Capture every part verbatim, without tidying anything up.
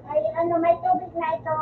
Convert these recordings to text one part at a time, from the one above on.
Ay, ano, may tubig na ito.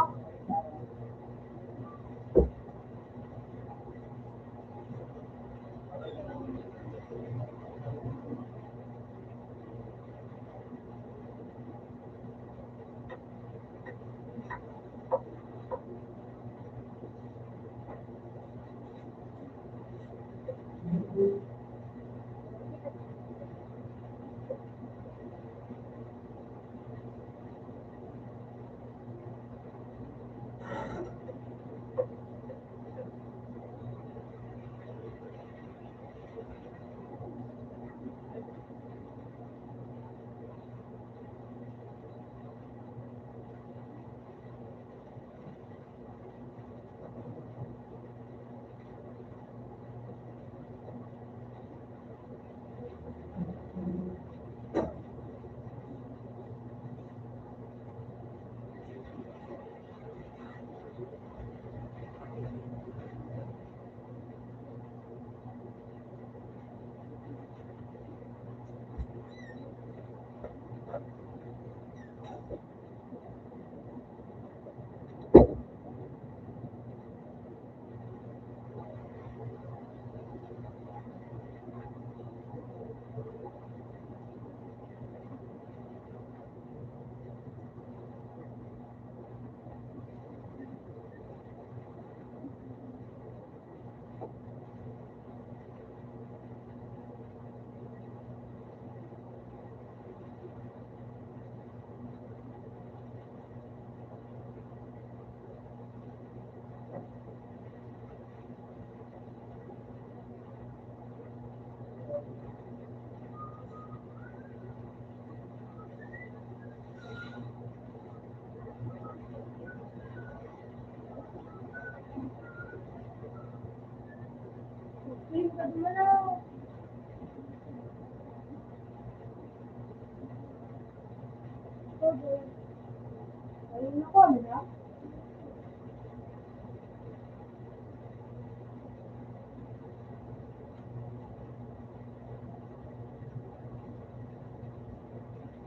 Ayun na ko, ano na?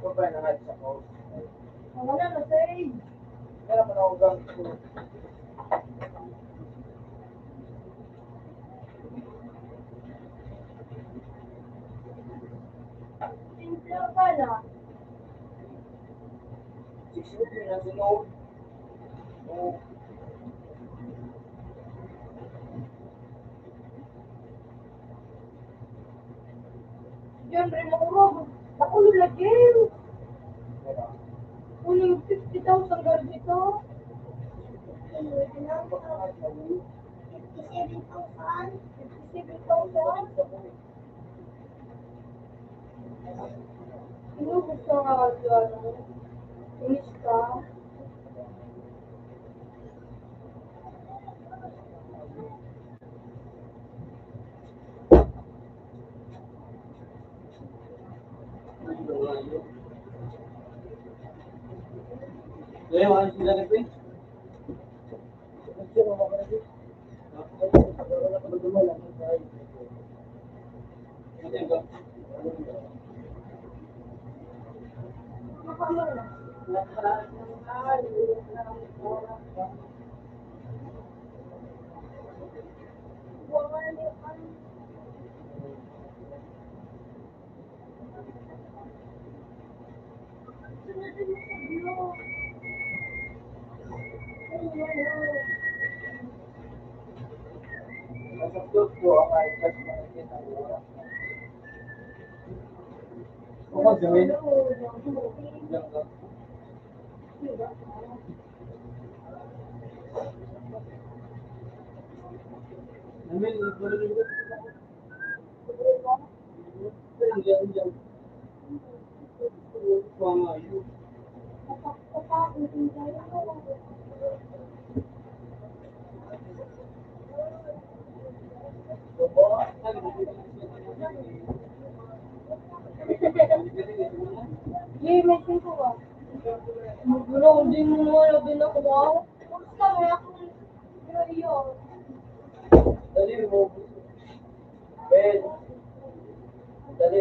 Ito ba na nga sa ko? Wala na, sir. Wala pa na ako gamit ko. Simple pala. Six weeks na sunod. Oh. Yan, Remoro. Ako lagi. Uy, fifty thousand garo dito. Fifty-seven thousand. Fifty-seven thousand. Inubos ka nga, ano, inis ka. Yay, may singko ka. Magulo, di mo naman lagi na kumawa. Kumusta mo ako? Pero iyo. Ben. Dali.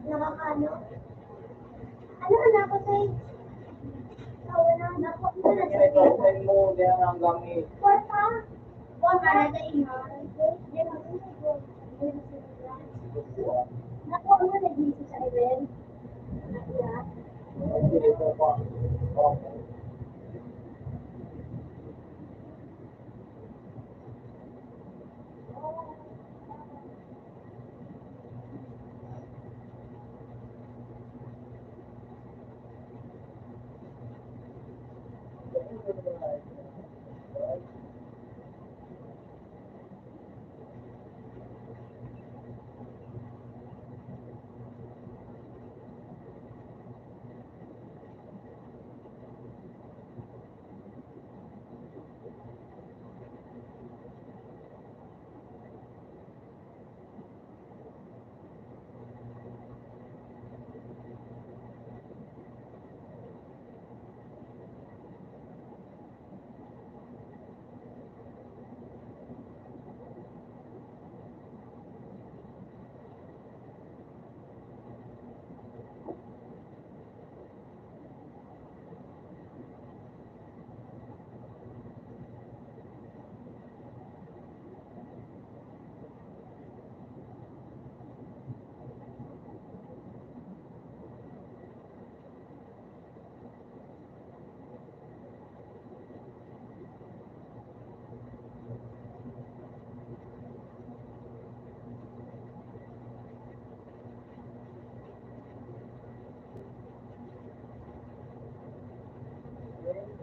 Nakakaano? Ano na ako, Tay? Tawa na, naku, ano na sa Kwarta? Kwarta na, Tay, ha? Naku, ano na dito sa event?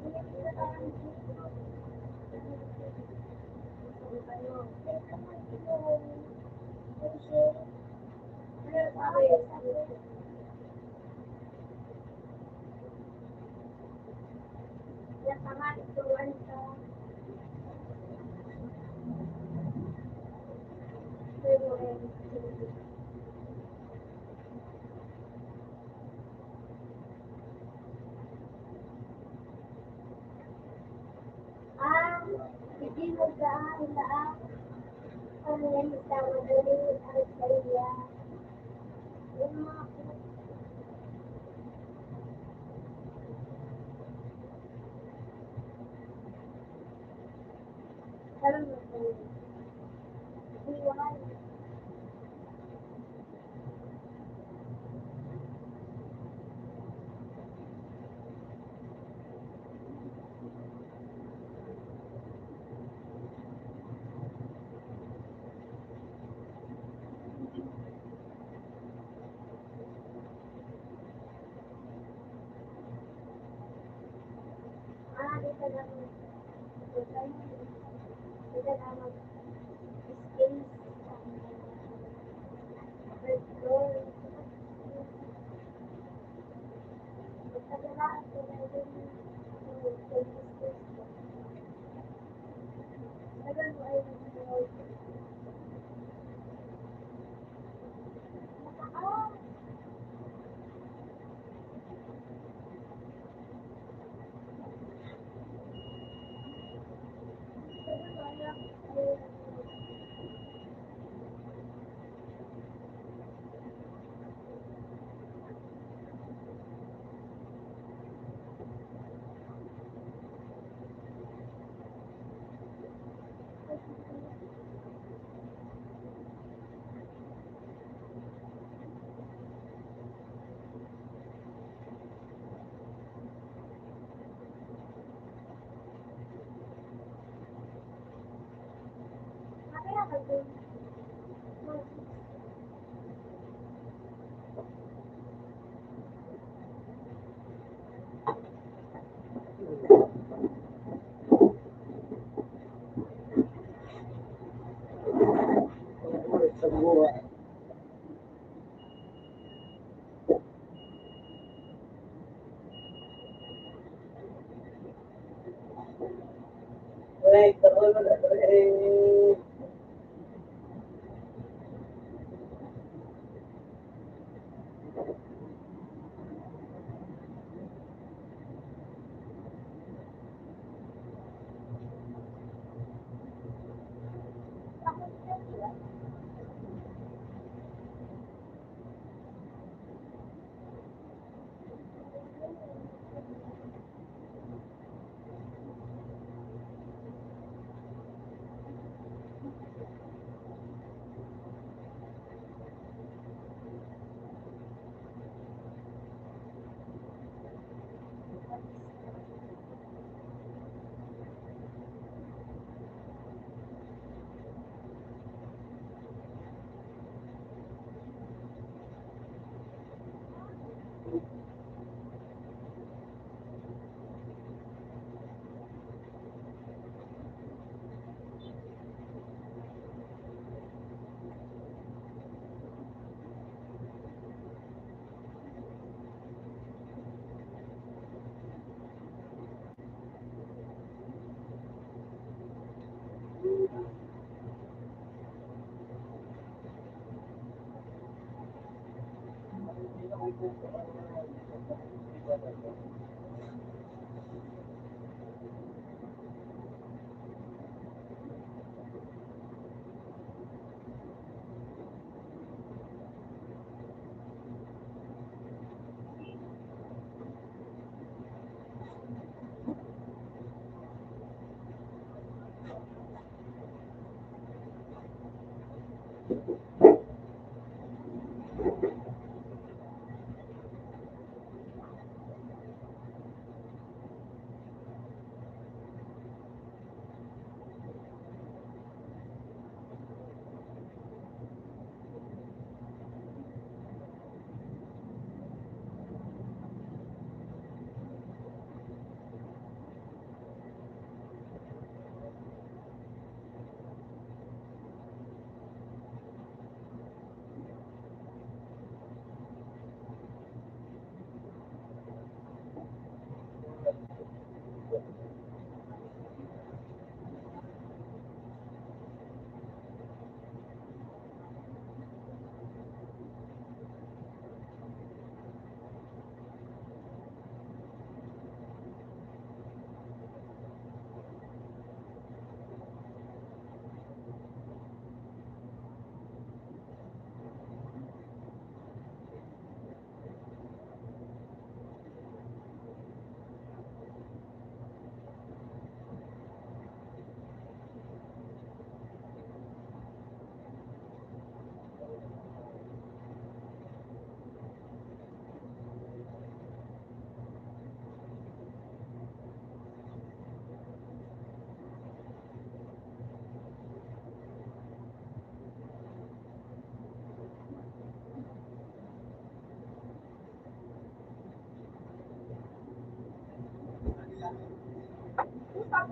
Ah, hindi mo daan lahat ang nagtama dali ang saya. Yung mga Parang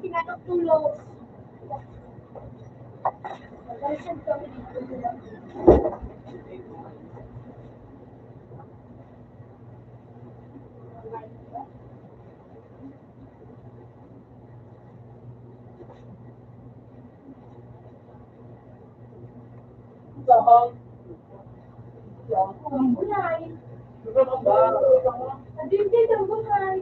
Pinatutulog. Ang gulay. Ang gulay.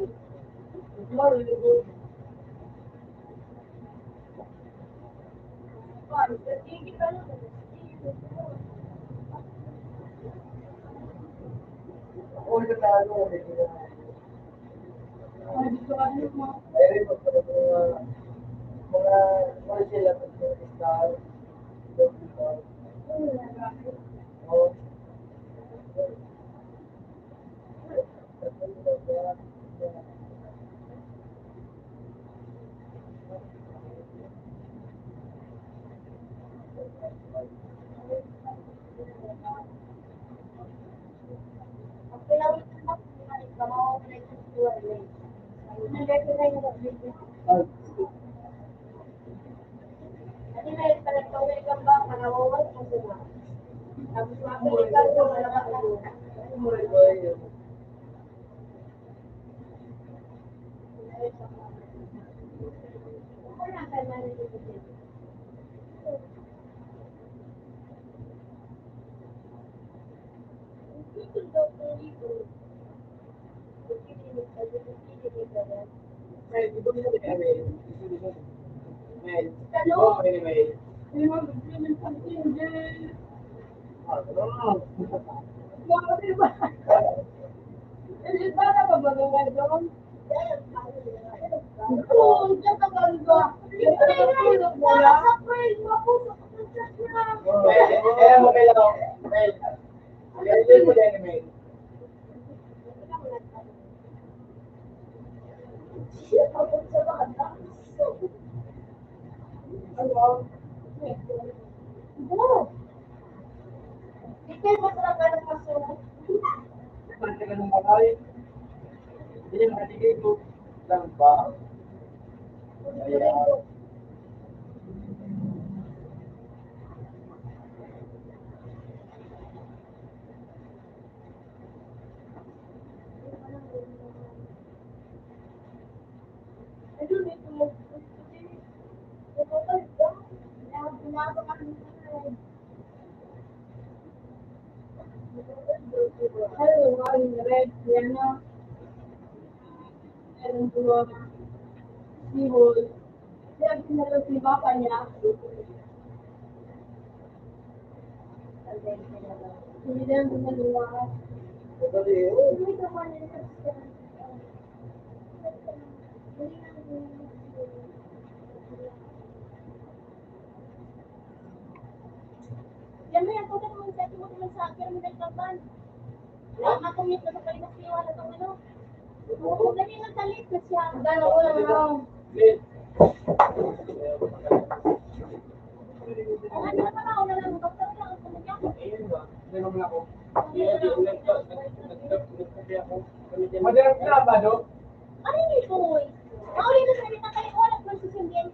Yan mo yan, pwede naman sa akin mo naman sa akin, may nagkapan. Wala nga kung yung nagkapan na siya, wala kang ano. Dali na, dali na siya. Dali na, wala na. Ano na pala, wala na, doktor na, ang pamilya. Madalas na ba, Dok? Ano yun, Toy? Mauli na sa nita, kaya wala ko nagsisimbihan.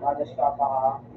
Magas ka pa, ha?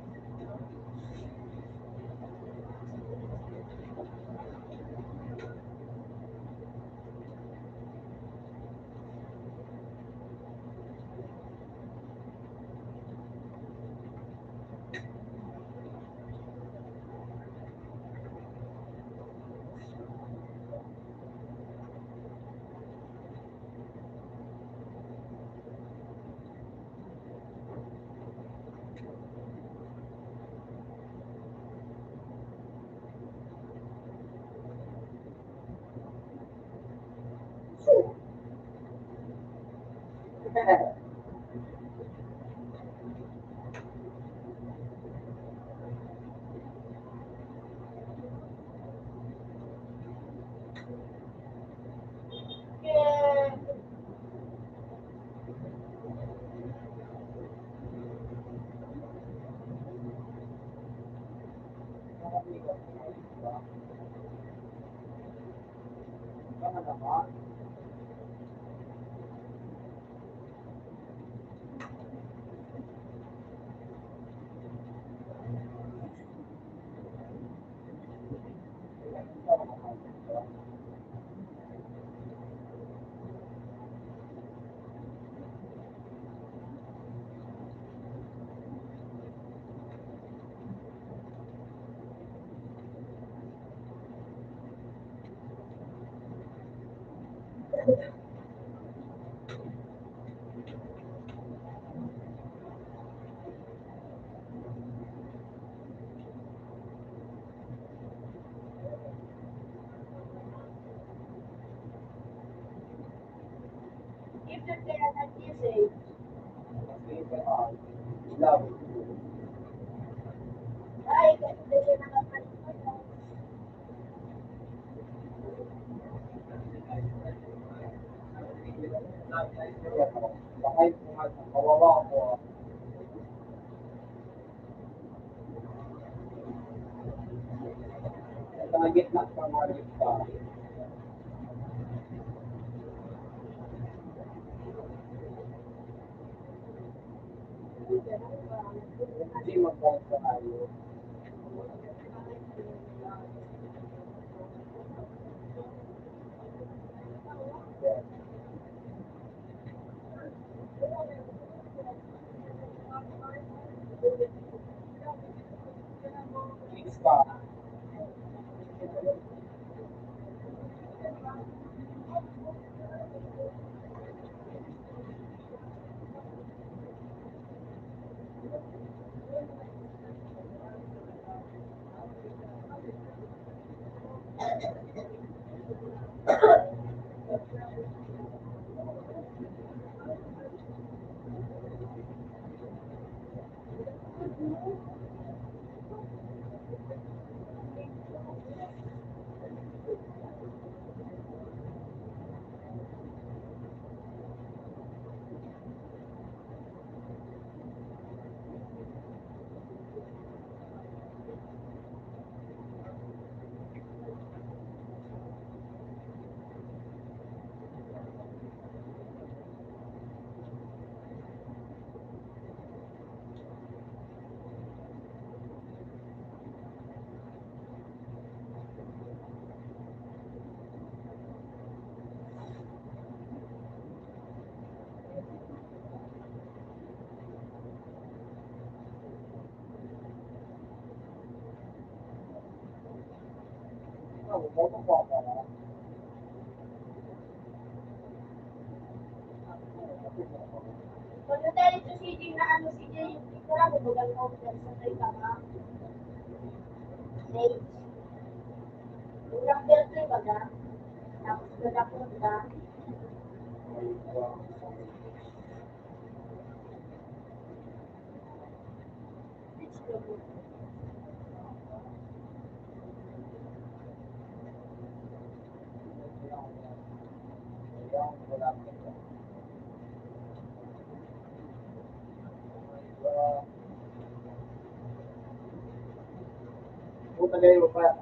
Pagkatapos sa C J na ano, C J, yung picture ako, bagal mo, sa kay Tama. Stage. Yung number two, baga. Tapos, baga po, baga. Puta kayo pa,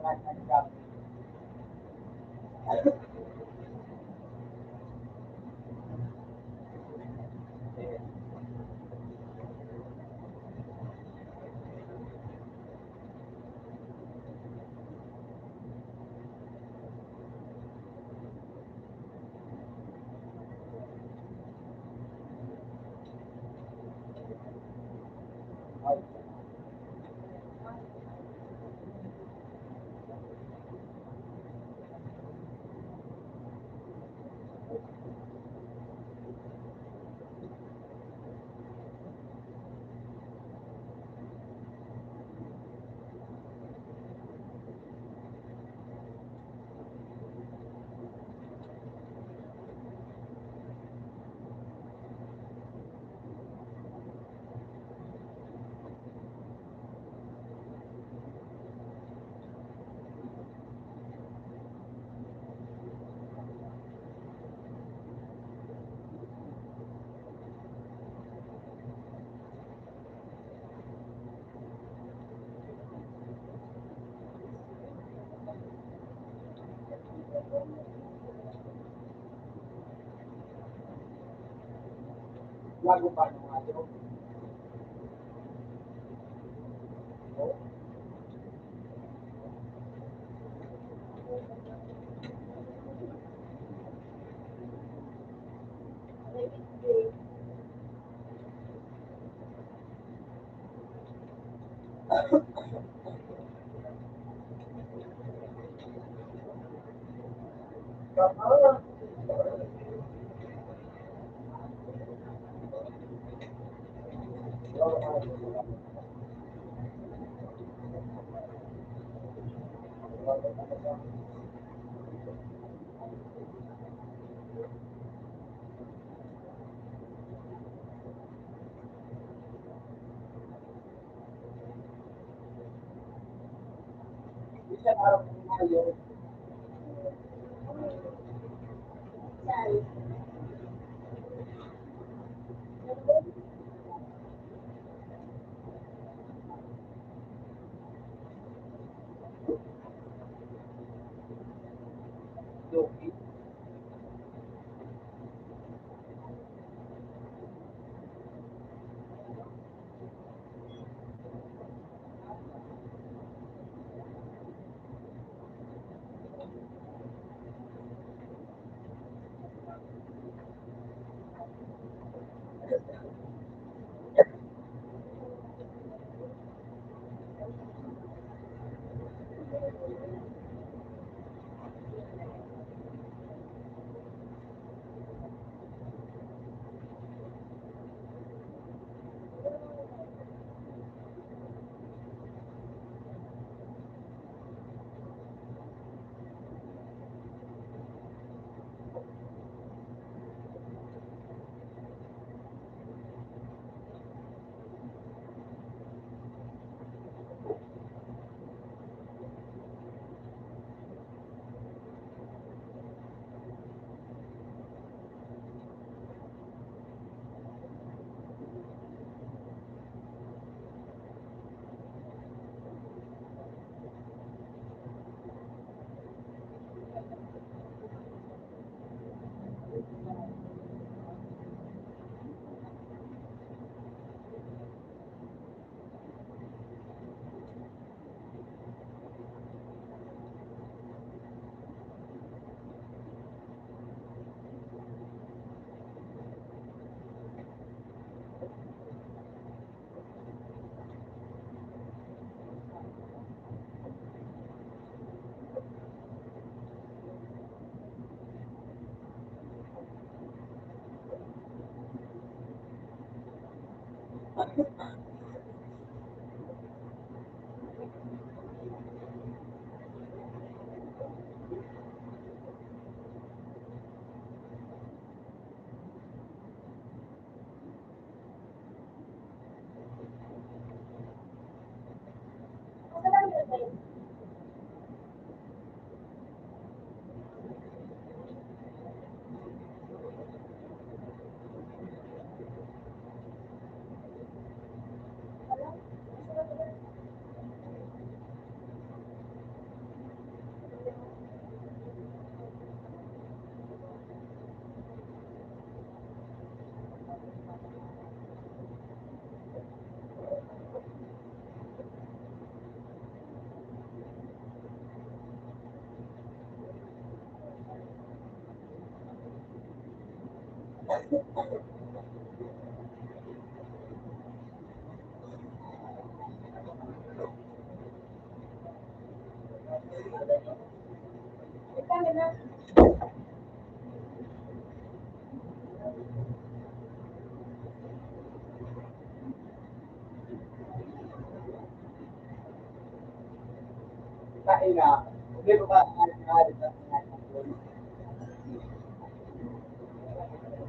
Lago pa ng mga joke.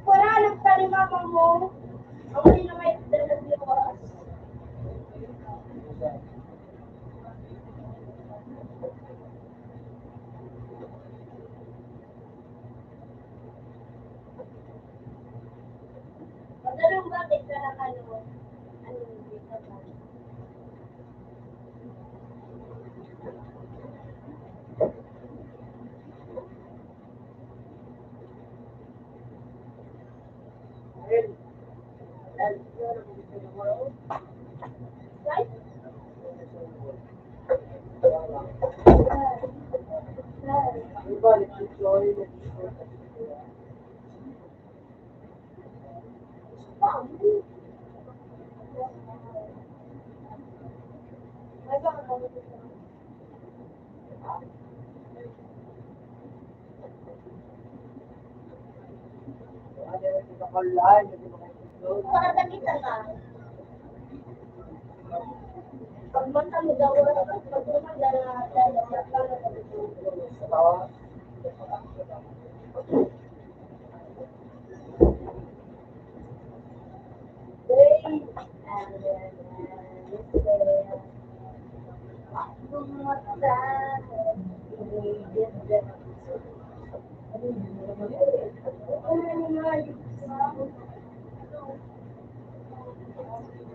Wala nagtanim ang mo. Ang di na may dala sa Diyos. Madalong bakit ka na ano? Ano, hindi ka ba?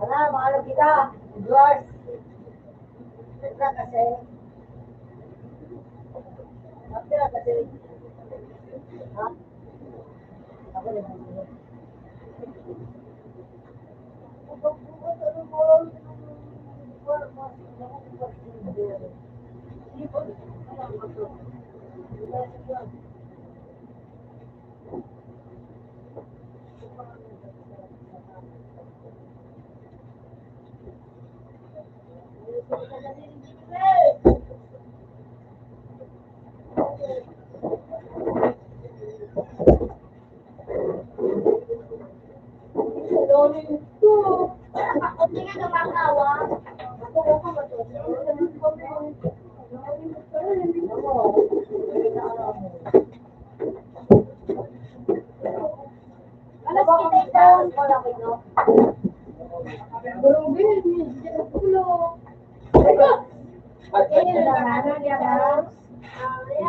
Wala, makalog kita. George. Petra kasi. Petra kasi. Ha? Ako na. Alas kita ito. Wala ko, no? Grabe, medyo kulo. Ay, ano yan, ah?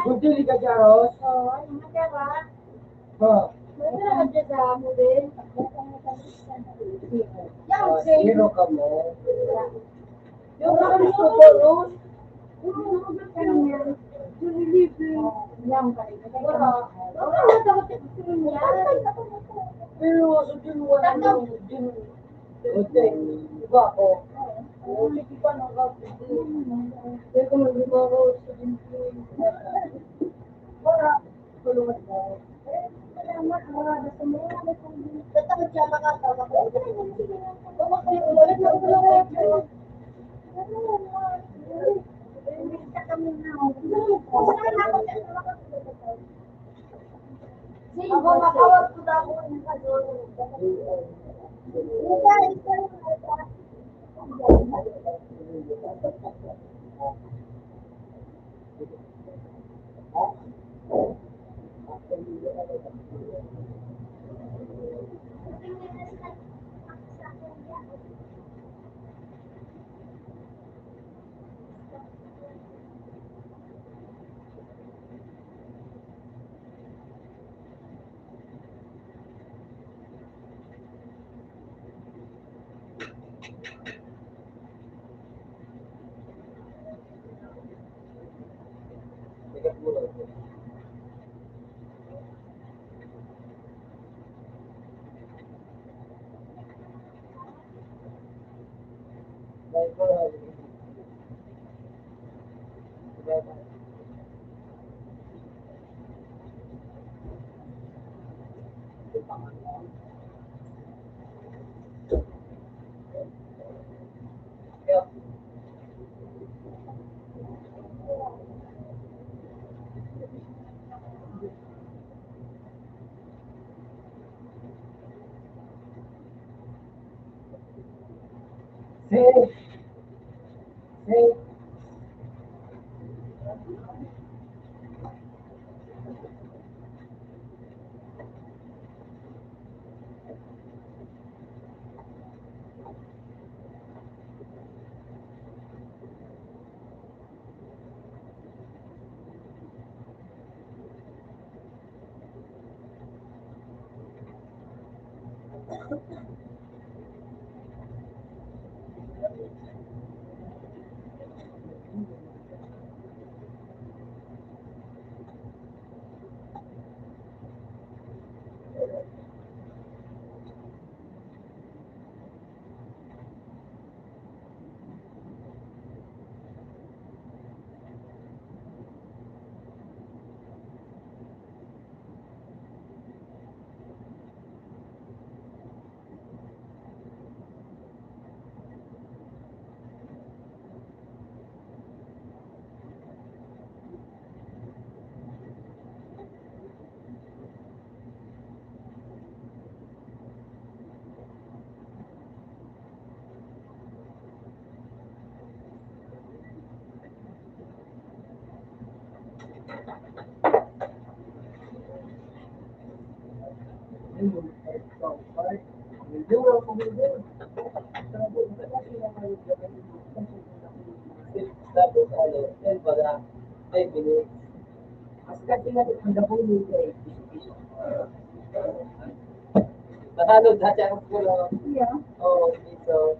Kunti ni Kajaros. Oo, ano ka ba? Ha? Masarap dyan sa amo din. Yan, Ah, same. Sino ka mo? Yung mga gusto ko, Rose. Pero sa din wala nang din. Okay, iba ko. Ulit iba nang din. Pero kung mag-iba ko, sa din ko. Wala. Tulungan mo. Salamat, mga gusto mo. Tatawag siya, makatawa ko. Sige, makawag ko na ako ng Safe. Safe. Tagalog na siya. Yeah. Oo, dito.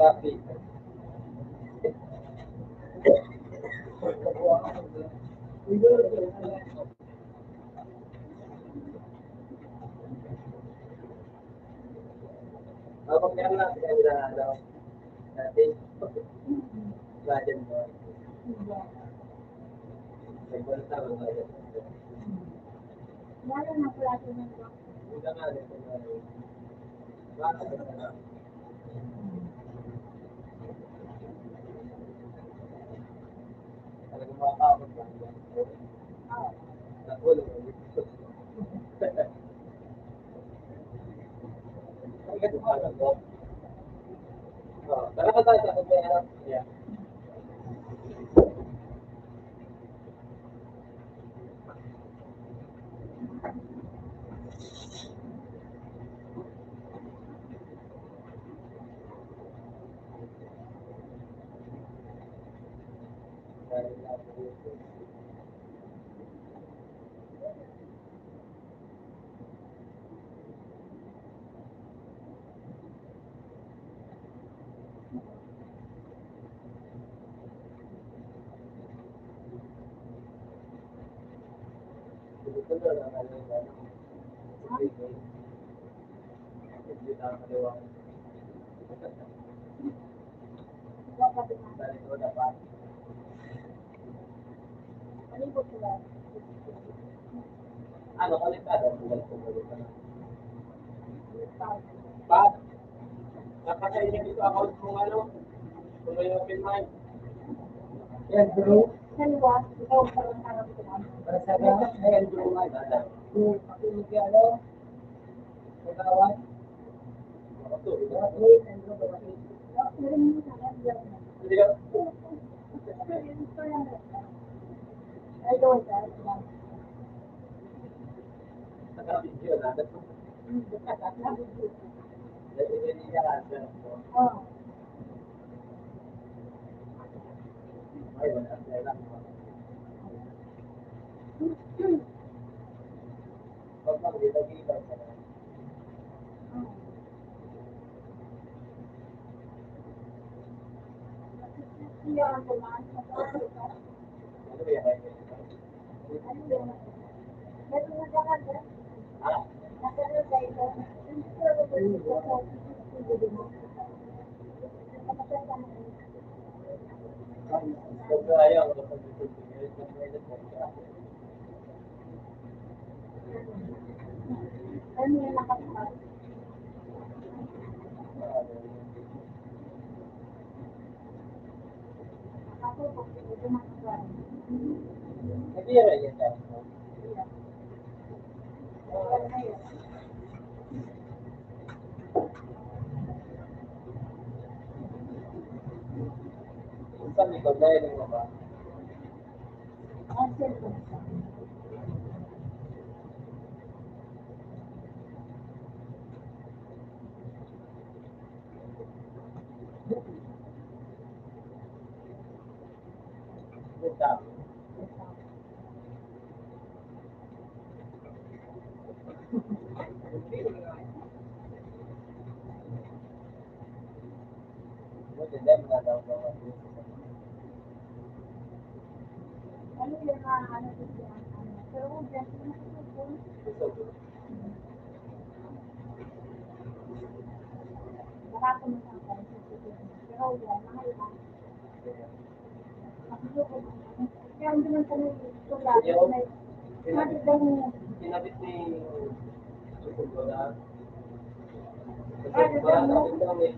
Bakit? Habang meron lang sila nila, ano, dati, bayan mo. Nagbalita mo, bayan mo. Wala na pala ito ng Wala nga, ano, wala. Bakit? Talagang makakapag-, ah, naku, Talaga, talaga. Oh, talaga tayo sa pagkaya. Yeah. Ano, konektado ang Google Chrome? Pa, napatay niya dito account mong ano, kung may open mind. Yes, bro. Para sa mga, ayan, bro, nga. Yung, yung, ano, Kagawad? Kinabit ni Susugola. Susugola, sabi ko, may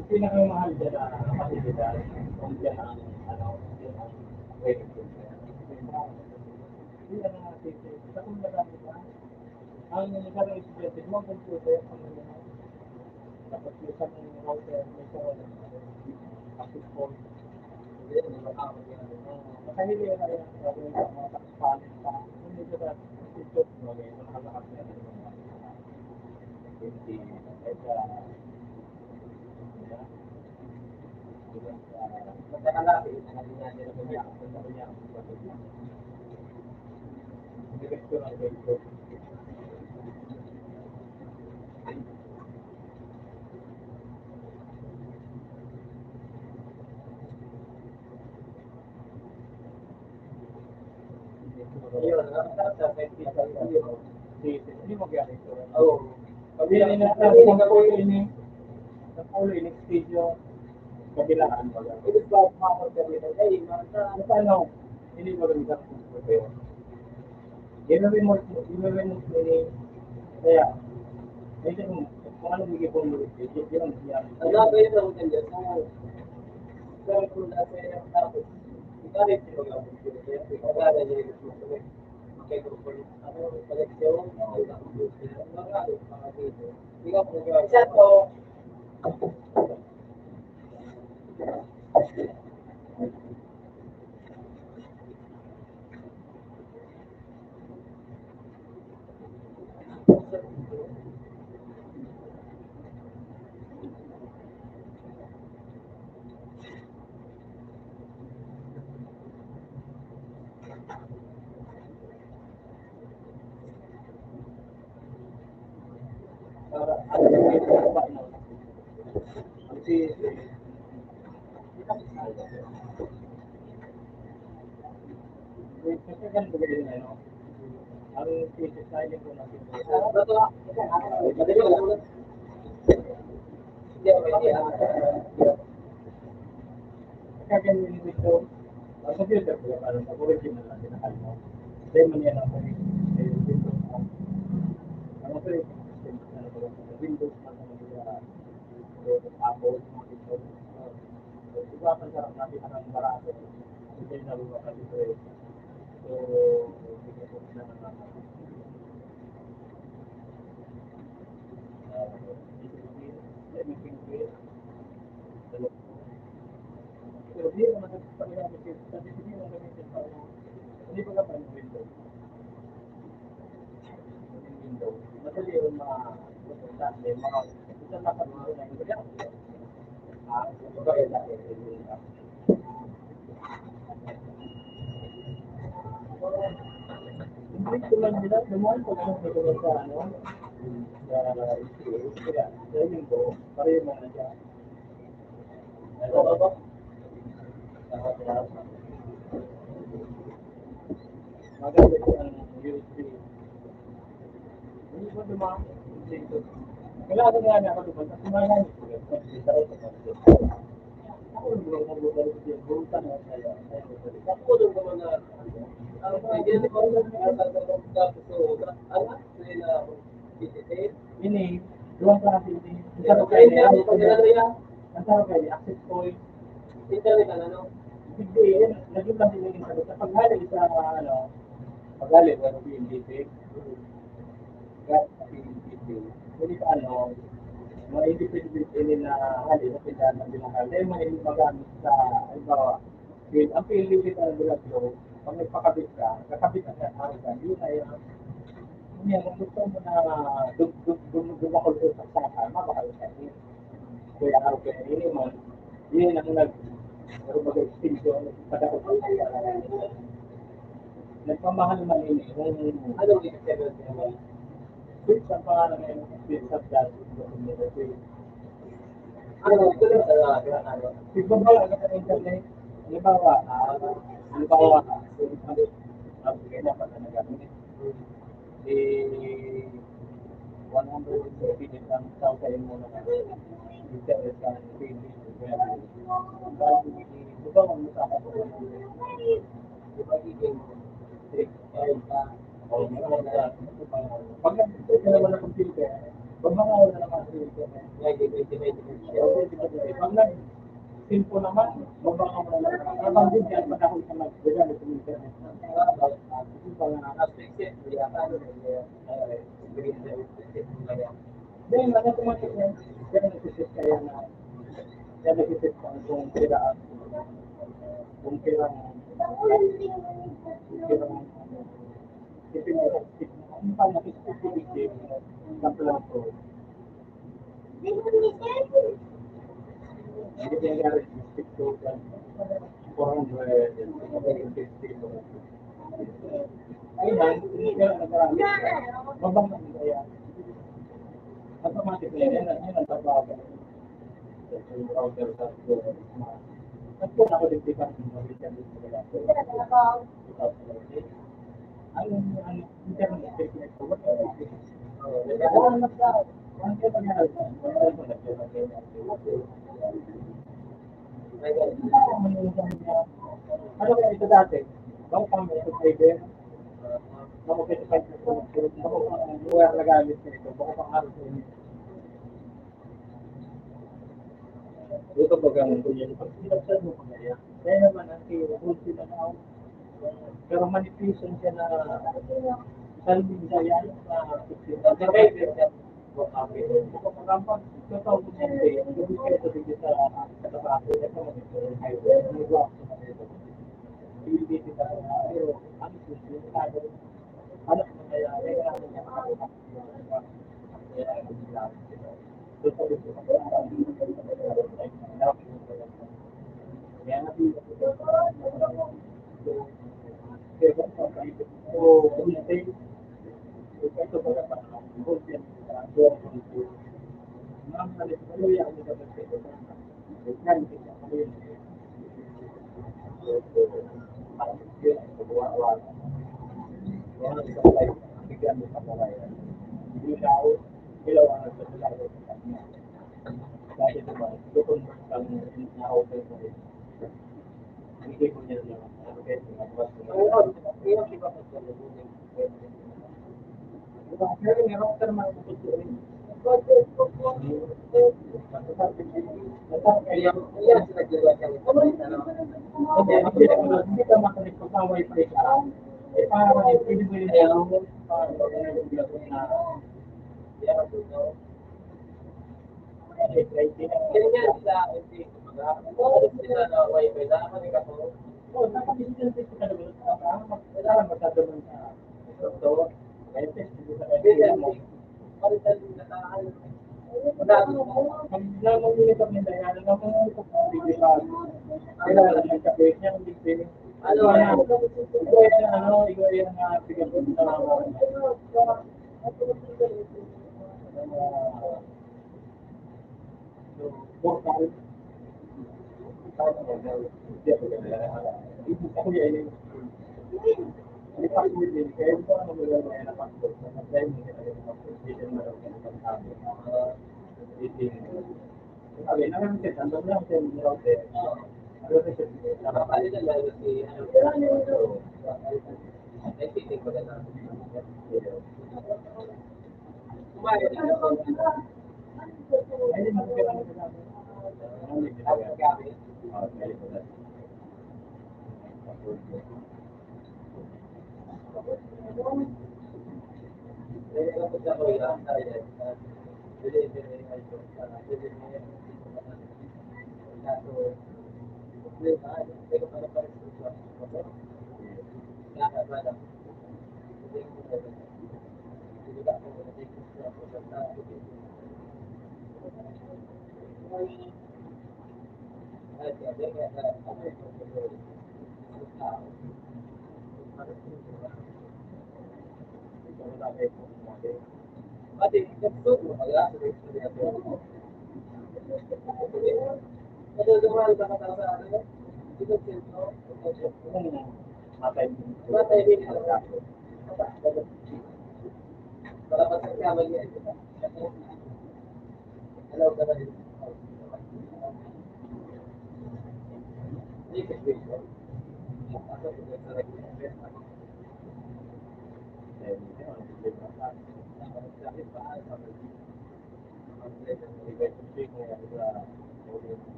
Ang pinakamahal dyan na pasilidad, kung dyan ang, ano, dyan ang wedding center. Hindi na nga, sa kung madami pa, ang iba ng estudyante, duwang computer, ang, tapos may isang router, may isang, ano, access point. Hindi, hindi makakapag-, ano, ah, makahili na rin ang gagawin sa mga taxi pilot pa. Hindi ko ba, ito, okay, makakapag-, hindi, kahit, ah, Hindi na, sampulo ini, sampulo ini, studio, kabilaan, baga. Ano, hindi maganda kung pwede. Gina-remote mo, gina-remote mo ini, kaya, medyo kung, kung ano bigay po mo, yun, yun, yan. Ang lagay na ang kanya, so, pero kung nasa iyo ang tapos, ikaw rin yung mga, ikaw rin yung mga, Kaya ganyan yung ito, ang computer ko, parang original na pinakal mo. Dahil man yan ang original, eh, Windows ang, ang operating system, ano ba, Windows na, ano ba, Apple, mga ito. Diba, ang sarap natin ang barato. Hindi na ba kasi ito eh. So, hindi ko na naman. Hindi ko lang nila, naman pag ano, sa ano, sa, sa linggo, pareho mo na siya. Maganda siyang U S B. Hindi ko naman, kailangan nga niya ako duman, kasi nga nga, Ini, duwang klase ini. Ang sarap kayo, ang sarap kayo, access point. Hindi, yan, naging lang din yung sagot. Kapag hali sa, ano, pag hali, ano, P N D T, gas, P N D T, hindi ka, ano, mga independent ini na hali, na pindahan ng binakal. Dahil may magamit sa, halimbawa, P L, ang P L D T talaga, bro, pag nagpakabit ka, kakabit ka sa araw ka, yun ay, ah, yun yan, kung gusto mo na dum-, dum-, dum-, dumakol ko sa saka, mabakal ka yun. Kaya araw kaya yun, man, yun ang nag-, pero mag-extinction, padakot ang kaya. Nagpamahal man yun eh, kung ano, ibig sabihin naman, Sweet ang pangalan ngayon, sweet sa dati. Ano, ito lang sa lahat, ano? Siguro ba, ano, sa internet? Halimbawa, ah, halimbawa, ah, ang ganyan pa talaga, ano, eh, one hundred fifty ang tao sa imo na internet sa P B, kaya, di ba, ang usapan ko, di ba, magiging strict, eh, Pag nag-, ito naman ang computer, pag mga wala naman ang computer, pag nag-cellphone naman, pag mga wala naman, habang din yan, madahon ka mag-, gagana sa internet. Ito pa nga, then, ano, automatic yan, yan, nagsisit kaya na, yan, nagsisit ka kung kailangan, kung kailangan, kung kailangan, Automatic na yan, yan ang trabaho. At kung ako din, di ba, ang, ang, ano kaya ito dati? Bako pa may ito driver. Bako pa ito driver. Bako pa ang lugar na gamit na ito. Bako pa ang harap sa inyo. Ito baga ang kunya ni pagkilapsan mo pa kaya. Kaya naman ang kay Hulsi na ako. Pero manipulation siya na salming kaya na pagkilapsan. Kapag ito, ito, ito, ito, ito, ito, ito, ito, ito, ito, ito, ito,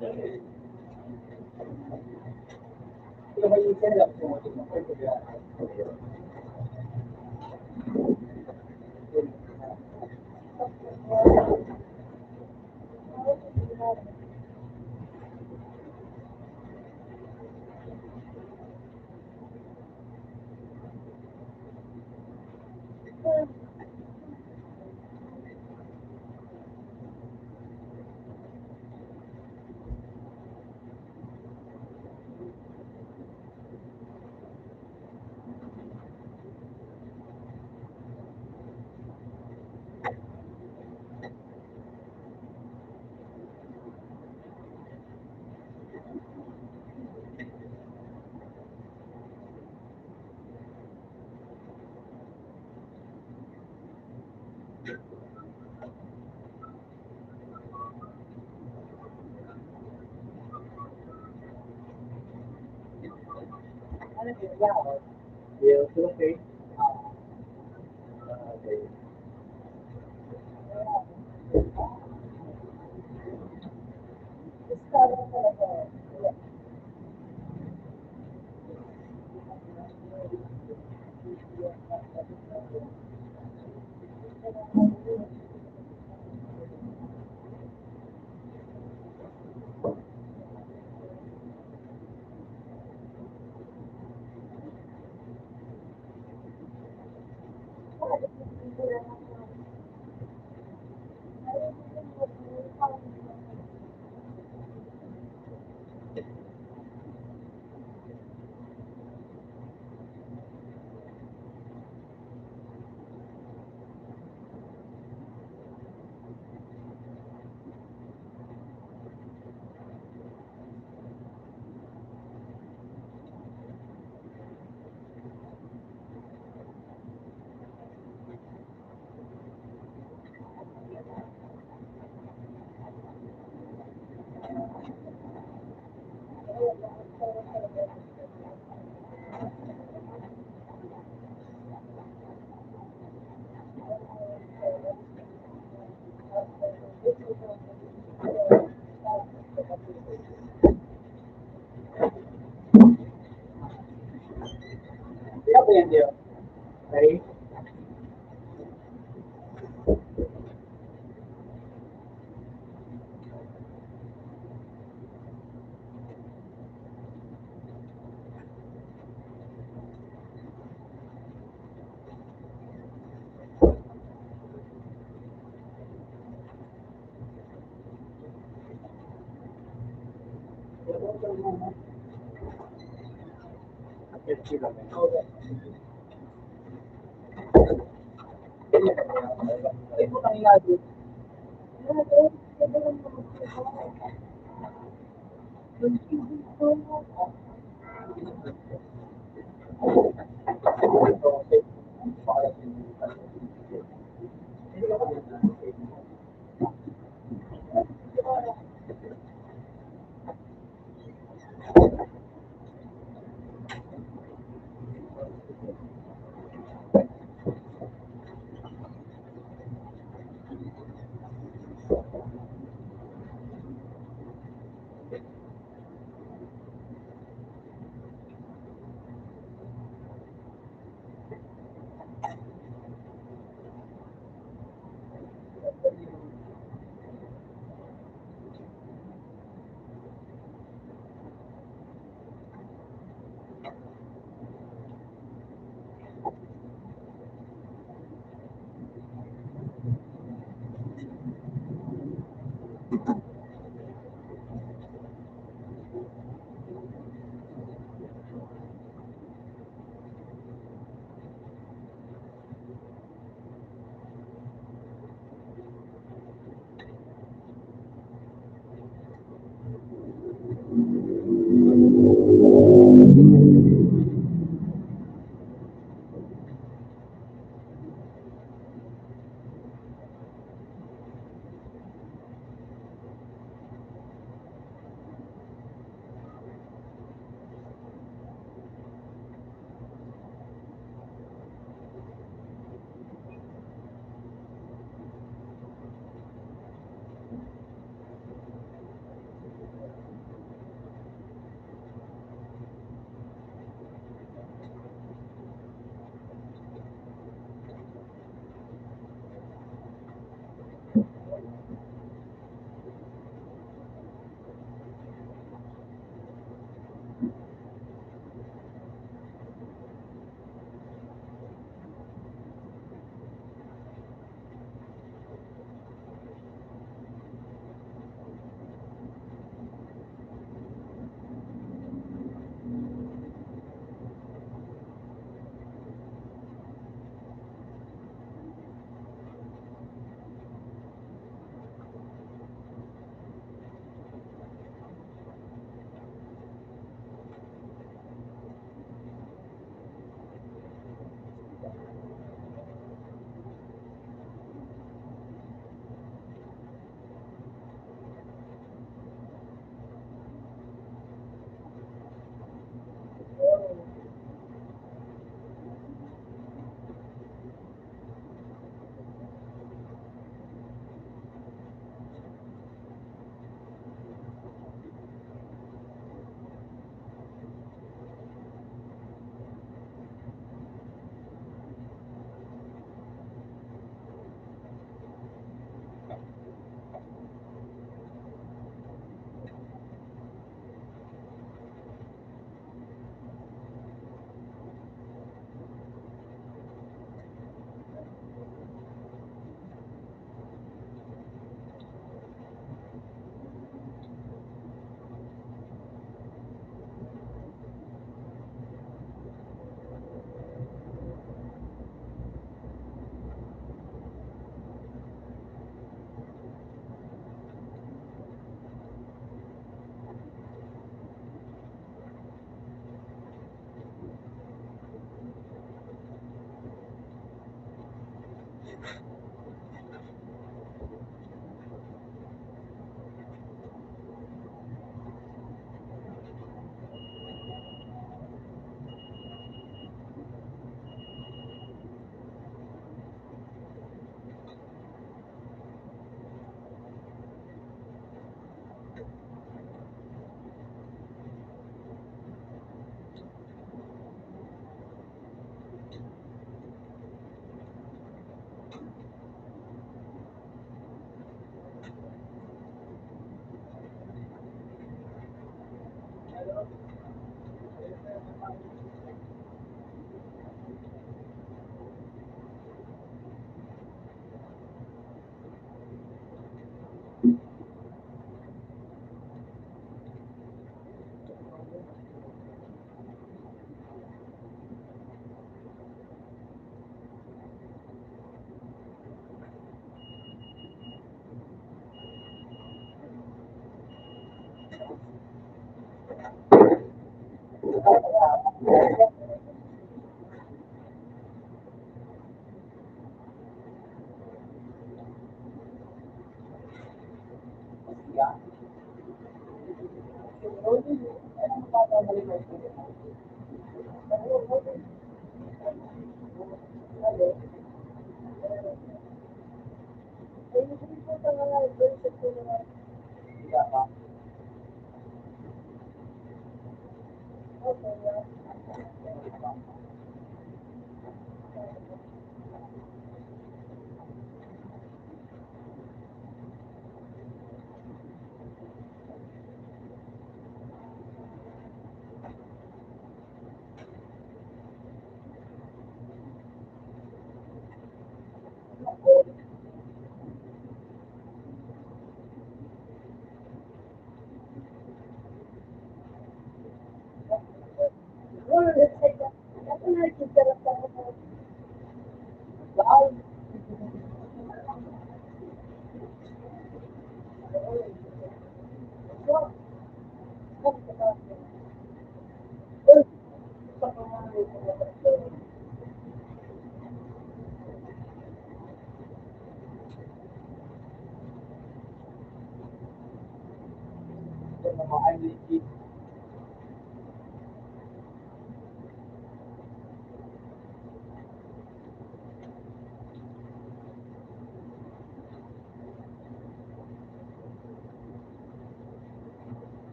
Kaya ba yan, Leo? Okay.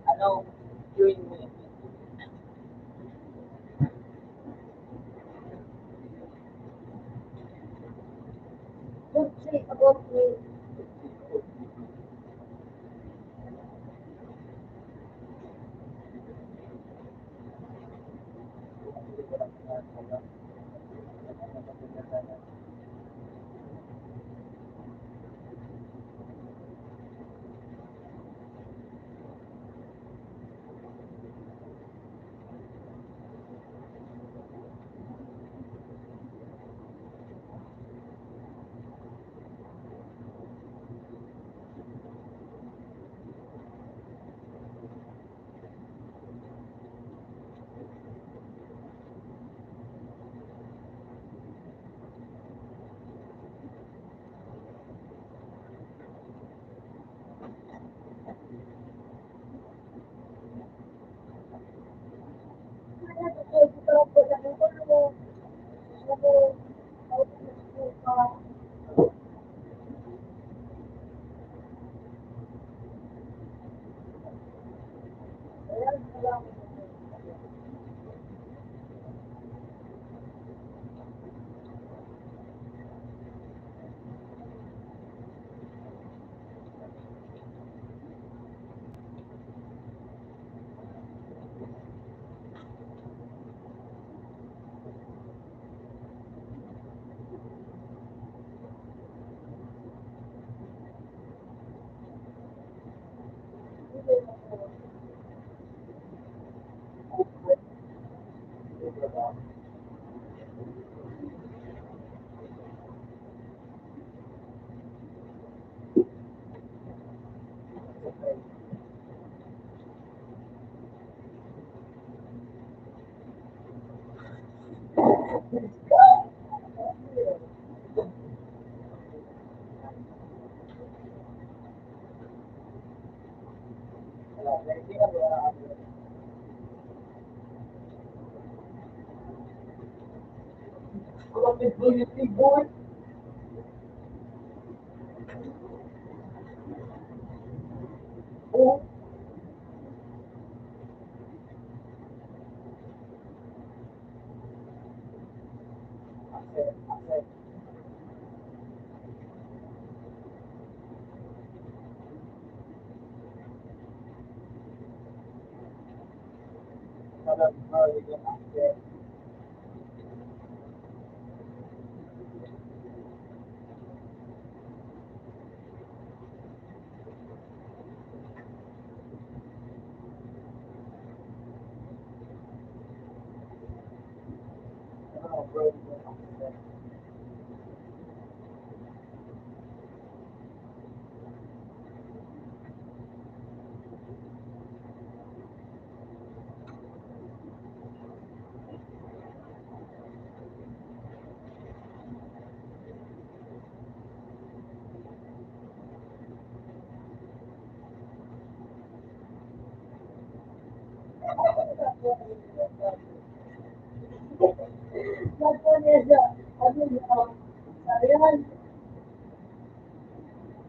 Ano, yun. Don't say about me.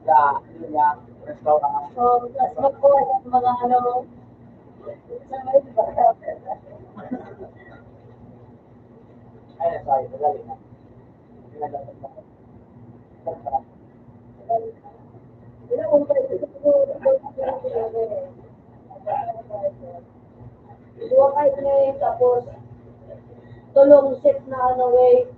Sa, yun nga, restaurant. So, mas magkuha ng mga ano, sa may iba. Ay, sorry, madali na. Madali na. Duwa ka itlog, tapos tolong set na ano, whey.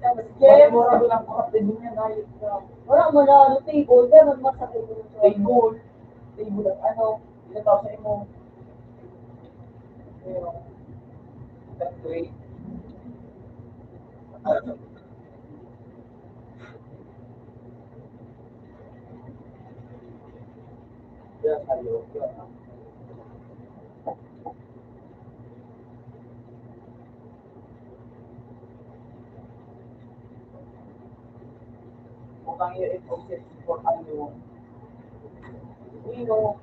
Tapos, Jeff, wala mo lang kapatid niya, ayos ka. Wala mo na, ano, table, ganun, masakit mo. Table. Table ang ano, ilan tao sa imo? Pero, that way, Butang iya itong sixty-four ano. Uy, no.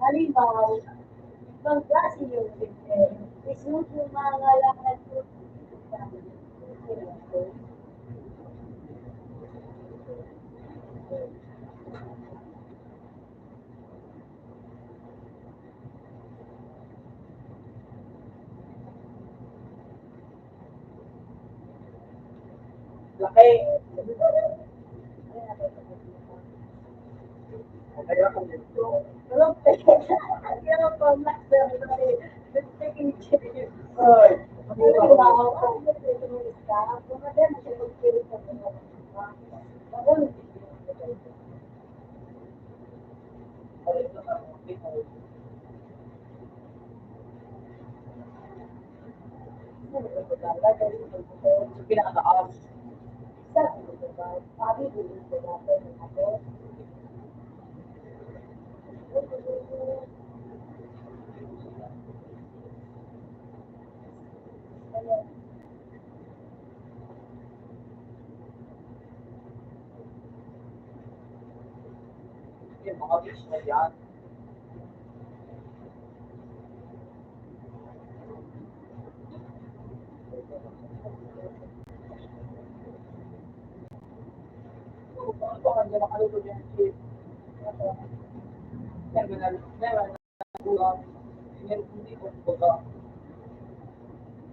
Halimbawa, ibang klase yung tingin. Isusunod mga lakad ko. Laki. Oy. Pinakataas. Yung mga fish na yan.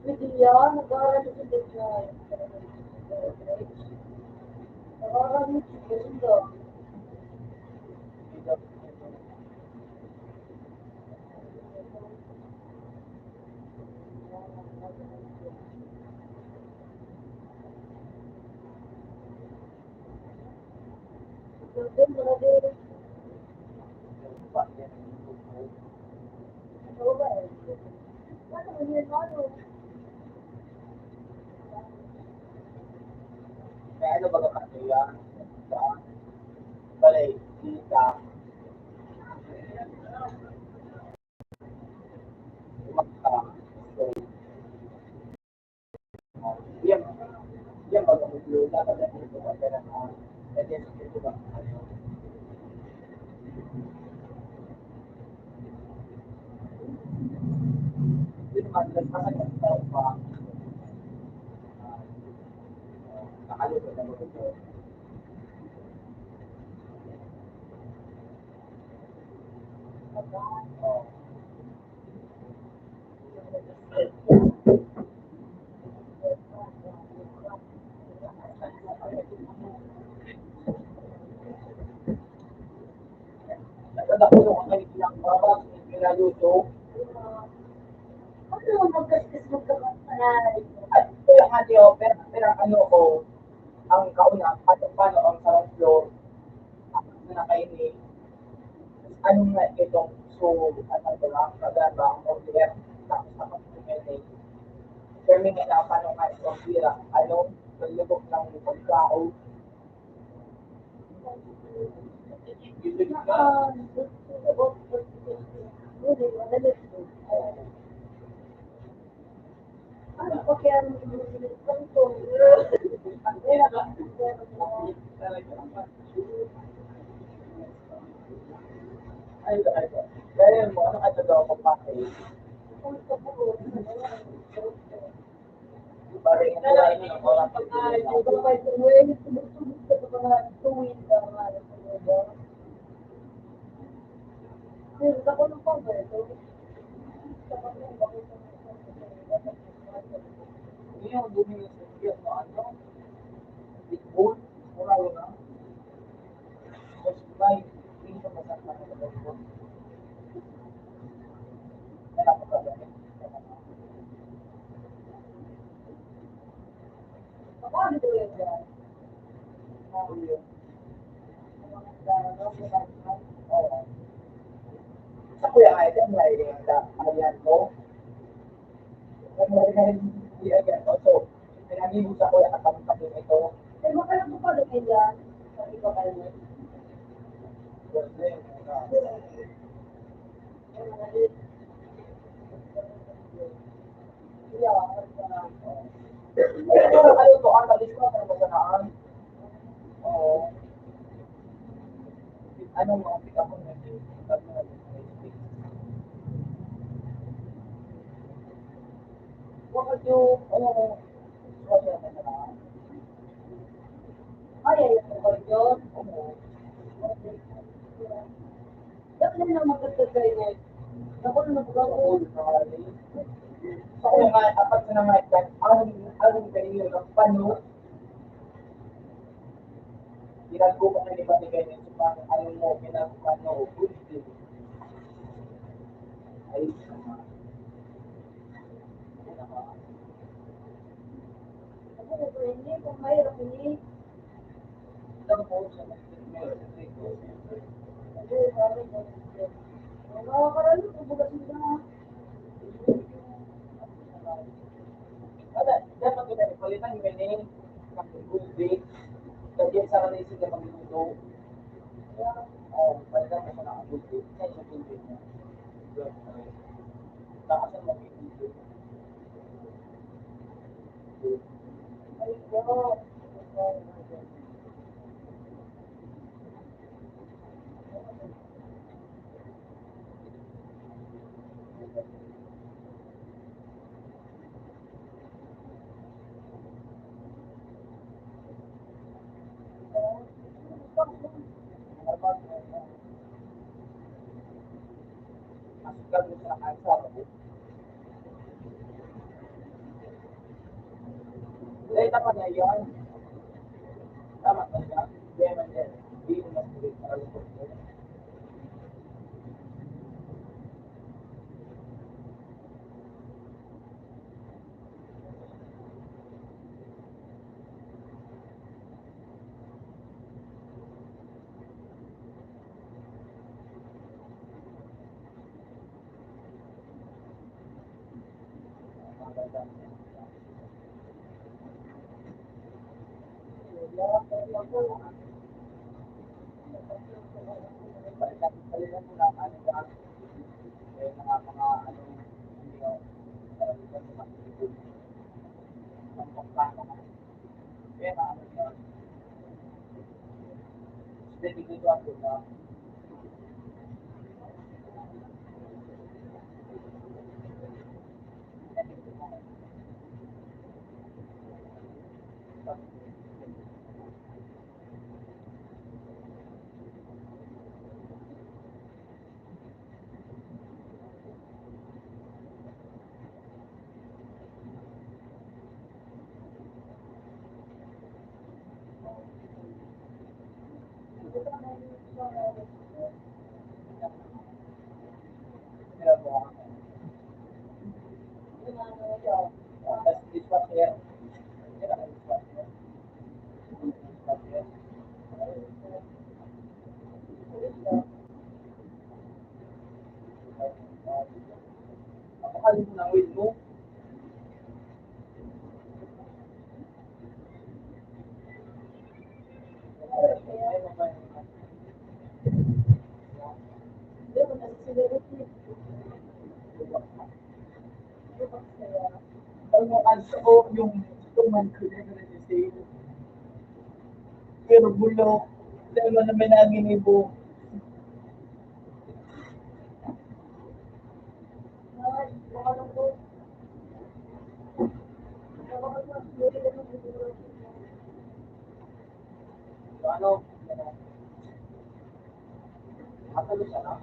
Pwede yan, nag-aaral ako sa Bicol. Nag-aaral ako sa Bicol. Kaya ano ba kapag kaya? Balay, kita. Magka. So, yan. Yan pag dapat natin ito pag kaya na, ah, lagyan sa ito ba? Yun naman, nagpasakit ang tao pa. Ah, Nagkadaklo ang kanilang baba, pinaluto. Ano, magkaskas, magkakas-, ay, kaya nga, di, oh, pero, pero ano ko, ang kauna, paano, paano ang sarong floor, na nakaini, ano nga itong, so, ano ba, maganda ang order, tapos tapos ito, kaya, kaya may nagkakano nga itong pira, ano, paglubog ng pagkaon, Sa Kuya Idol, may, ah, ayan po. Ang mga ginagawa ko, so, pinangibo sa Kuya at ang pati nito. Ay, makalang ko pa rin yan. Sabi ko kayo. Pero kayo to, ang talis ko, ang kalumasanaan. Oo. Anong mga pick-up mo? Bakit yung, ano, ay, ay, ay, ay, yun. Bakit na lang magdagdag kayo? Ako na nagbabago. Ako nga, apat na nga, ang, ang ganyan, ang pano, ginagawa ko na iba ni ganyan, so, parang ano mo, ginagawa mo, good thing. Ayos naman. Ano na ba? Ano na ba yun? Kung mahirap yun, eh. Dapat kita palitan mo ini, gulbi. Lagyan sa kanila sila magluto. Oh, palitan mo sa mga gulbi. Sa isang gulbi niya. Tapos ang magigulbi. Eh, tama na yun. Tama na yun. Hindi naman yan. Hindi naman yan. Ano ang so, yung tuman ko na yung sa'yo. Pero bulok, dahil mo naman naging ibo. Ano? Ano siya, no?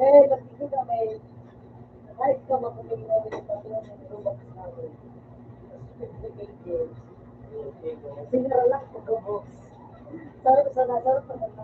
Eh, nagtitinda may kahit ka maputing na rin sa mga nagtubak sa amin. Sinara lang sa gabos. Sarap sa nasarap sa mga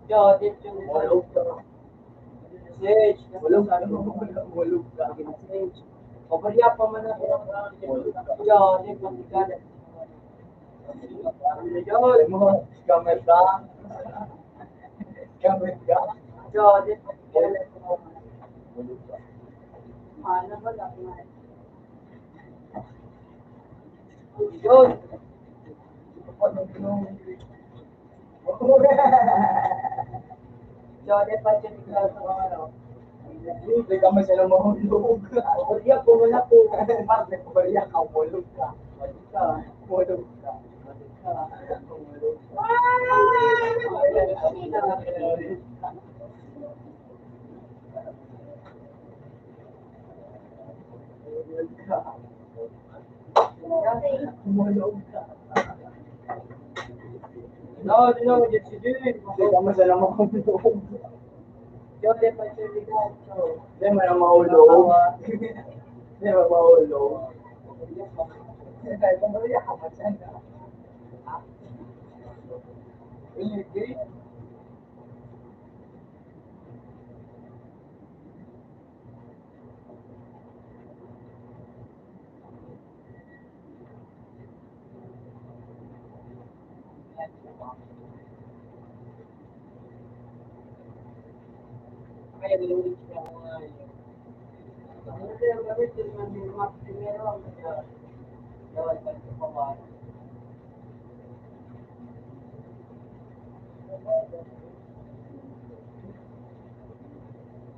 Yo, di pa man ako. Yo, di pa man ako. Yun. Gamit ka. Gamit ka. So, di ba? Ano ba lang? Yun. Johnny pa siya ni Carlos Oro. Hindi ka man siya na mahulog. Maria, puro na po. Mas nagpabariya ka, mahulog ka. Mahulog ka. Mahulog ka. No, no, no, sige. Hindi ka masala mo kung Hindi mo na mahulog. Hindi mo mahulog. Hindi mo mahulog.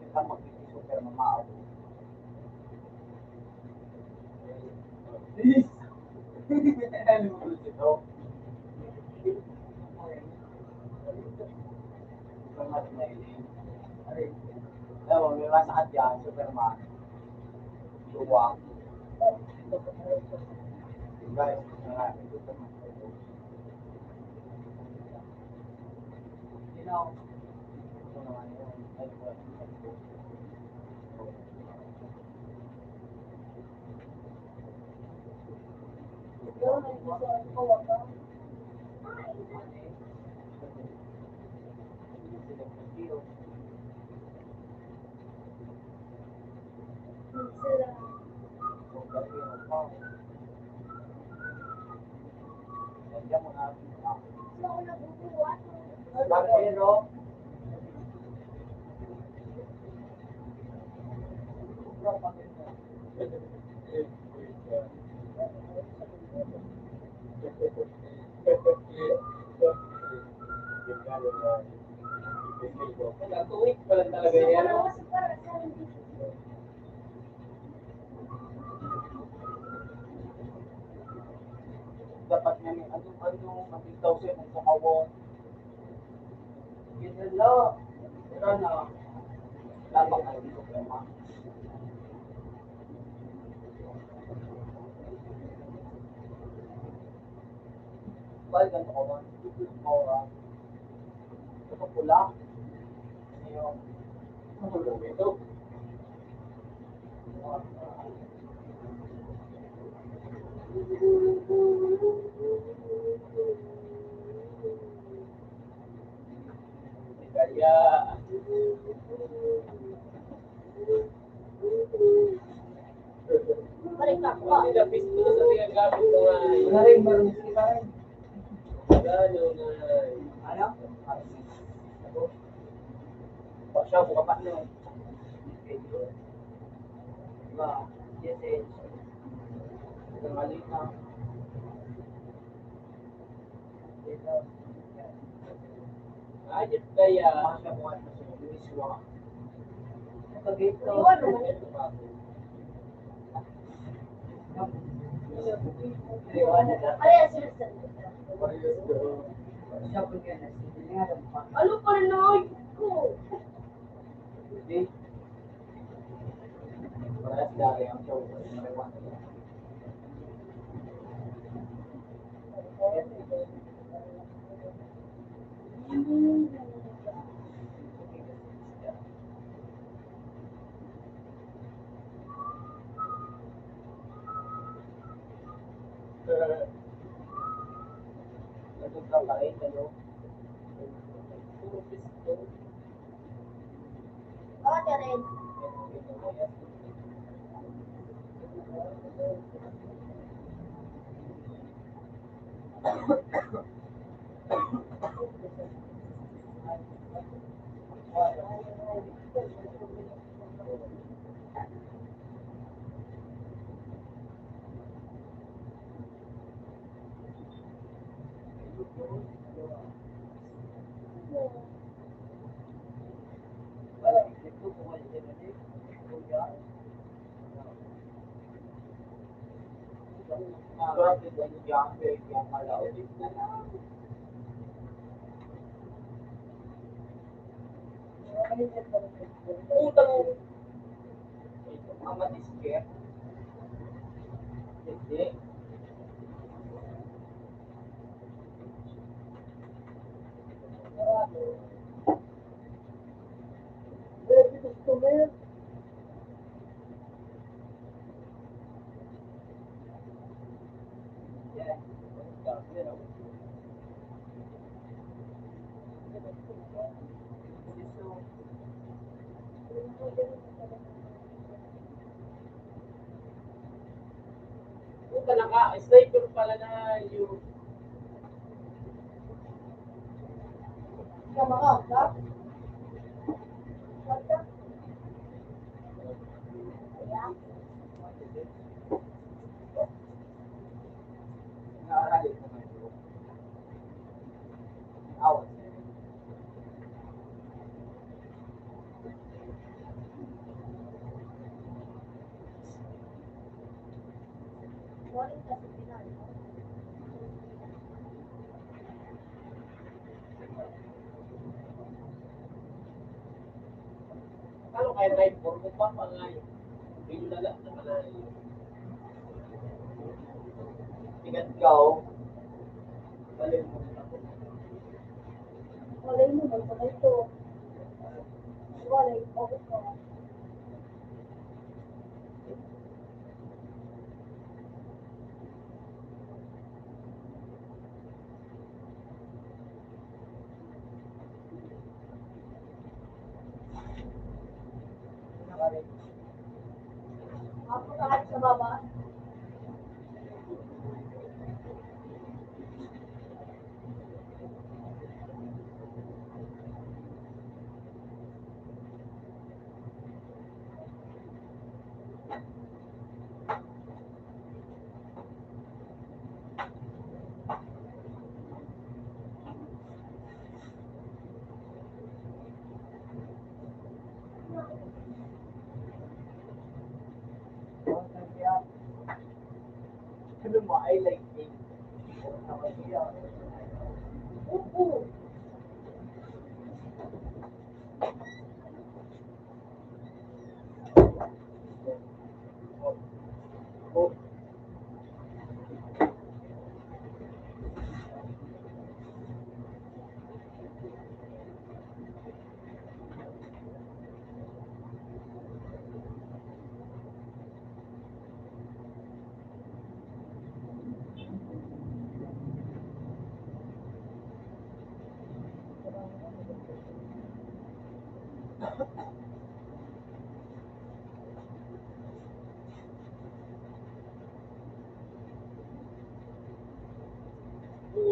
Ikaw magpipisukan na maabo. Please. Ano mo ito? Alam mo, may masakit yan, Superman. Luwak. Guys, mga Dapat nga ni ano, ano, mabitaw siya ng kakawon. Yun na lang. Tama ka, hindi ko tama. Balik ang kakawon. Ito pula. Kaya, Balik na ako. Hindi na pisto sa pinagkabit ko nga. Wala rin, marunong sila rin. Ano na? Ano? Pa siya, buka pa niyo. Diba? Yes, eh. Ang mali na. Ayos kaya. Ano pa rin na ko? Parehas dati ang show. Utang mo. Mama is here. Hindi. Pwede gusto mo yun. Puta, naka-sniper pala na yung Ano kaya may form pa, mga yun? Yung lala na pala yun. Tigat ka, oh. Galing mo. Wala mo, wala ito. Wala ito. Ako kahit sa baba. Ano mo, I like it.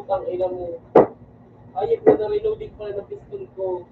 Putang ina mo. Ayop na, na-reloading pala ng pistol ko.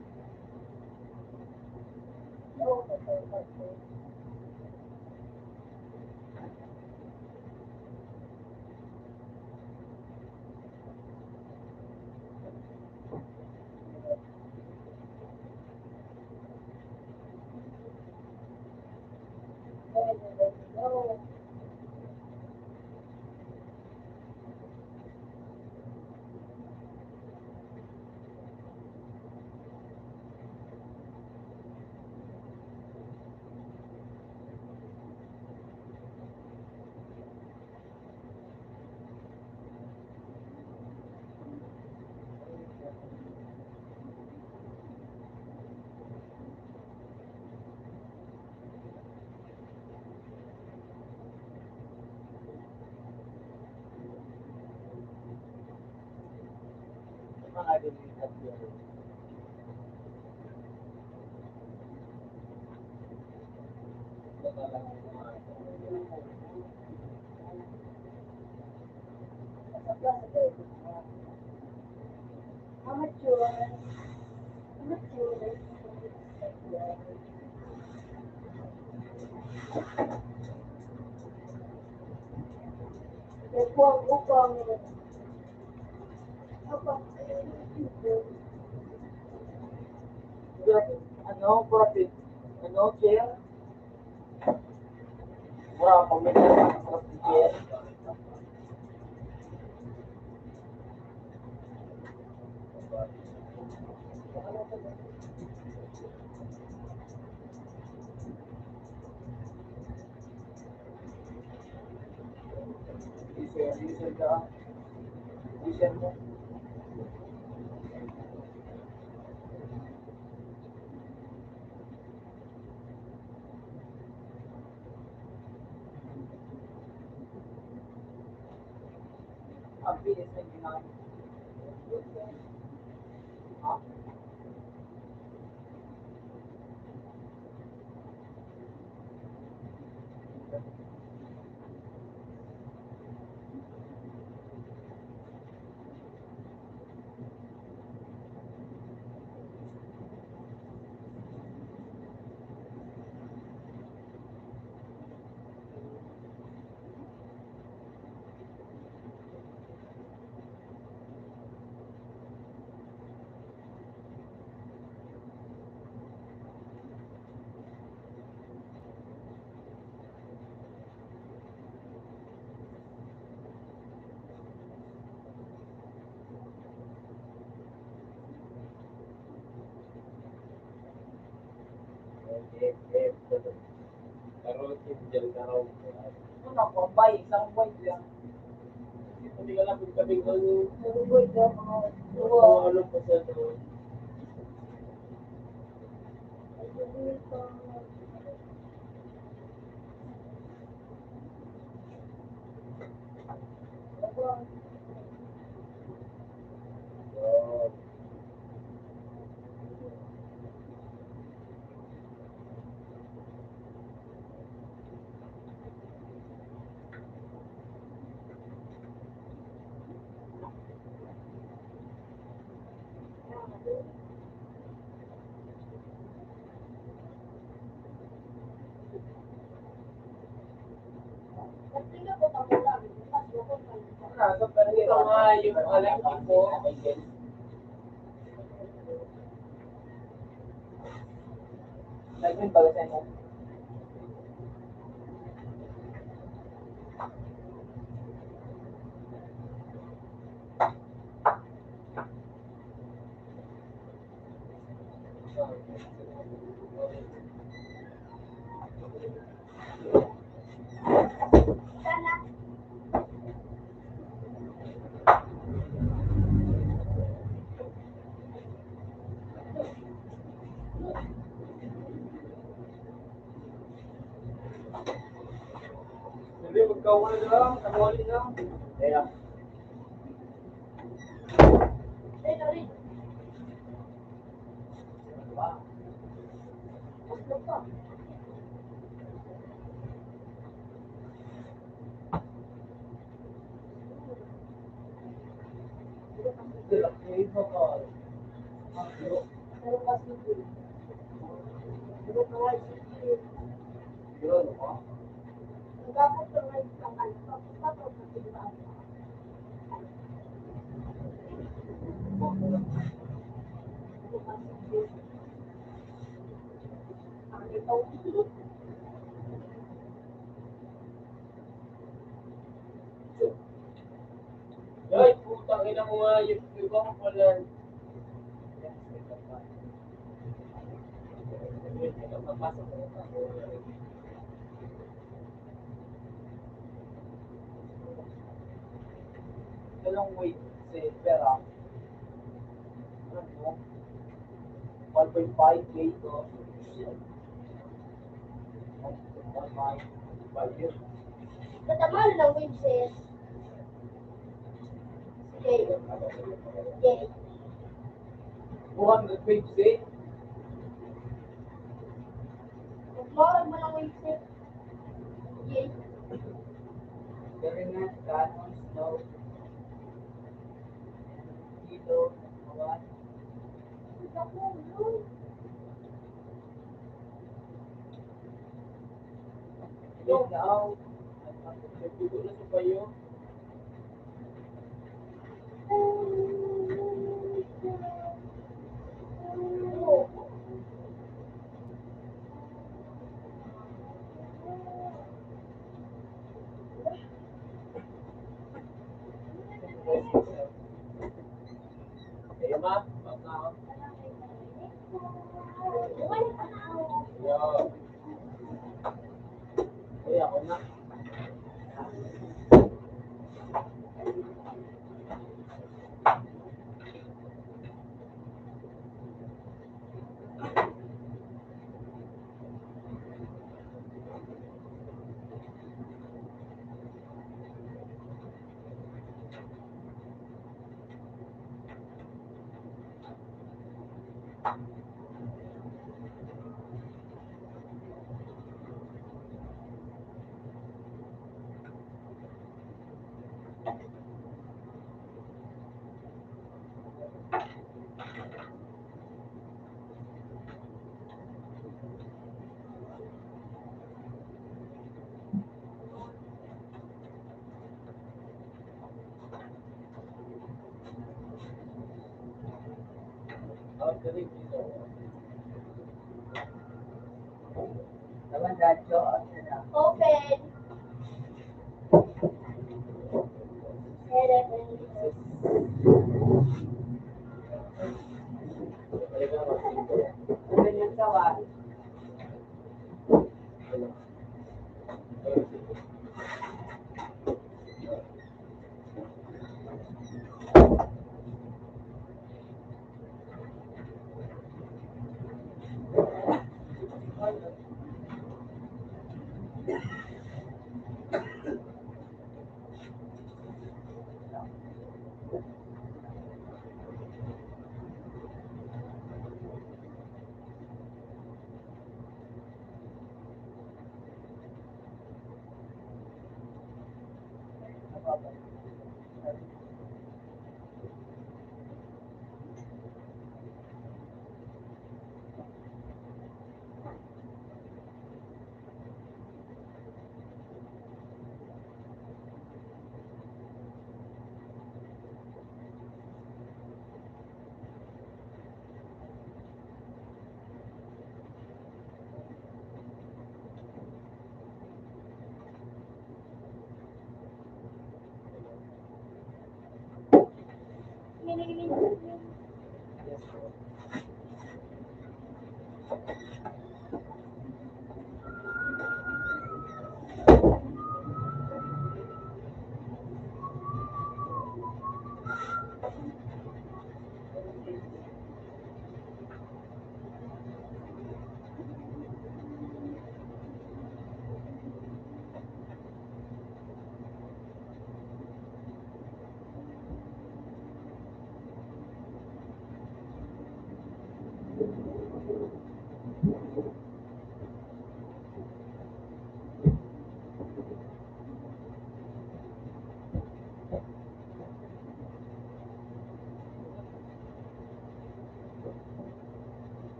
Ano, profit? Ano, chair? Mura, pag may chair, profit chair. Ang bilis ng ginamit. Ha? Naging baga sa inyo. Hindi, magkawa na lang, tanghali na. Kaya. Ay, putang ina mo nga, yung iba ko pala. Dalawang weight sa pera. Ano? One point five K to. One point five yun. Katamahal ng weight, sir. Sige. Sige. Two hundred weight, sir. Katamahal mo ng weight, sir. Very nice, that one, snow. Kilo, kawan. Yung daw, nagpapagpapito na sa bayo. Open.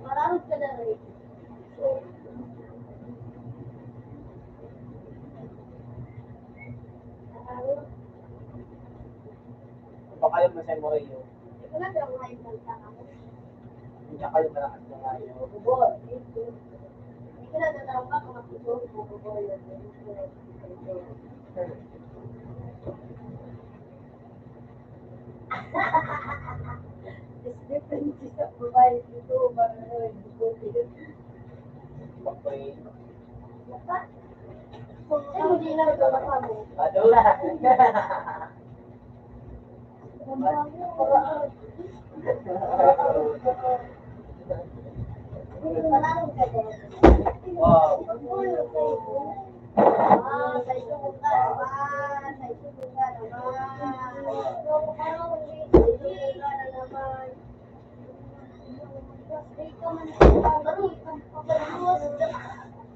Mararog ka na rin. So, mararog. Baka yung masaya mo rin yun. Ito na daw nga yung salita ka mo. Hindi ka kayo malakas na nga yun. Bubol. Ito na daw nga kung magtutulog mo, bubol yun. Mas different sa babae dito, marami na nagbubuti. Bakit? Ay, hindi na nagmamahal mo. Ano? Wow.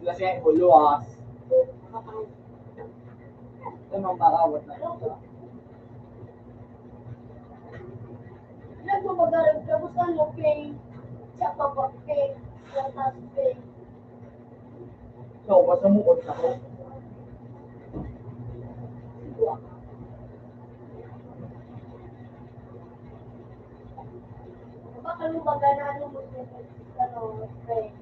Kasi ang luwas. Ito nang marawat na ito. Nagbabagarag ka, gusto mo pink? Siya pa ba pink? Siya pa pink? So, basta mo, sa ko. Baka lumaga na ano mo, ano, pink.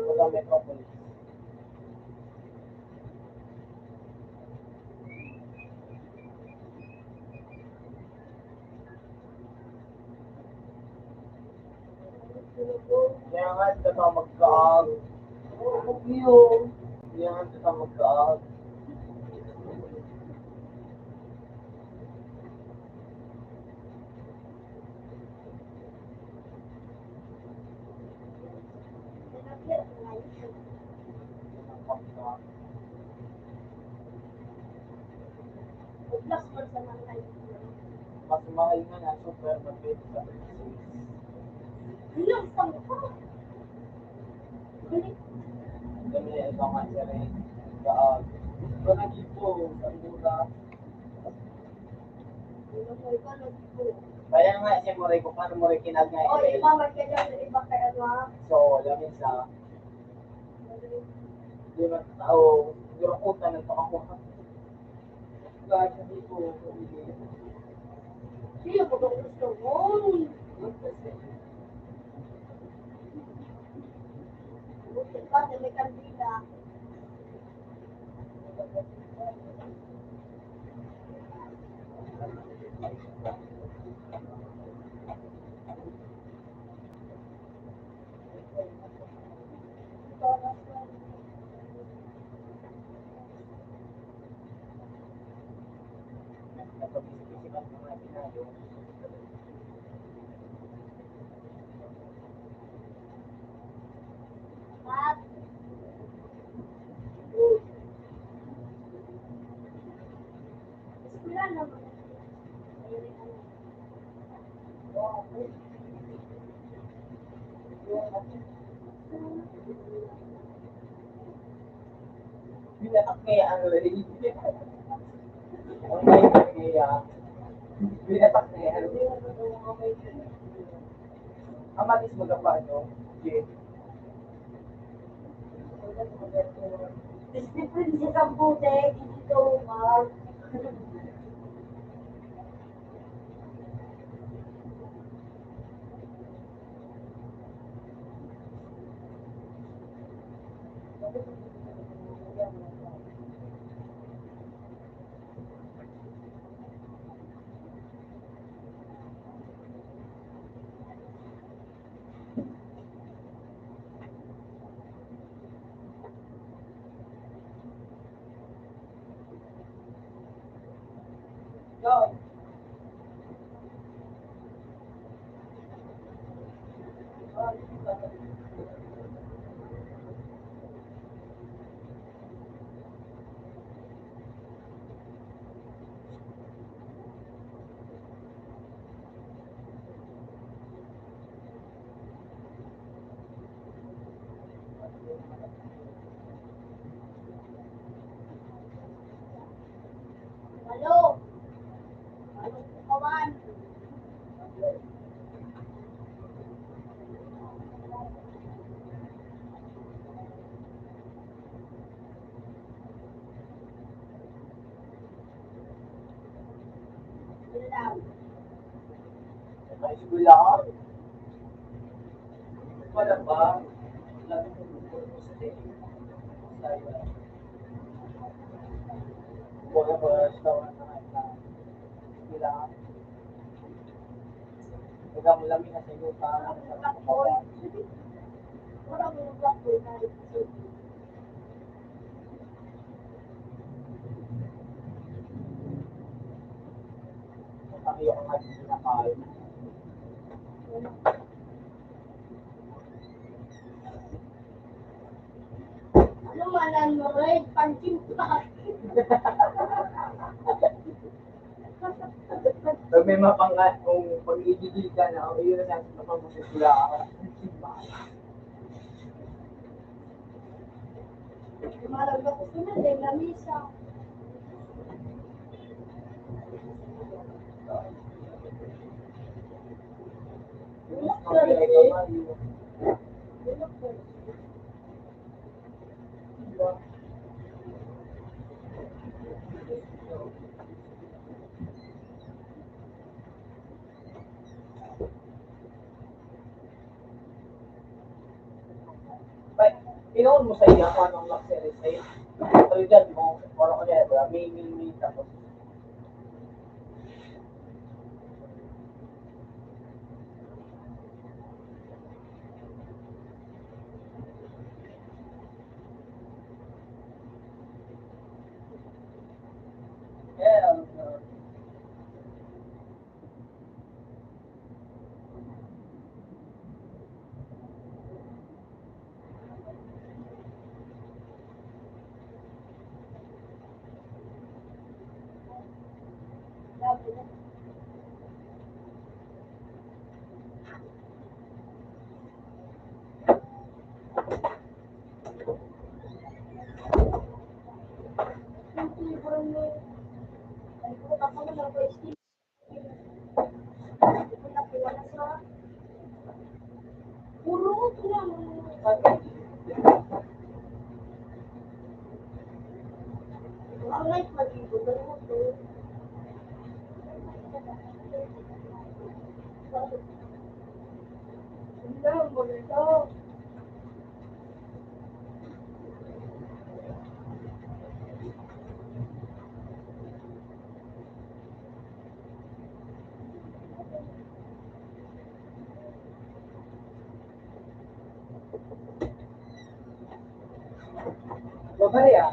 Wala, Metropolis. Kaya nga, ito na magkaag. Oo, yun. Kaya nga, ito na magkaag. Mas mahal nga na super market sa Princess. Ilang sangka? Kami na ito nga siya rin. Kaag. Ito na dito, sa mura. Kaya nga, siya mo rin kung paano mo rin kinagay. Oh, iba man kaya sa iba kaya, ano, ah. So, lamin sa, di ba, tao, durakutan ng pakakuha. Kaya hindi ko, hindi. Siya po ba gusto mo? Buti pa, may kandila. Binatak niya ang lady. Ang binatak niya. Binatak niya. Ang matis magapa, no? Yes. Discipline sa sampu, te. Dito, Mark. May eskwelahan. Wala ba? Labi ng grupo sa Wala ba? Sa mga eskwelahan. Baga mo lang yung nasa yuta, nasa katawan. Ang iyo ang nagpinakal. Ano man ang red punching bag? Pag may mapanga-, kung pag-ibigay ka na, o yun na sa mga masasula, simbahan. Lumalagay ko sila, dahil lamisa. Wala ka rin. Wala ka rin. Bay, pinoon mo sa iya kung anong luxury sa'yo. Pero dyan mo, or ano yan, wala, may, may, may, tapos. Yeah, um, Babae, ah.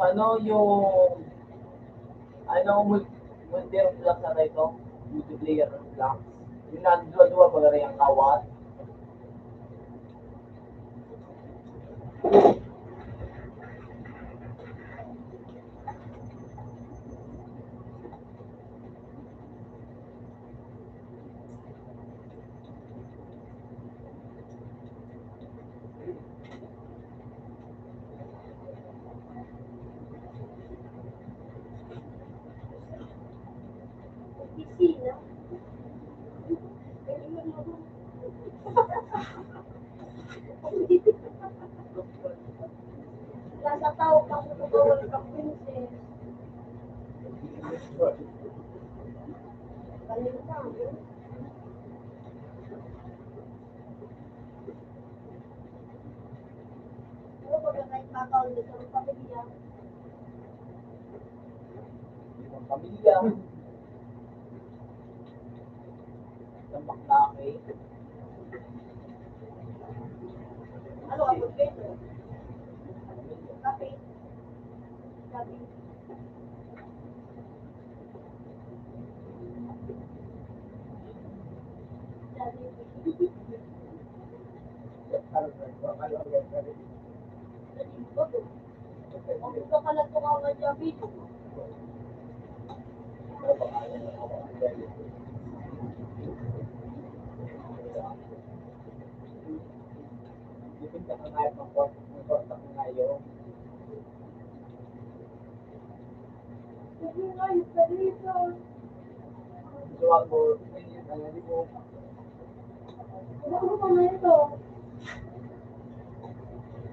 Ano yung, ano, mul-, multiplayer lang sa ito? Multiplayer lang. Yung nandua-dua ba rin ang kawat? Opisina. Nasa tao pa ko, wala kang princess. Galing ka, eh. Pero pag may makaon dito ng pamilya, Ibang pamilya. Tambak na, okay. Ano ang pagkento? Kape.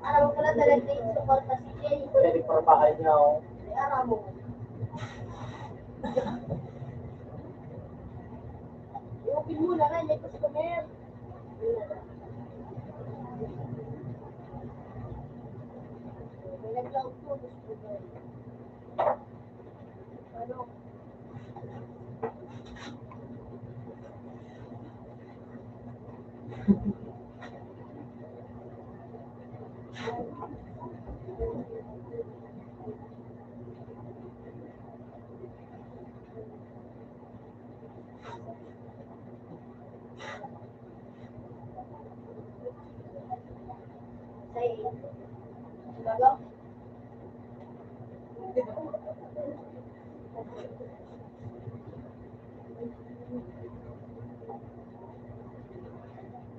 Ano ko pala talaga yung sa kwarta si Jay? Pwede para bahay niya, oh. May aramo. I-open mo na nga, may customer. May naglaog to, customer. Ano?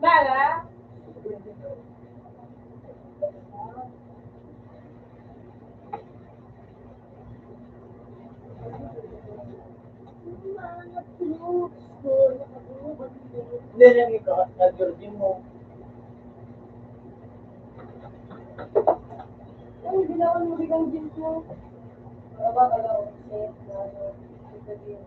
Mara? Hindi lang ikaw, na Jordi mo. Ay, hindi na ako nabigyan dito. Baba ka lang, safe na, ano, safe na din.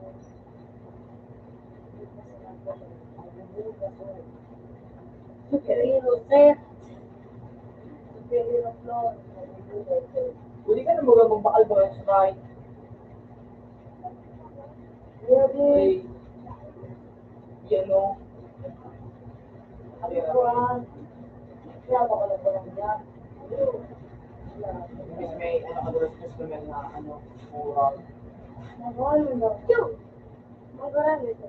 Superhero set. Superhero floor. Pwede ka na mga magbakal ba sa kahit? Pwede. Yan, no? Ano ko, ah? Kaya baka lang pala niya. Kasi may, ano, ka, customer na, ano, mura. Nagawin mo. Yun! Magkano ito?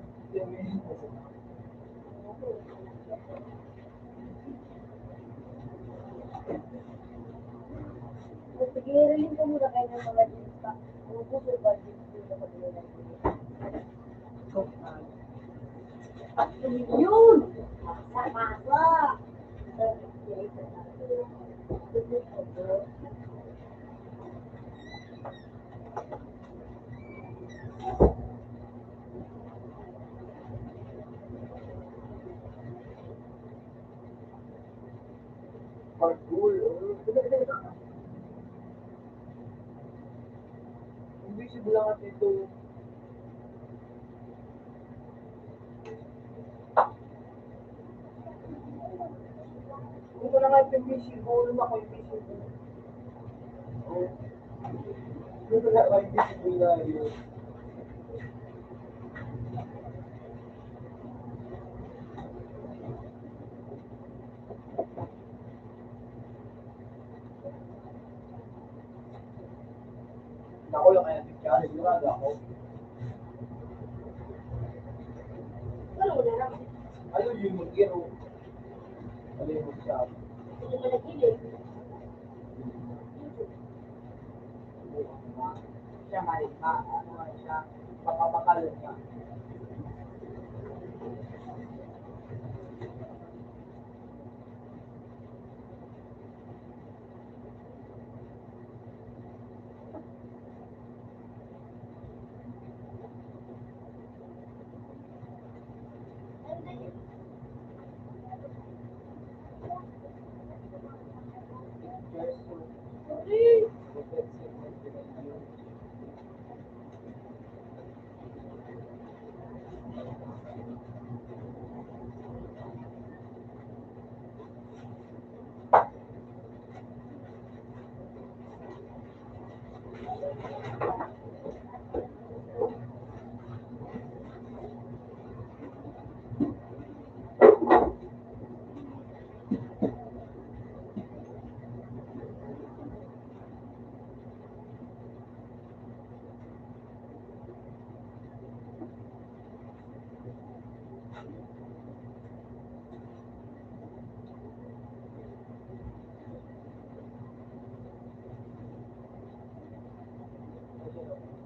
Sige, rin ko muna kayo ng mga jeans pa. Ang gusto ba jeans ko sa pagkakita? Yun! Sa masa! Pagul. Invisible lang at ito. Hindi ko na nga invisible, ako invisible. Oh. Hindi ko na invisible na yun. Ako lang kaya nangyari, sigurado ako. Ano mo na lang? Ano yung mag-iro? Ano yung mag-shop? Hindi pa nag-ibig. Siya, mali, ma-, ano nga siya, papapakal niya.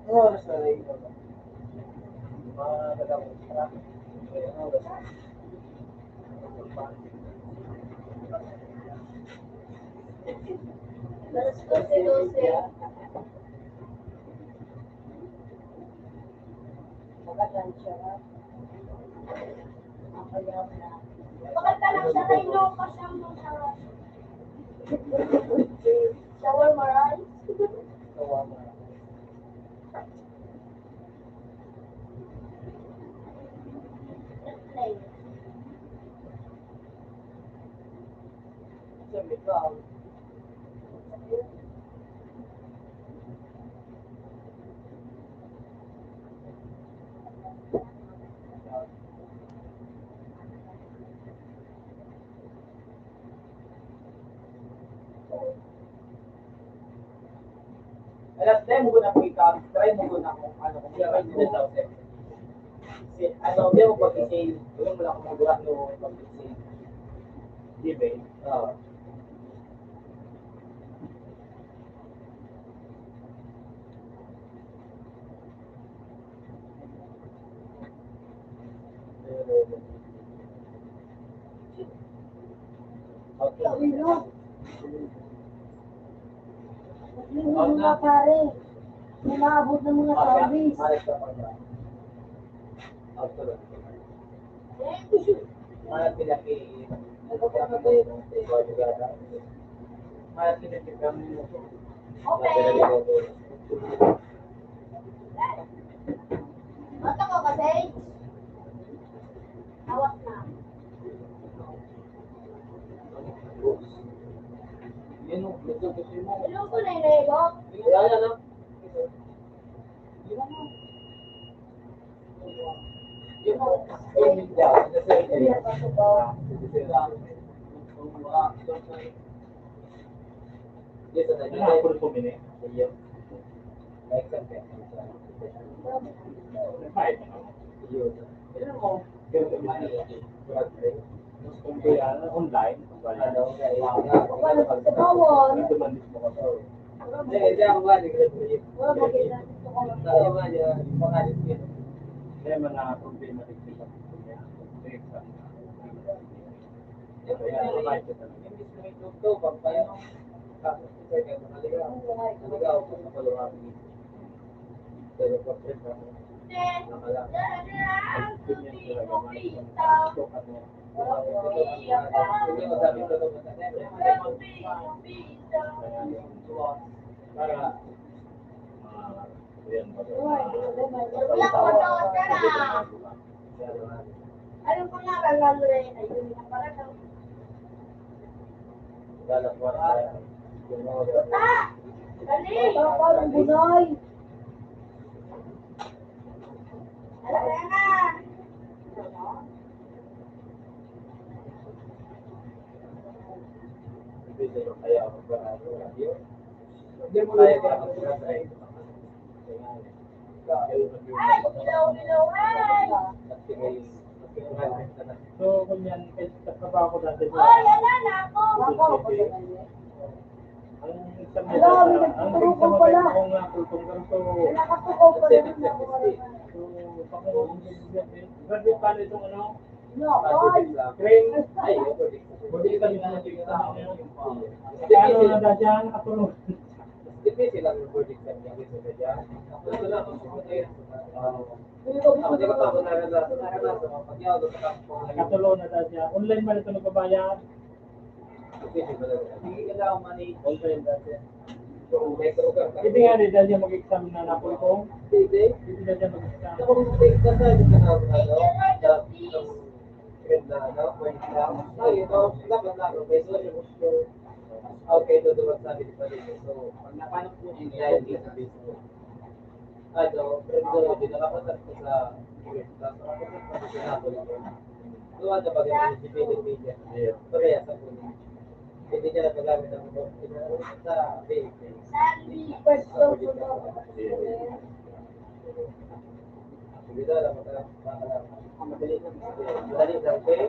Ano oras na rin? Mga taga-, mga oras. Alas doce, doce. Magandang siya. Bakal ka lang siya, tayo pa siyang mga shower. Shower, maray. Shower, maray. Alas diez mo na po ikaw, try mo na kung ano, kung meron mo. Si, ano, di mo pag-isay, yun mo lang kung magurang mo pag-isay. Di ba? Oo. Yung mga pare, umaabot ng mga service. Okay. Mata ko kasi. Hawak na. Yan o, gusto, gusto mo. Ilong ko na, ilong ko. Wala na. Yan o. Yan o. Ano ang puro tumini? Nagbayad na naman. Online. Nagdumandis mo ka. Kaya man na problema din sila. May exam. Para Wala ko sa oras ka na. Anong pangalan, Andre? Ayun, yung pangalan. Puta! Dali! Parang bunay. Alam mo na. Hindi mo na yung So, kunyan, kahit sa trabaho ko dati sa Ay, yan na, nako! Ang isang Hello, may ang nagtuturukan isang pala. Kung nga, kung ganito. May nakatukaw pala. So, pa kung graduate pala itong ano, No, boy. Train. Ay, hindi kami na nakikita. Ano na ba dyan? Katulog. Depende lang yung verdict sa niya, gusto niya dyan. Gusto na, gusto ko na yun. Ah, hindi ko pa, hindi ko pa, wala na, wala na, wala na, wala na, wala na. Katulog na daw siya. Online man ito nagbabayad. Depende ba lang? Hindi kailangan money. Online dati. Hindi nga rin dahil siya mag-exam na napulkong. Hindi. Hindi na siya mag-exam. Ako, mag-exam na, hindi ka na, ano, na, ano, mag-exam. Ay, ito, dapat na, ano, may social gusto. Okay, ito, dapat sabi ni Pablo. So, pag napanap po niya, hindi na, ano, pero hindi na, nakapasok ko sa, sa, sa, sa, sa, sa, So, ano ba, ganun, si Pwede Media. Ayun. Parehas ang kunin. Hindi niya nagagamit ang sa P F P. Pwesto ko ba? Sige na, alam mo ka, madali lang. Madali lang, okay?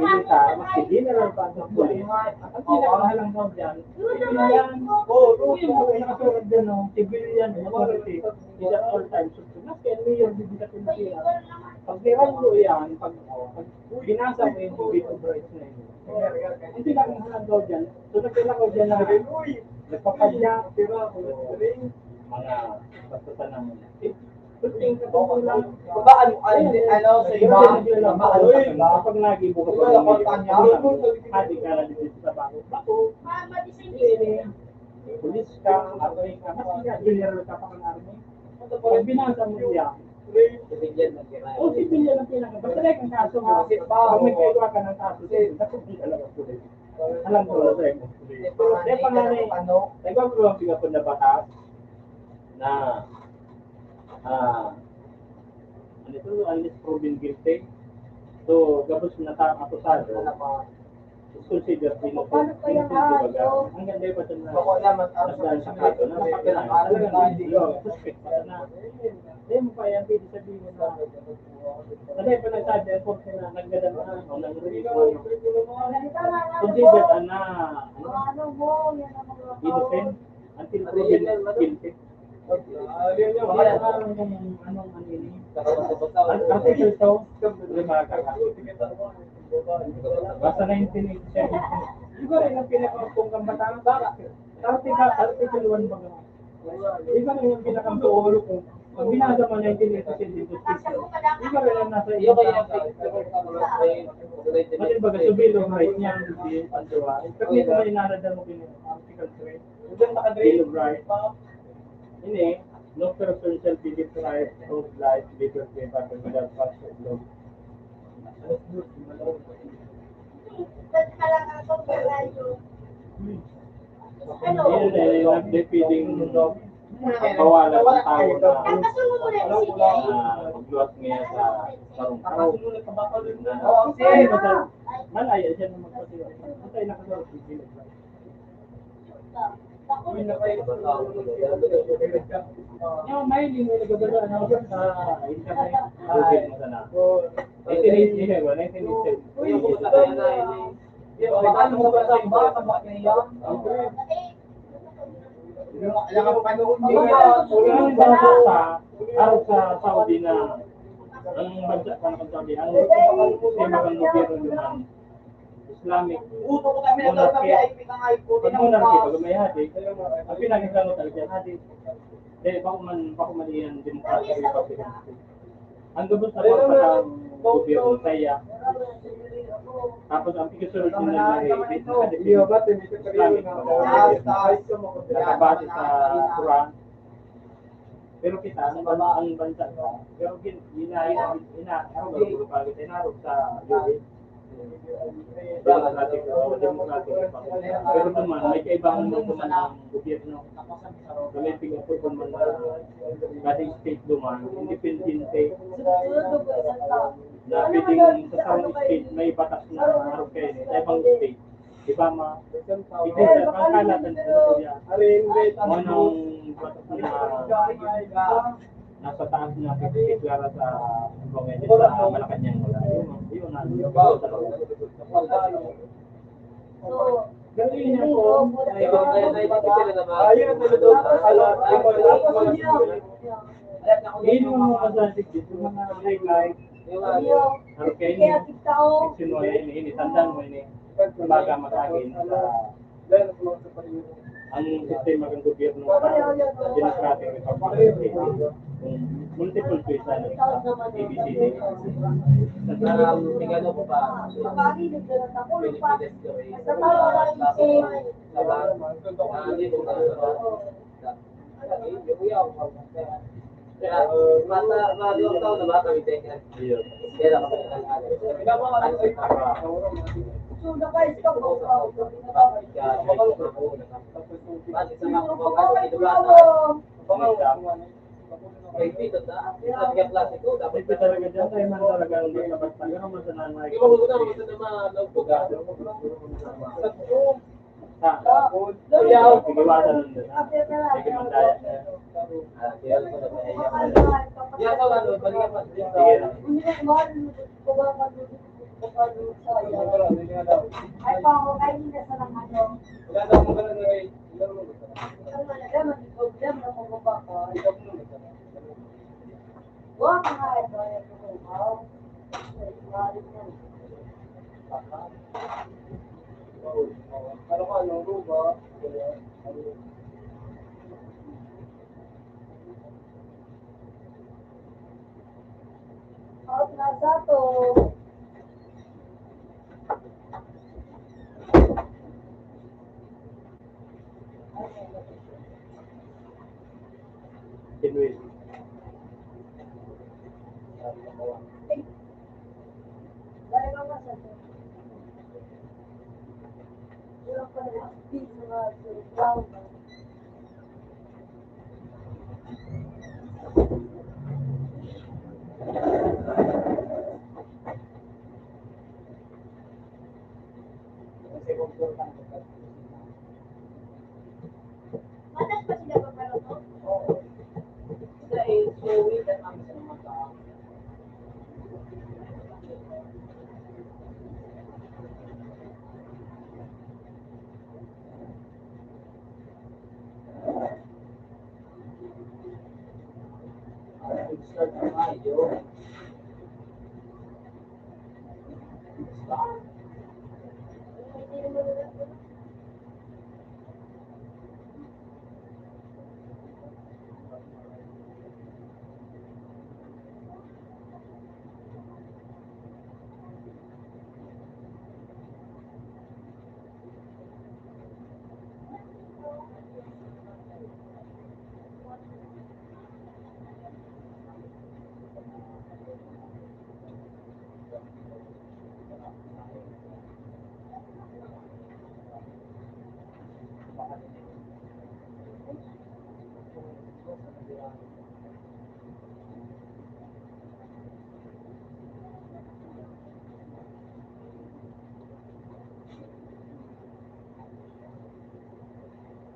militar, maski general pa sa pulis, ang pinakahalangkaw dyan, civilian, o, yung mga nakasurad dyan, no? Civilian authority is at all times. Maski ang mayor, bibitatin sila. Pag niranggo yan, pag, pag binasa mo yung Bill of Rights na yun, ang pinakahalangkaw dyan, so nagkilakaw dyan na nagpapadya, mga basta sa nang Kunting katungkulan. Ba, ano, ano, ano, sa iba, mabaan sa iba. Kapag nagibo ka pa ng milyon, hadi ka na dito sa bako. Bako, pulis ka, army ka, mas ka, general ka pa ng army. Pag binasa mo siya, o, civilian ang pinaka-, basta na yung kaso mo, pag nagkaigwa ka ng kaso, dapat di talaga pulis. Alam ko, alam ko. Kaya pa nga na eh. Nagbago lang sila po na batas na, ah, ano ito, unless proven guilty. So, gabos na ta, akusado, is considered innocent. Innocent, di ba, ga? Ang ganda yung patungkol na nagdaan sa kaso na may pinangalan. Talagang suspect pa na. Hindi mo pa yan, pwede sabihin na. Kasi pa nagsabi ang korte na nagdadala na, o nag-release mo. Considered na, ano, innocent until proven guilty. Kaya parang yung, anong, ano yun eh. Ang article to, remarkable. Basta nineteen eighty-seven. Di ba rin ang pinakapungkang batas? Article, article one ba nga? Di ba rin yung pinakapungkang, pag binasa mo nineteen eighty-seven Constitution, di ba rin ang nasa iyo? Kasi baga, subilo ang right niya, hindi yung panduwa. Pero ito may inarada mo din, article three. Bill of Rights. Ini, no person shall be deprived of life, liberty, and property without cause of law. Yan eh, hindi pwedeng pagbawalan ng tao na, ah, magluwas ngayon sa sarong tao. Na, malaya siya na magpasiwa. Patay na kasi. Yung may link na nagdadala na ako sa internet. Google mo sana. Nineteen eighty-seven, nineteen eighty-seven. Yung mga ano mo ba sa iba, sa mga kailangan? Yung mga panahon niya. Yung mga sa, araw sa Saudi na, ang bansa sa Saudi, ang sistema ng gobyerno naman, Islamic monarchy. Pag monarchy, pag may hadi, ang pinagkakano talaga hadi. Dili, bako man, bako man iyan, democratic republic. Ang gabos na pagpatang gobyerno sa iya. Tapos ang pagkasunod nila na Islamic monarchy. Nakabase sa Quran. Pero kita, ang ban-, ang bansa, pero gin-, gina-, gina-, gina-, ano ba, gina-, gina-, sa U S. Democratic, o, democratic. Pero naman, may kaibahan naman naman ang gobyerno. Sa may Singapore, kung mga dating state naman, independente. Na pwedeng sa isang state, may batas na harap kayo, sa ibang state. Di ba, ma-, ito sa pangkalatan sa Victoria. Manong batas na nasa taas na pagdeklara sa Congress sa Malacañang wala. Yun, yun na, yun. So, galing niya po. Ayun ang talaga. Yun yung mga masasabi dito, mga highlight. Yung ano, okay, kaya kita, oh. Action wala ini, ini, tandaan mo ini. Kumbaga, mag-again sa ang sistema ng gobyerno sa Democratic Republic of the Philippines. Kung multiple choice na lang sa A B C D. Sa Taral, tigano ko pa? Pinipilis ko eh. Sa Taral, sa Taral, ah, hindi ko pa. Mata, mga duwang taon na bata, may second. Iyo. Kaya lang kami nag-ano. Bakit sa mga kumbaga, may dula na. May pito na. Sa mga klase ko, dapat. Ito talaga dyan, kaya man talaga ang basta-basta. Pero mas nanay. Iba ko na, mas nanay, mas nanay.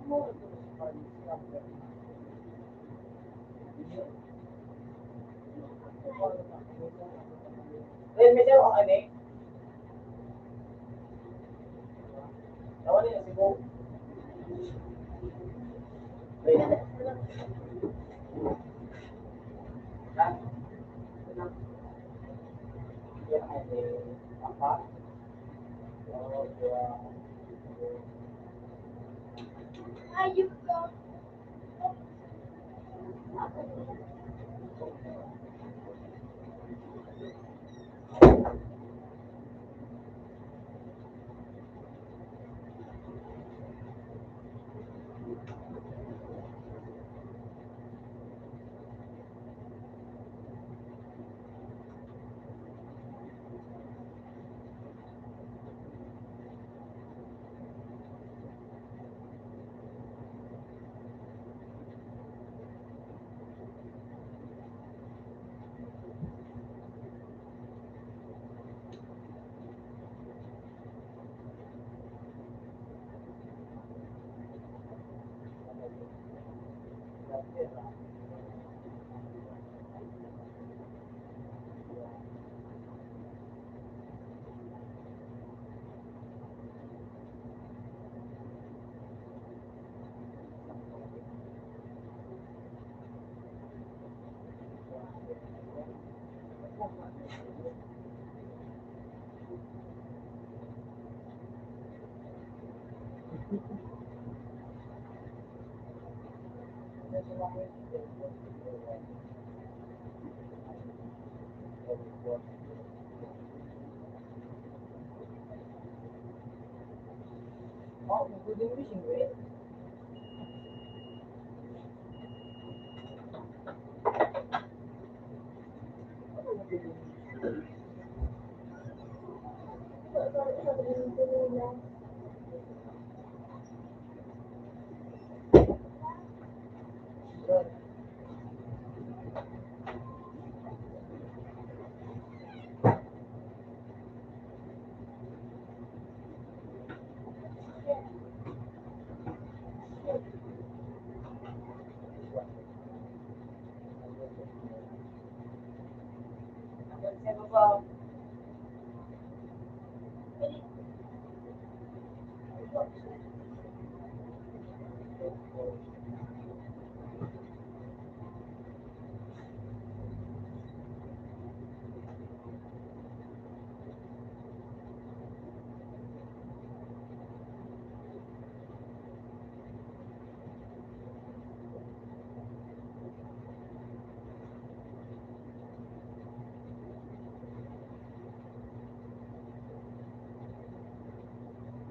Ay, medyo ang ano eh. Tawa niya, Cebu. Wait. Ha? Yan ay, eh, apa? Ayun ko.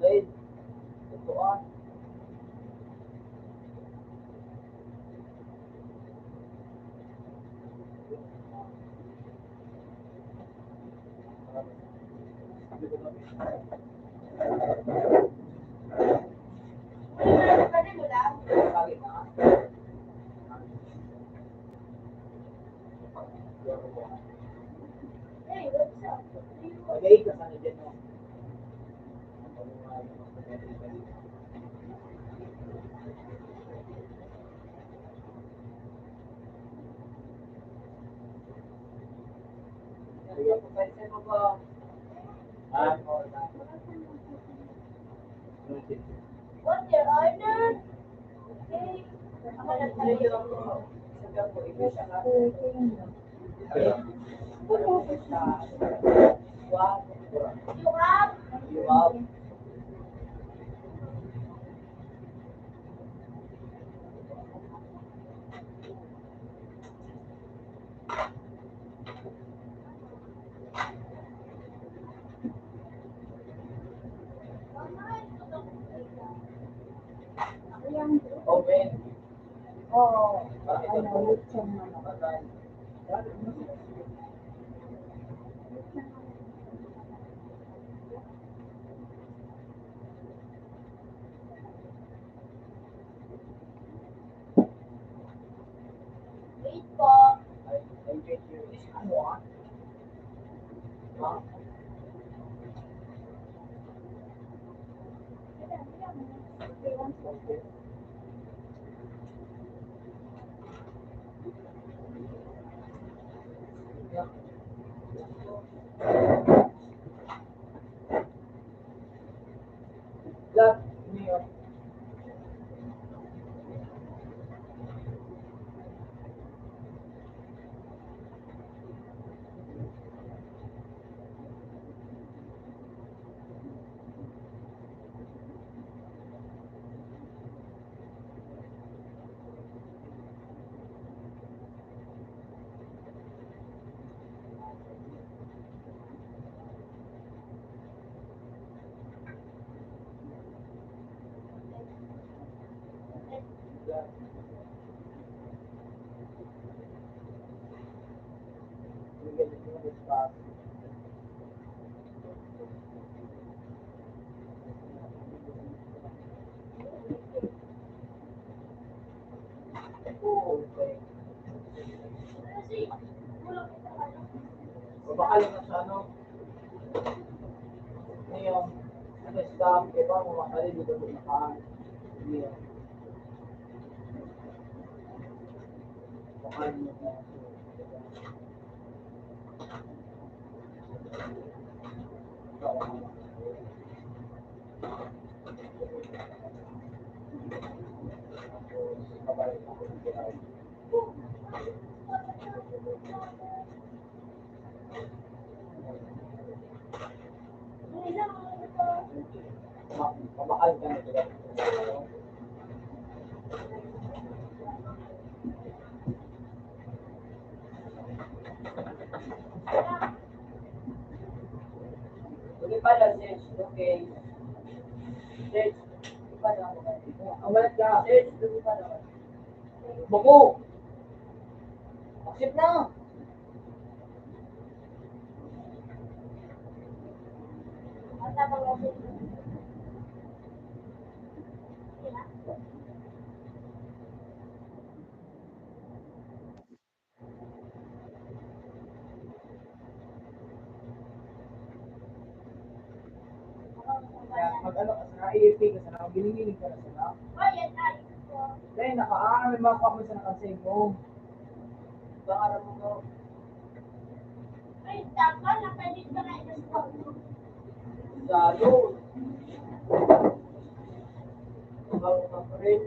Ay, ito ah. What's your order? Okay. You have? You have? Open. Oo, ano, lechon manok. Wait po. Ay, ay, wait, wait. Ano, ah? Ha? That, niyo. Mabakal na sa ano. Ngayon, ano, staff, di ba, mga kaliligo na ka. Ngayon. Bakal na sa Hindi pala, search, okay. Search, hindi pala. Ang walat ka. Search, hindi pala. Bako. Accept na. Kaya mag-ano ka sana, A F P ka sana, ginigiling ka na sana. Kaya naka, ah, may mga comment sa nakansay mo. Baka alam mo ko. Ay, tapa, nakalit ka na ito. Lalo. Ikaw, friend,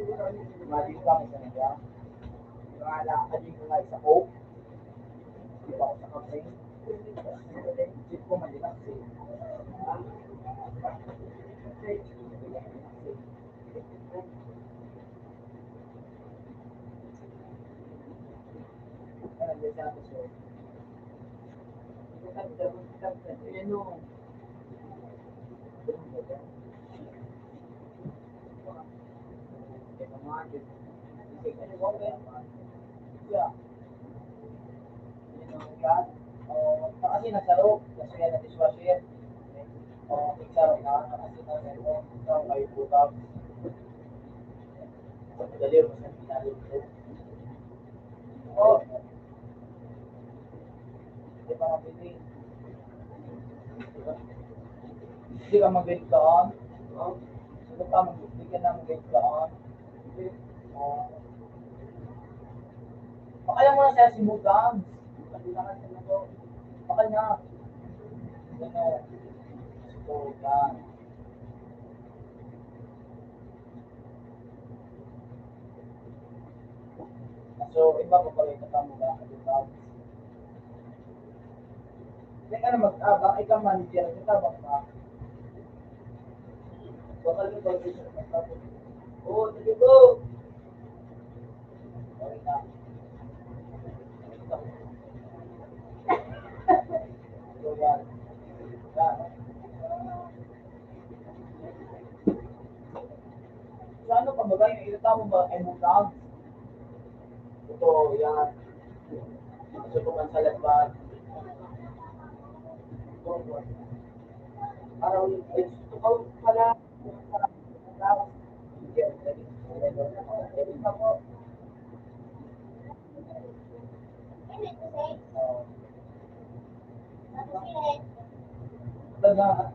mali ka, may sanaya. Wala ka din nga isa ko. Di ba ako sa kamay? Isip ko, malinaw eh. Ano, may sabi siya. Ano? Kasi nasa loob, kasi yan ang dishwasher. O, pigsarap na, kasi nasa loob, ikaw kayo butas. Madali, mas nagpinalo ito. O, di ba mabili? Di ka mag-guide kaan? Ano pa, mag-, di ka na mag-guide kaan? O. Pakaya mo na siya si Butang. Pakaya niya. Ano? Si Butang. So, iba pa pala yung katamo na, di ba? Teka na, mag-abang, ikaw manager, ikaw ba pa? Bakal yung pag-, oo, sige po. Okay na. So, yan. Yan. Sa ano pa ba, yung ilo tamo ba ay butang? Ito, yan. Gusto ko man sa lagba. Parang, eh, gusto ko pala. Yan, yan. Yan, yan.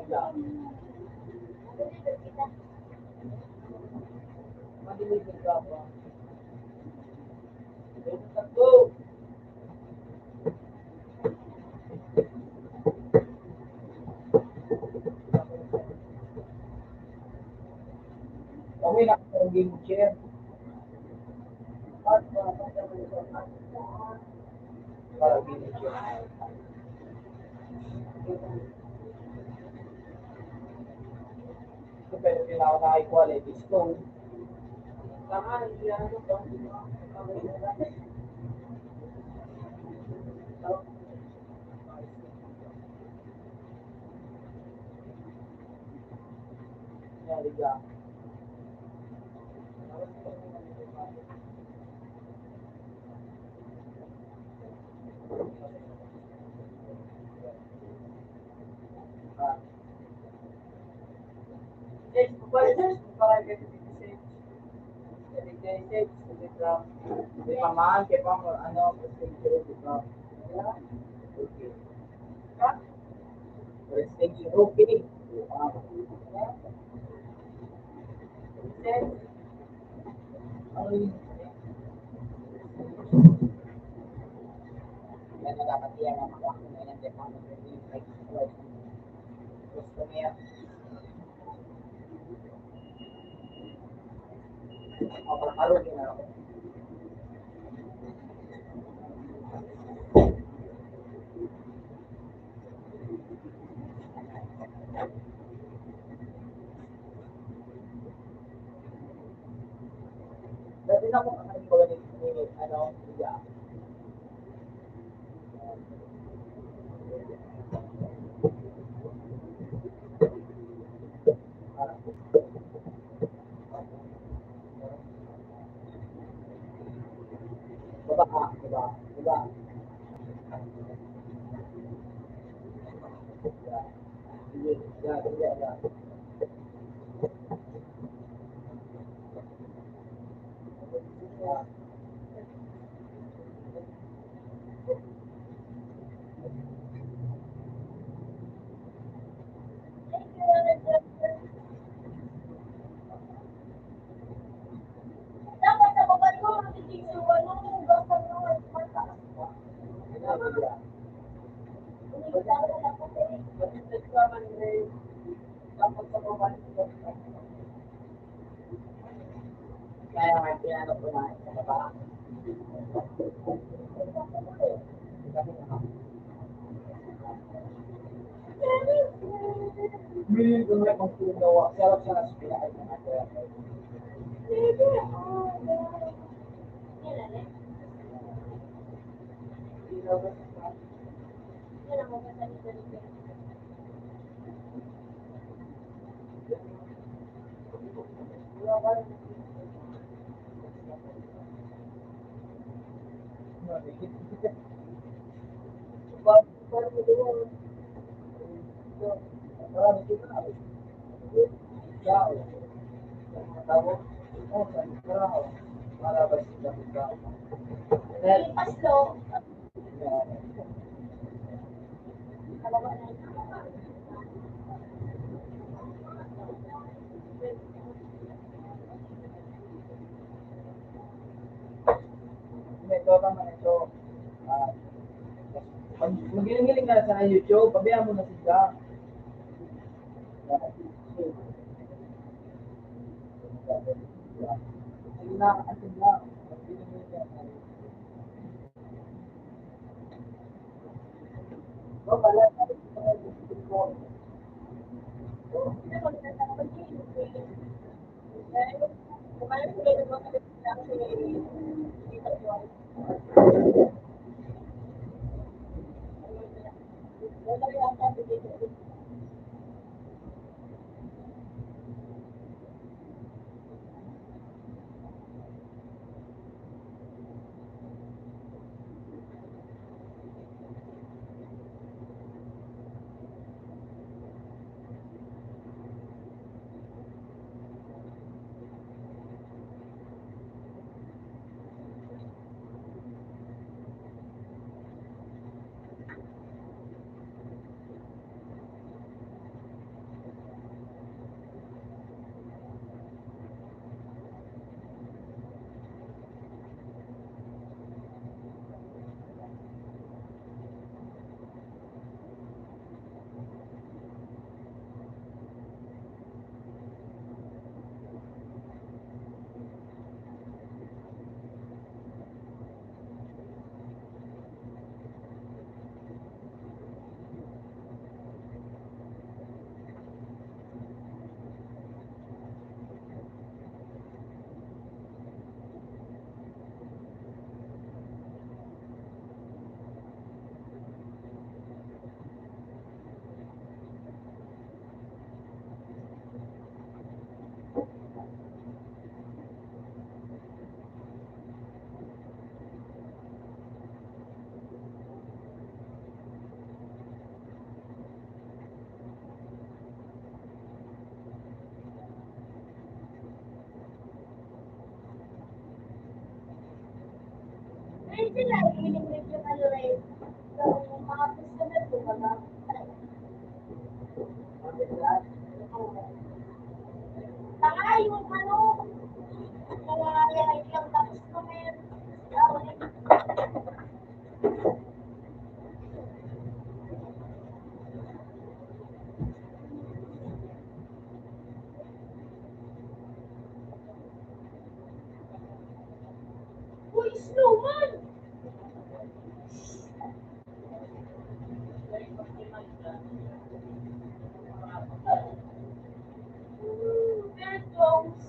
Okay na, hindi mo share. Para hindi mo share. Pero kailangan na high quality stone. Di pa man, di pa mo, ano, di pa. Okay. Presidente, okay. Yan na dapat yan ang mga ngayon, di ba? Gusto niya. Dati na akong kakain ko ganito, ano, iya. Baba, ah, baba, baba. Sige, yeah, yeah, yeah. Kaya nga, pinano ko na sa baba. Hindi ko na magtunawa. Sarap siya sa pinakain ng ate. Paslo. Ito, tama na ito. Ah, mag-, maghiling-hiling na sa YouTube, pabayaan mo na sila. Sige na, asin na. Sila yung minimit yung ano rin. So, yung mga customer ko, baga, saka yung ano, yung mga ilang customer, Uy, slow man! Very close.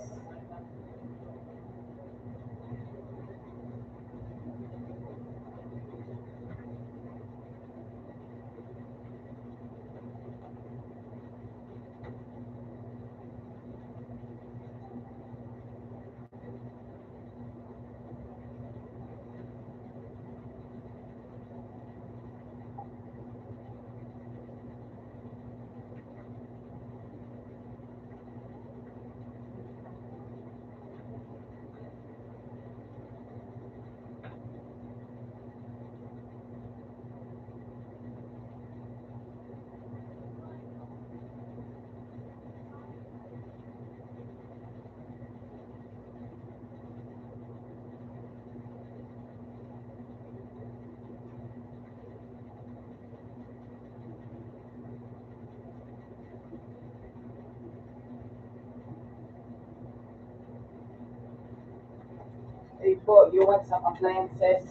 Ito po, you want some appliances.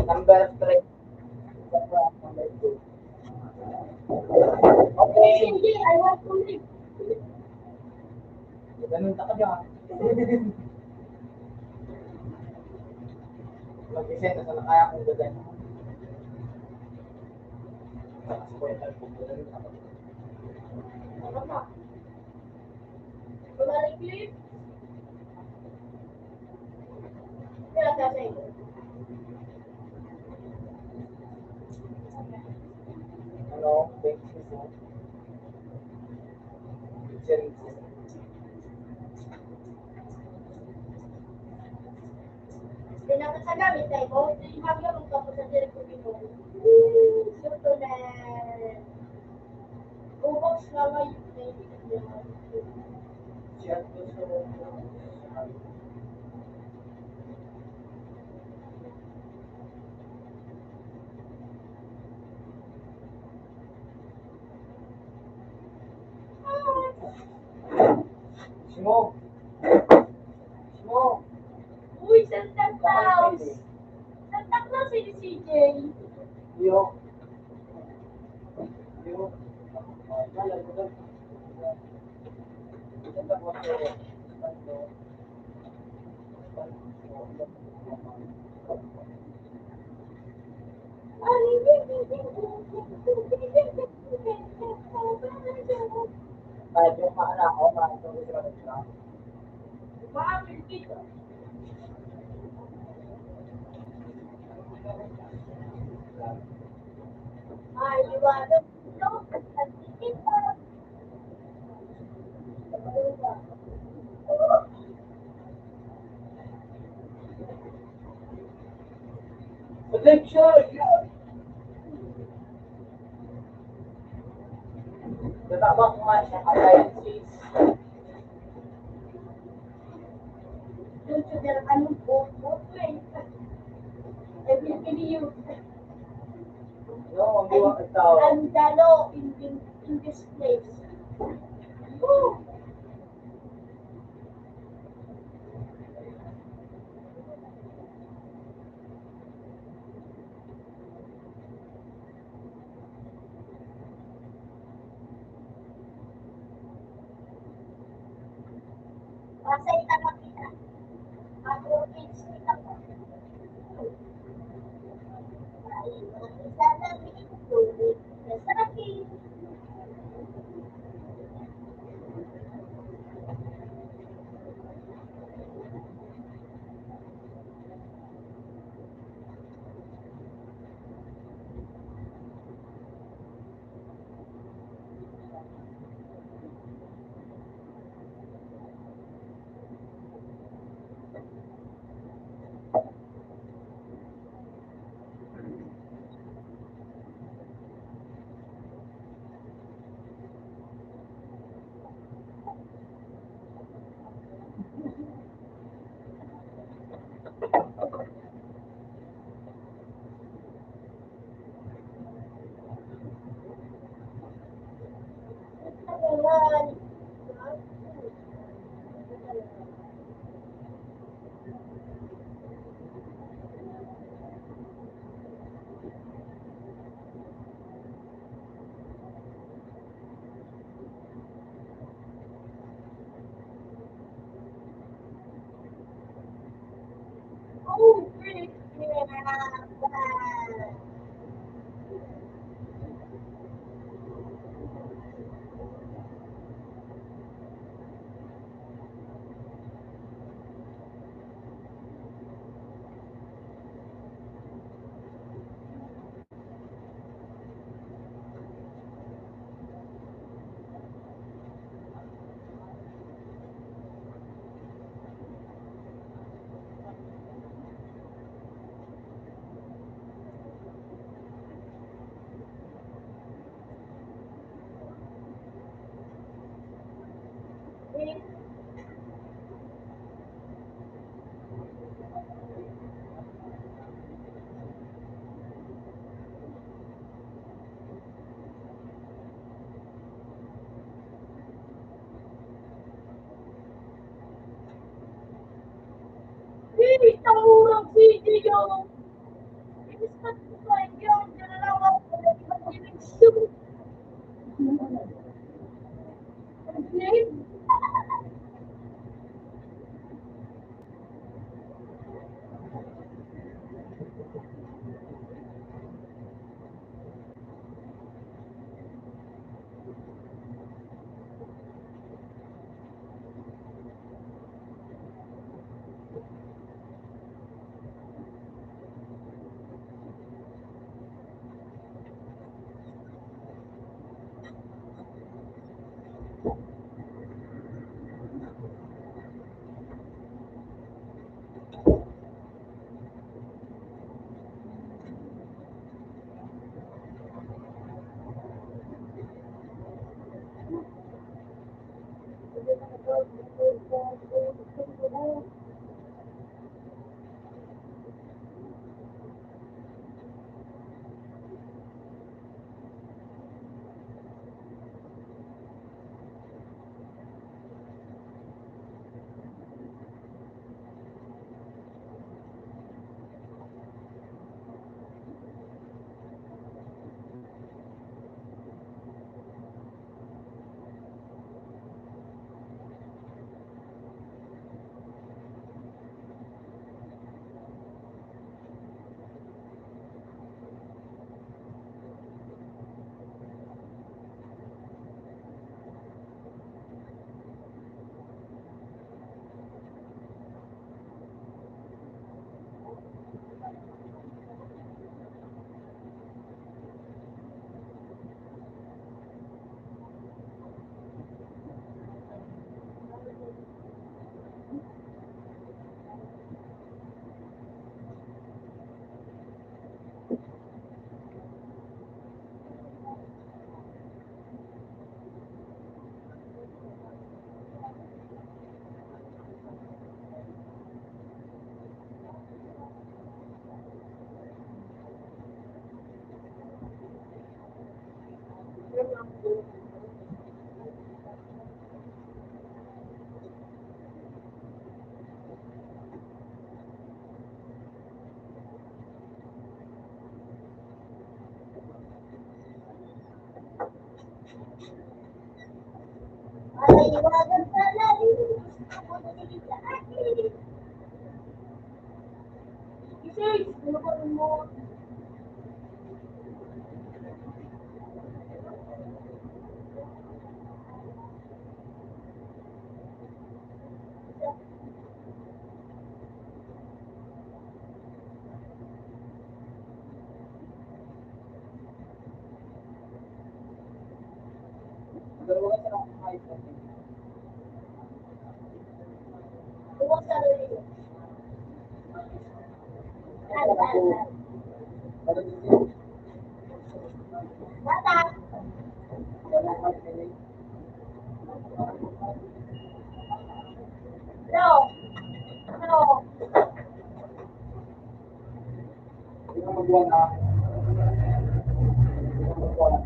Number three. Okay. Sige, I want to leave. Ganun ka dyan. Mag-isip na sana kaya kung ganun. Sa kaskwenta, kung ganun ka. Ano pa? Wala rin clip? Kaya tatay. Ano? Thank you, sir. Sir, sir. Pinakasagamit tayo po, yung mga gamit ko po sa direkto ko. Siyempre, ubos na ngayon, may ibigay naman. Siyempre, so, Simo. Simo. Uy, Santa Claus! Santa Claus, eh, si C J. Yo. Yo. Lecture! Tatama ko nga siya, appliances. Doon sa dalakan ng buhok mo, eh. Every video. No, ang diwang tao. Ang dalo in, in, in this place. Woo!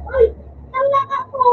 Ay, ang laka po!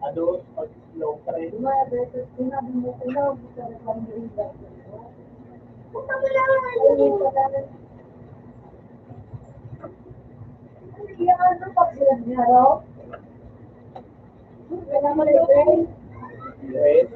Ano, pag slow pa rin. Wait.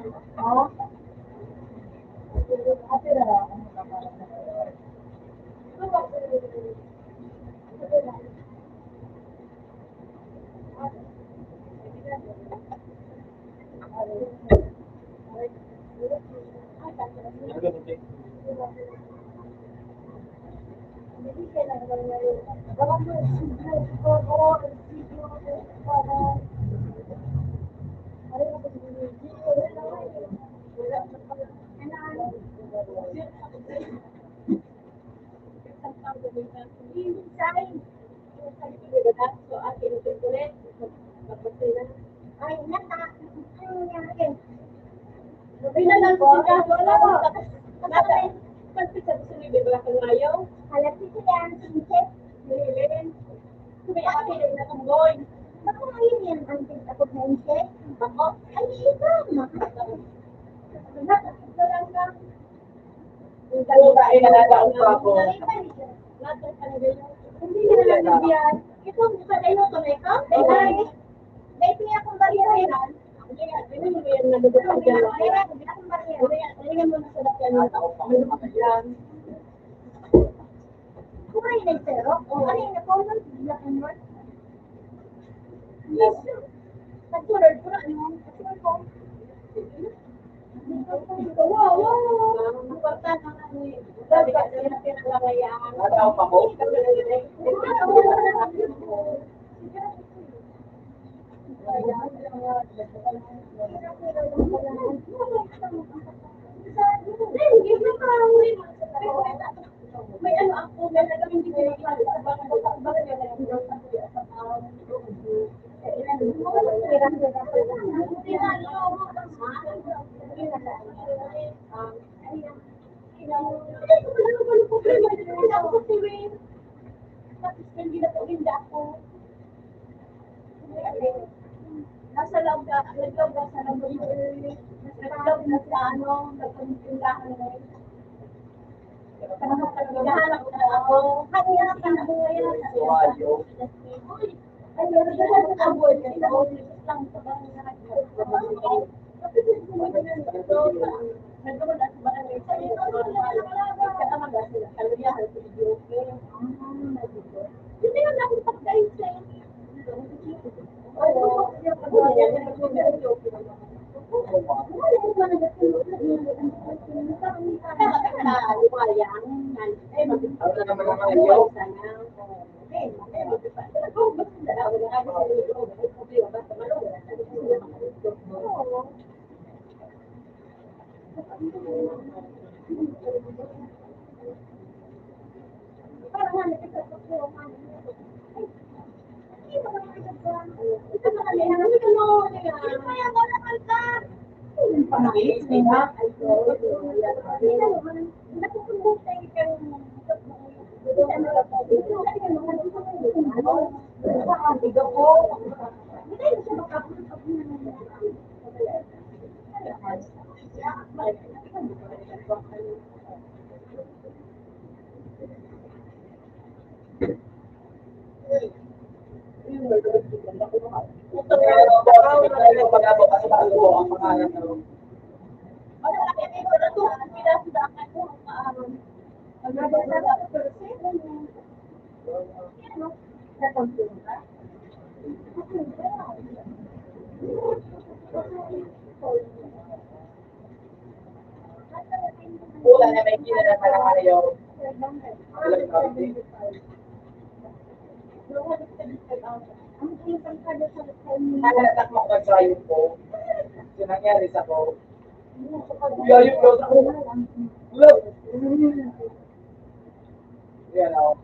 Ay, nata. Ano nangyari? Pinalag ko ka. Wala ko. Nata. Pagpisa gusto ni Bibla kang mayo. Alas siyete yan, kinse. Marilyn. May akin na natumboy. Bako ngayon yan, ang tigtakot na inse. Bako. Ay, ito, ma. Nata, ito lang ka. Ang tayo ba ay nalalaon pa ako? Hindi na lang yan. Ito, sa kayo, ito na ito? Ay, ay. Dahil niya akong barya rin. Hindi nga, hindi mo yan nalulupag yan. Hindi nga, hindi akong barya. Hindi nga, hindi nga mo nasadak yan. Nalulupag yan. Kumain na yung pero? Oo. Ano yung nakuha mo? Black and white? Yes. Nag-color ko na, ano? Nag-color ko. Wow, wow. Ang kwarta na nga ni. Sabi ka, sila pinangangayaan. Ano ang pamo? May ano ako, may ano, hindi ko yung pala sa baka, baka, baka, baka, baka, baka, baka, Nasa loob ka, nag-loob ka sa Nagtawag na sa ano, nagpuntahan mo. Naghahanap na ako. Kaya ka na buhay na. Uy, ay, naghahanap na buhay na. Lang sa barangay. Nagkaroon na sa barangay. Kaya ka mag-asa na. Kaya ka mag-asa na. Hindi na ako pagkain sa'yo. Wala na may kilala na lang kayo. Wala na kami. Kaya natakmak na sayo ko. Yung nangyari sa ko. Kuya, yun, bro. Look. Yan, oh.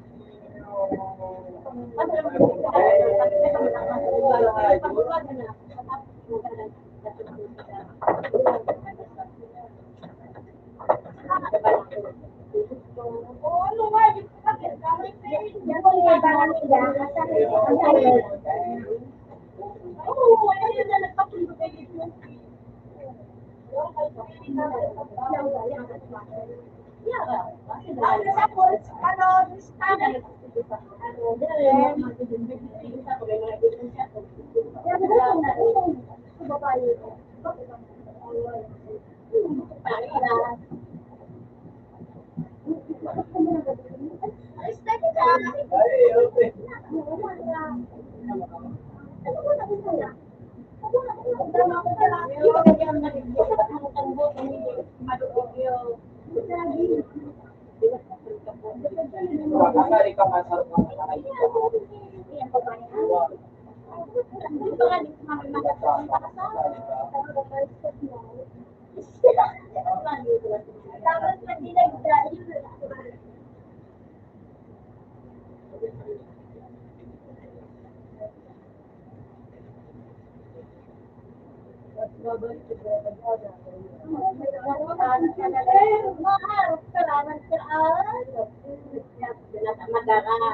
Madara.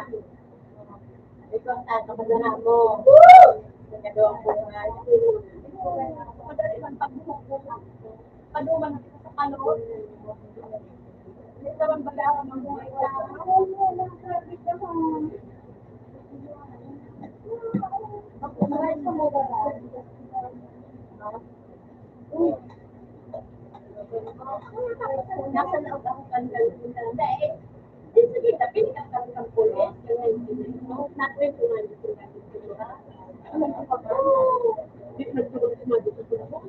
Ito ang tatapadara mo. Sa kadwang buhay. Madali man pagbuhok-buhok. Paduman sa kalot. Ito ang balawan ng buhay ka. Mabuhay ka mo ba? Nasa loob ako kan Dahil, di sige, tapi ni kan kan pulis, kan nakwento nga dito nga dito. Di nagtulog si Madi sa tulog.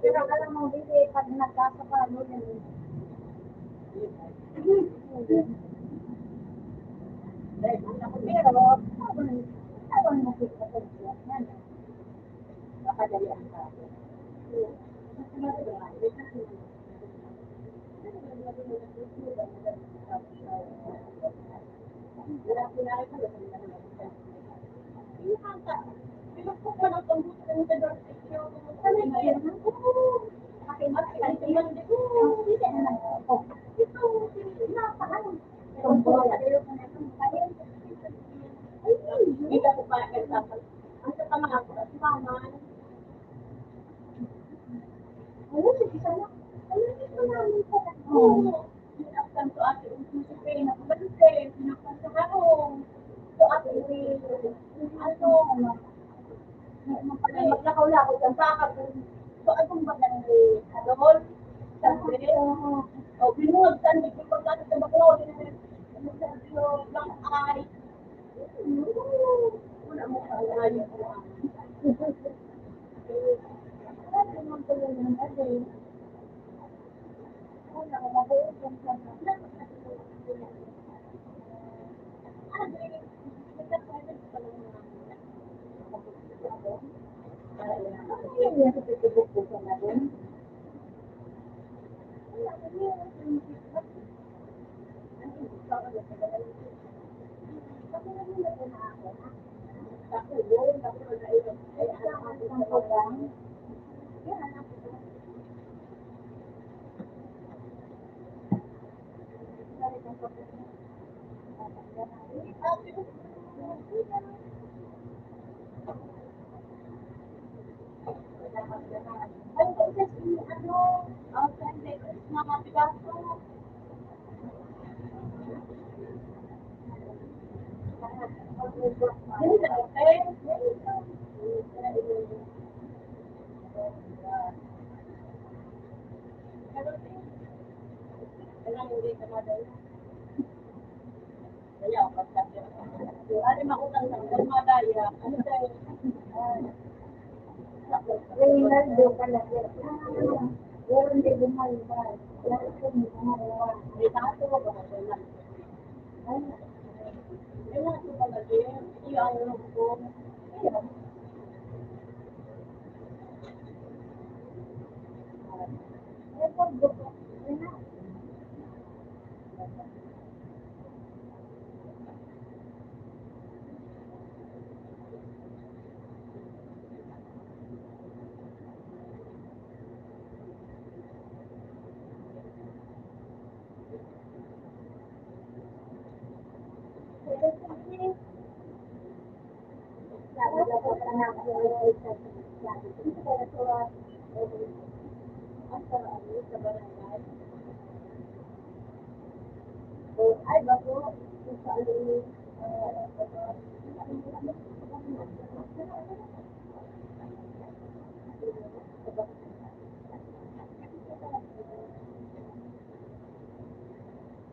Pero alam mo, Bibi, pag nagkasakali, yun. Pero, habang, habang nakikita ko siya, yan. Mapadali ang tao.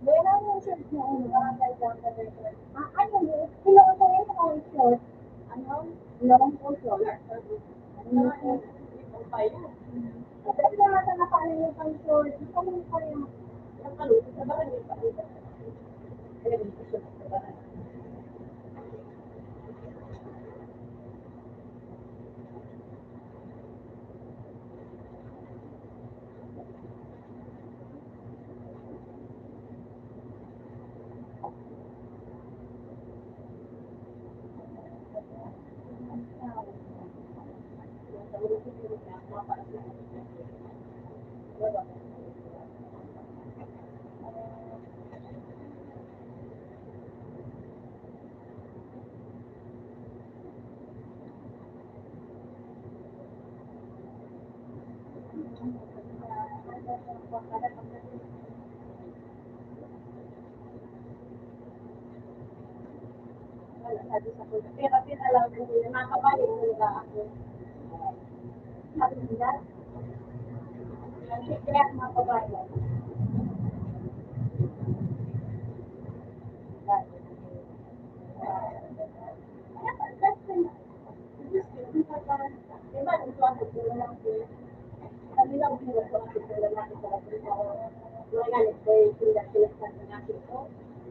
Meron yung shirt na ano, barangay governor. Ah, ano yun? Pinaupo yun sa mga short. Ano? Long o short? Ano yun? Kasi mga sa nakaano yung pang short. Ano yung pang Pero pinalaw ko nila, mga kabayan nila ako. Sabi nila, "Kaya mga kabayan."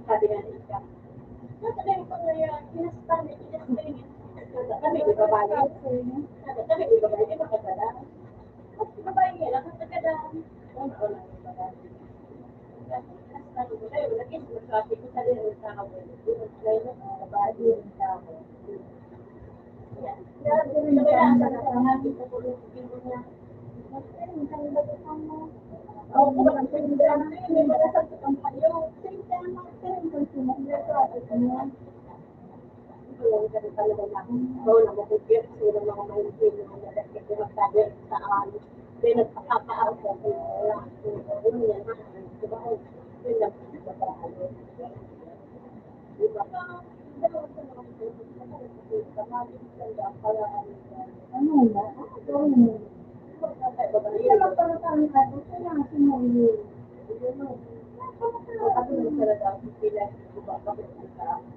Sabi nga ni Ika, "Nasa kayo pa ngayon, kinasta, kinasta yun." Nasa kami, di ba, bayan? Nasa kami, di ba, bayan? Di ba, kagada? Mas di ba, bayan nga lang, kagada? Ano, ano, di ba, bayan? Kinasta, di ba, kayo, lagi, mas traffic, kung sali ang tao, eh. Di ba, bayan, di ba, bayan, di ba, bayan? Yan. Kaya, di ba, bayan, ang tao, di ba, bayan? Ano ba? Ano ba?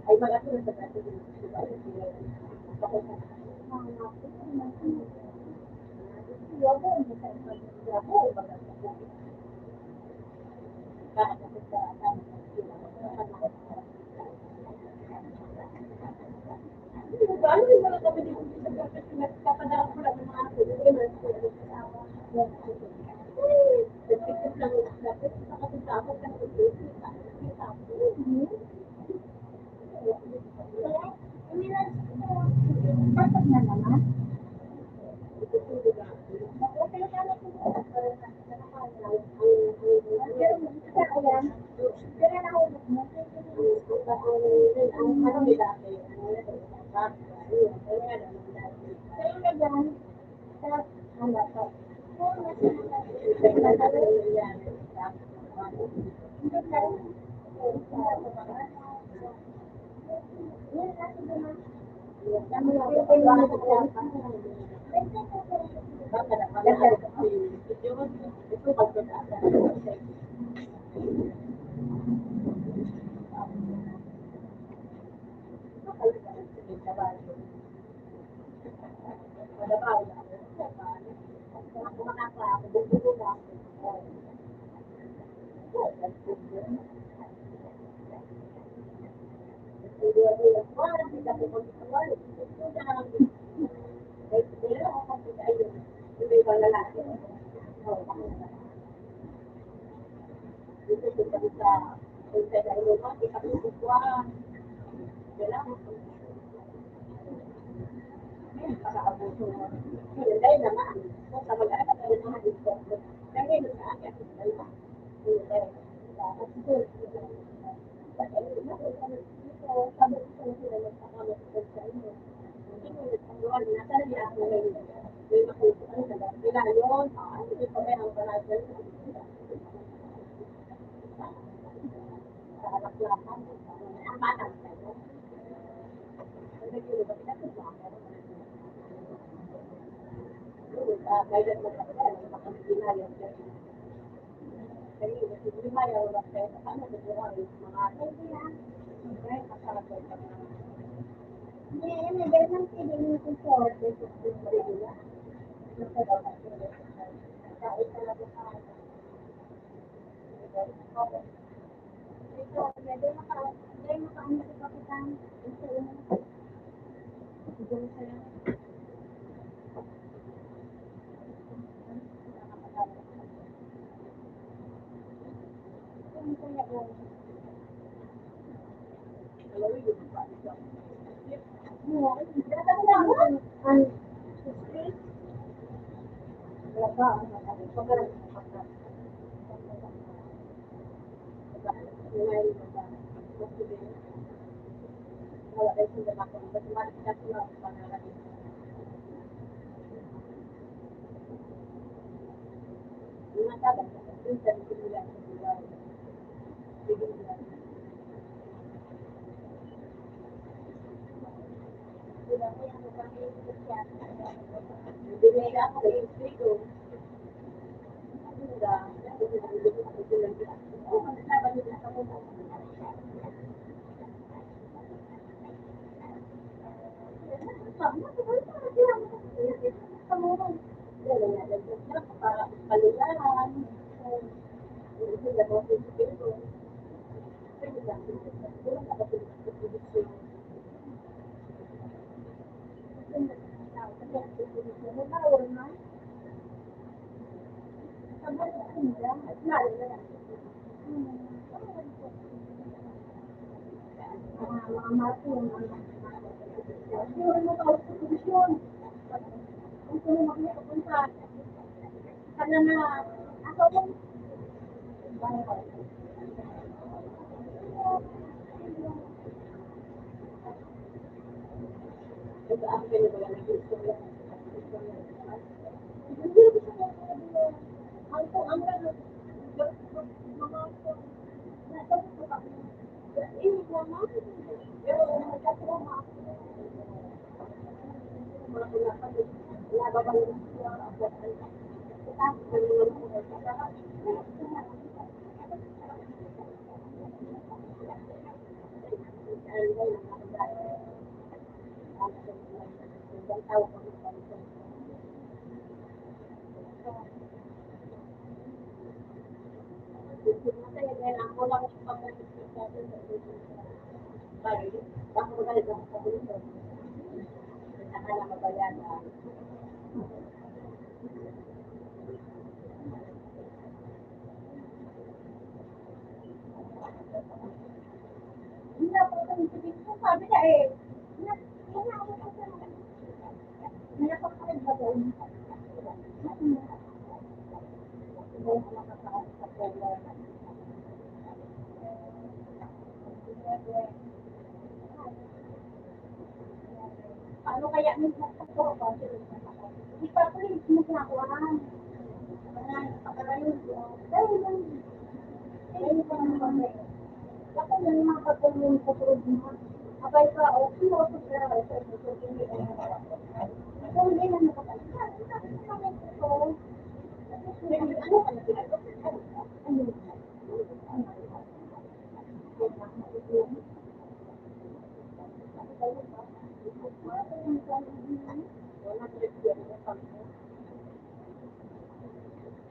Ay, mag-ato na sa dati.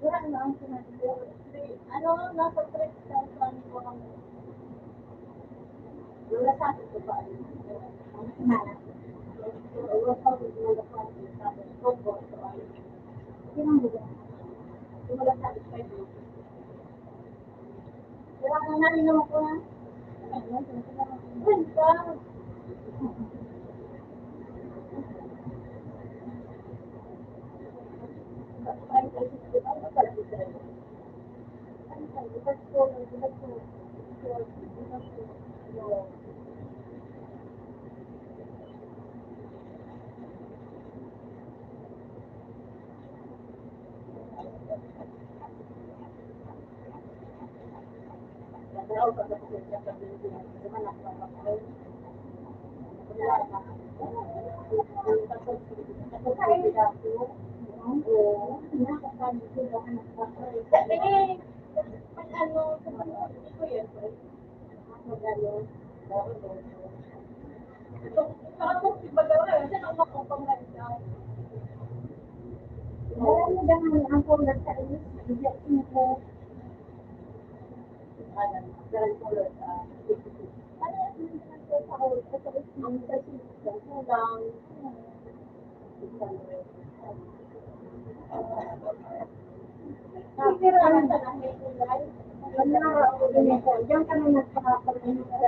Ano, nasa trip sa saan ko ang wala sa akin ko ba? Ang sinara. Wala sa akin ko ba? Wala sa akin ko ba? Wala sa akin ko ba? Wala na, narinig naman ko na. Ayun pa. Alam mo ba nga ang kulot sa iyo? Hindi ko. Parehas naman sa kulot sa iyo. Ang sa kulang. Diyan kami nagpapagalitan.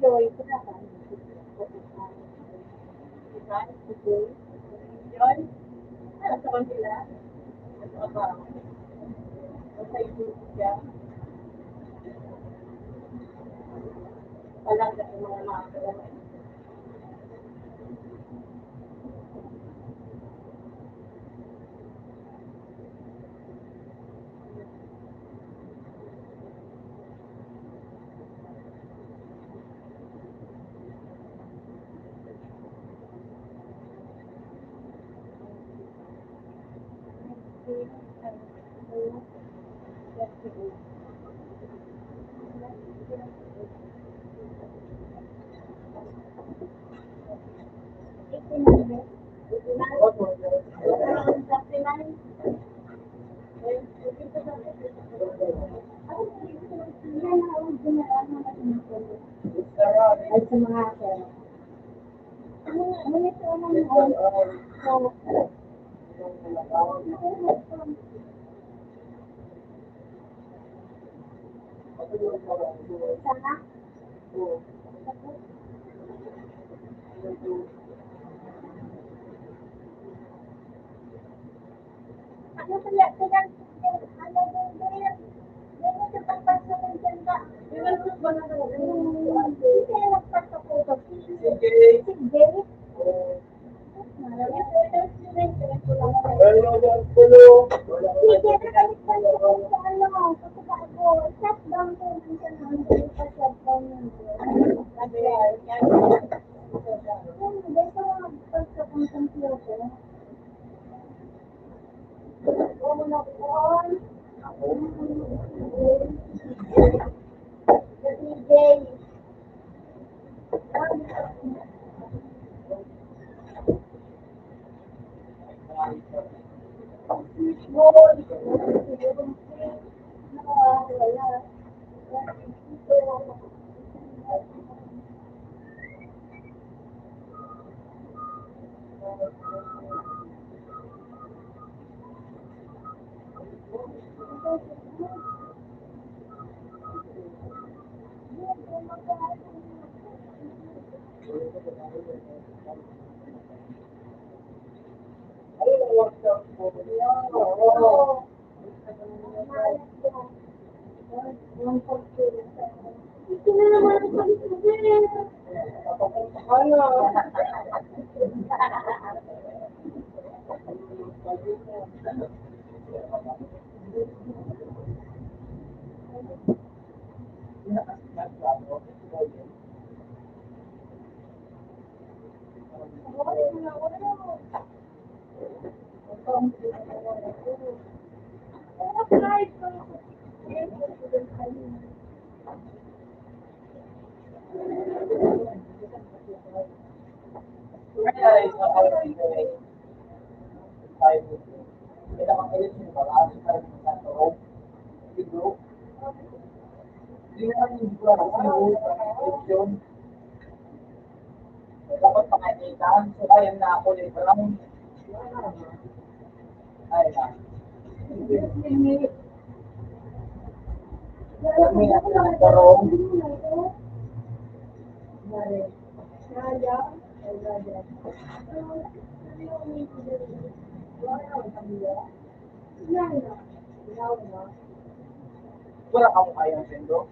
Joy, Ay, sa mga akin. Ano, ano ito, ano, ano, so, sana? Ano kaya, tingnan, ano, Google? Ano sa pagpagsasabihan ka? Hindi kaya nagpagpaputo. Sige. Sige. Marami po ito, sige. Sige, nakalimutan ko sa ano, sa bago. Shutdown po, minsan ang pa-shutdown yun. Sabi, yan. Yun, gusto ko magpagkakang computer. Ako na po. Ako. Kasi, Jay, Dapat pakaitan. So, ayan na ako ni Brown. Ay, na. Kami na ang Brown. Wala kang kayang sendo?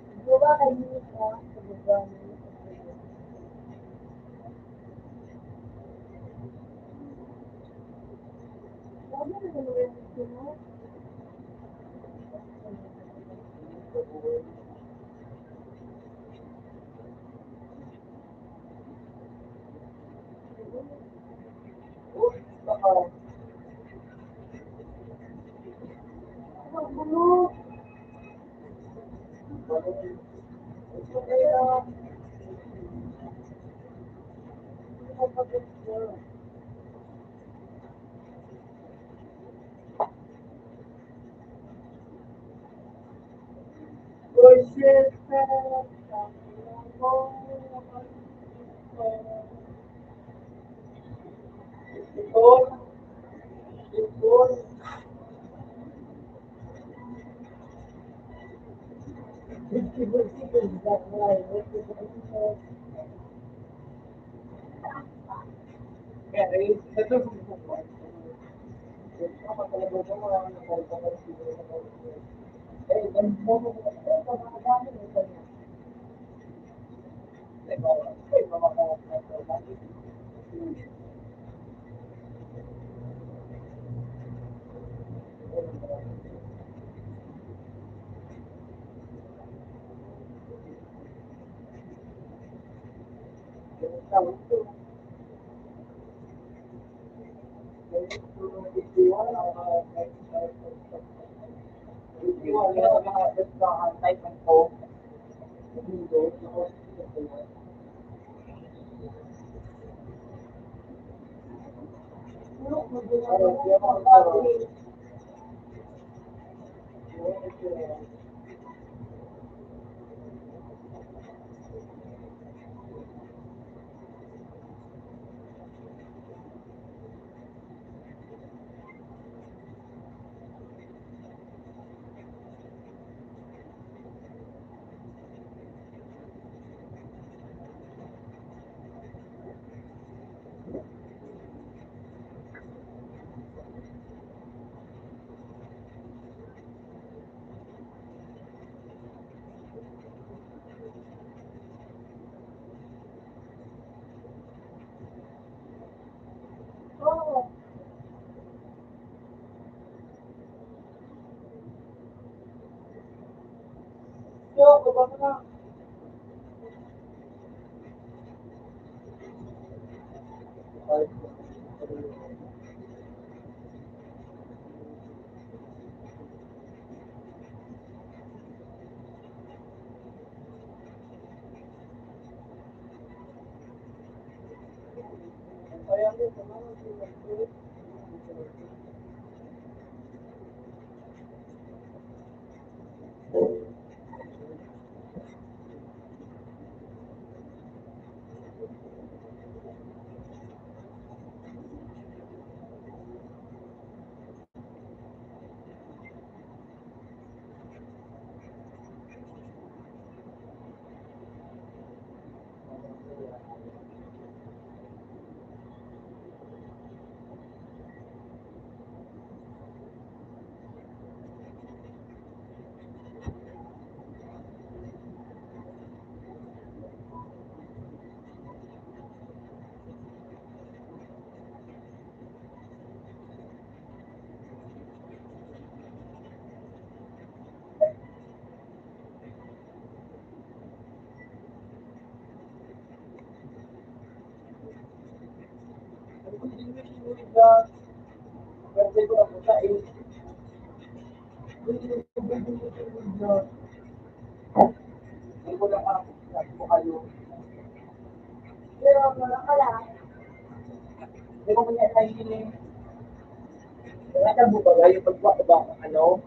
Ano?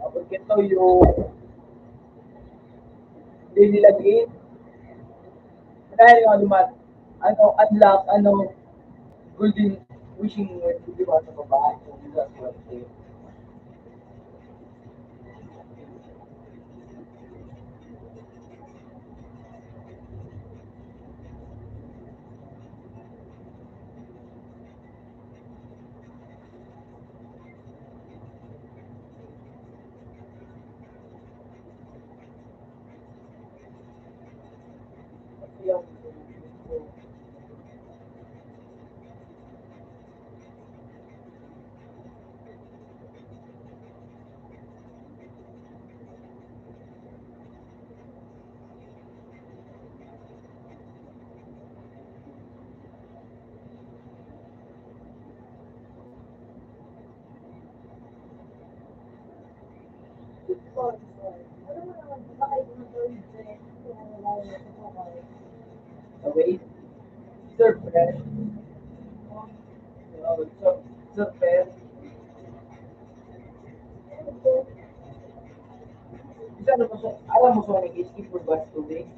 Abot ka toyo. Hindi nila diin. Dahil nga naman, ano, unlock, ano, golden wishing word, di ba, sa babae, kung hindi ka swerte. Okay. Surprise. Oh, sur-, surprise. Isa na po sa, alam mo sa nag-skip for bus today?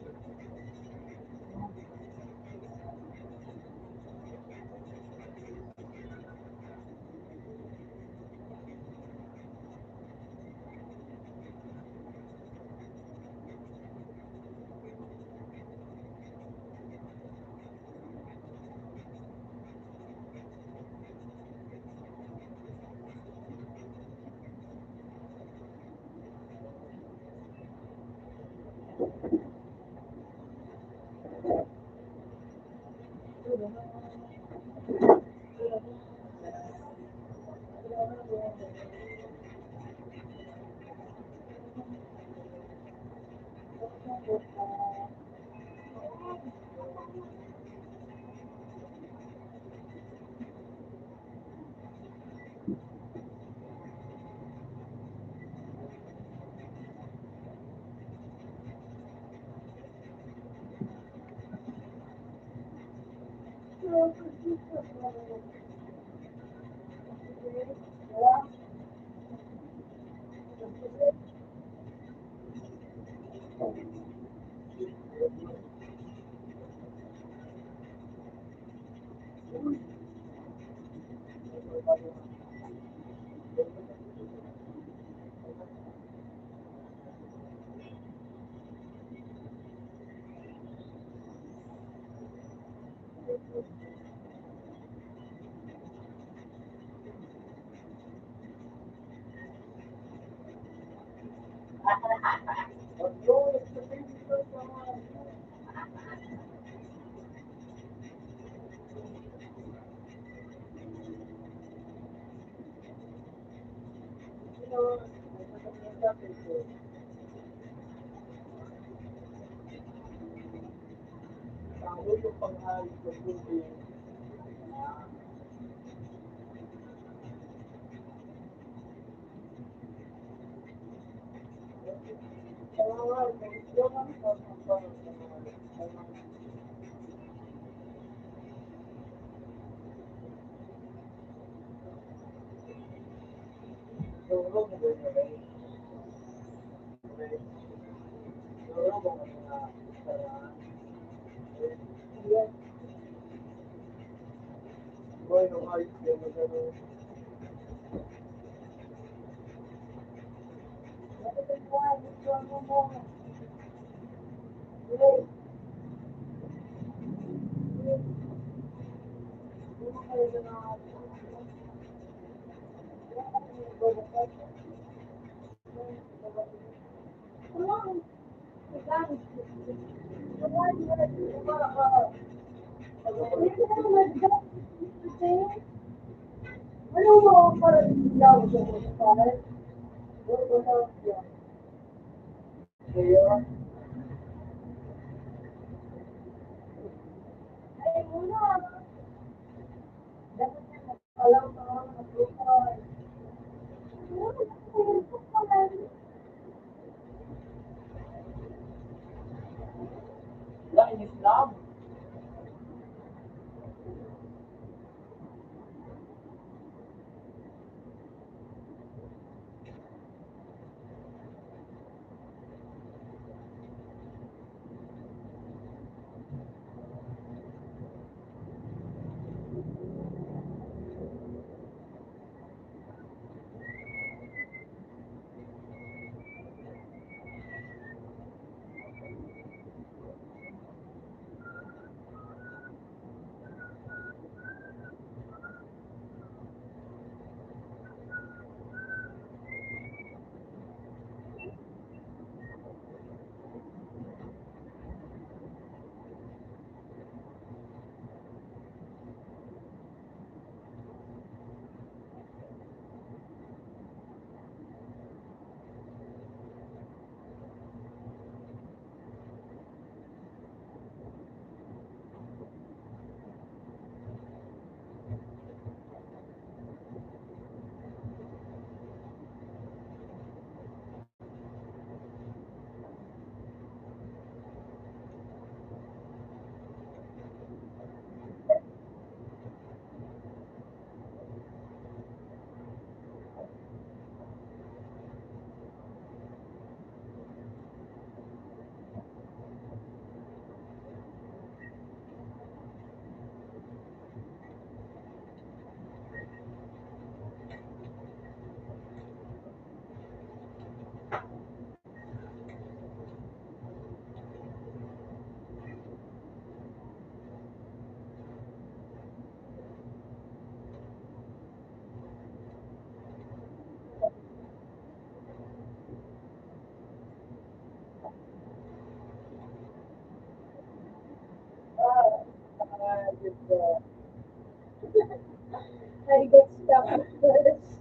I get stuck at first.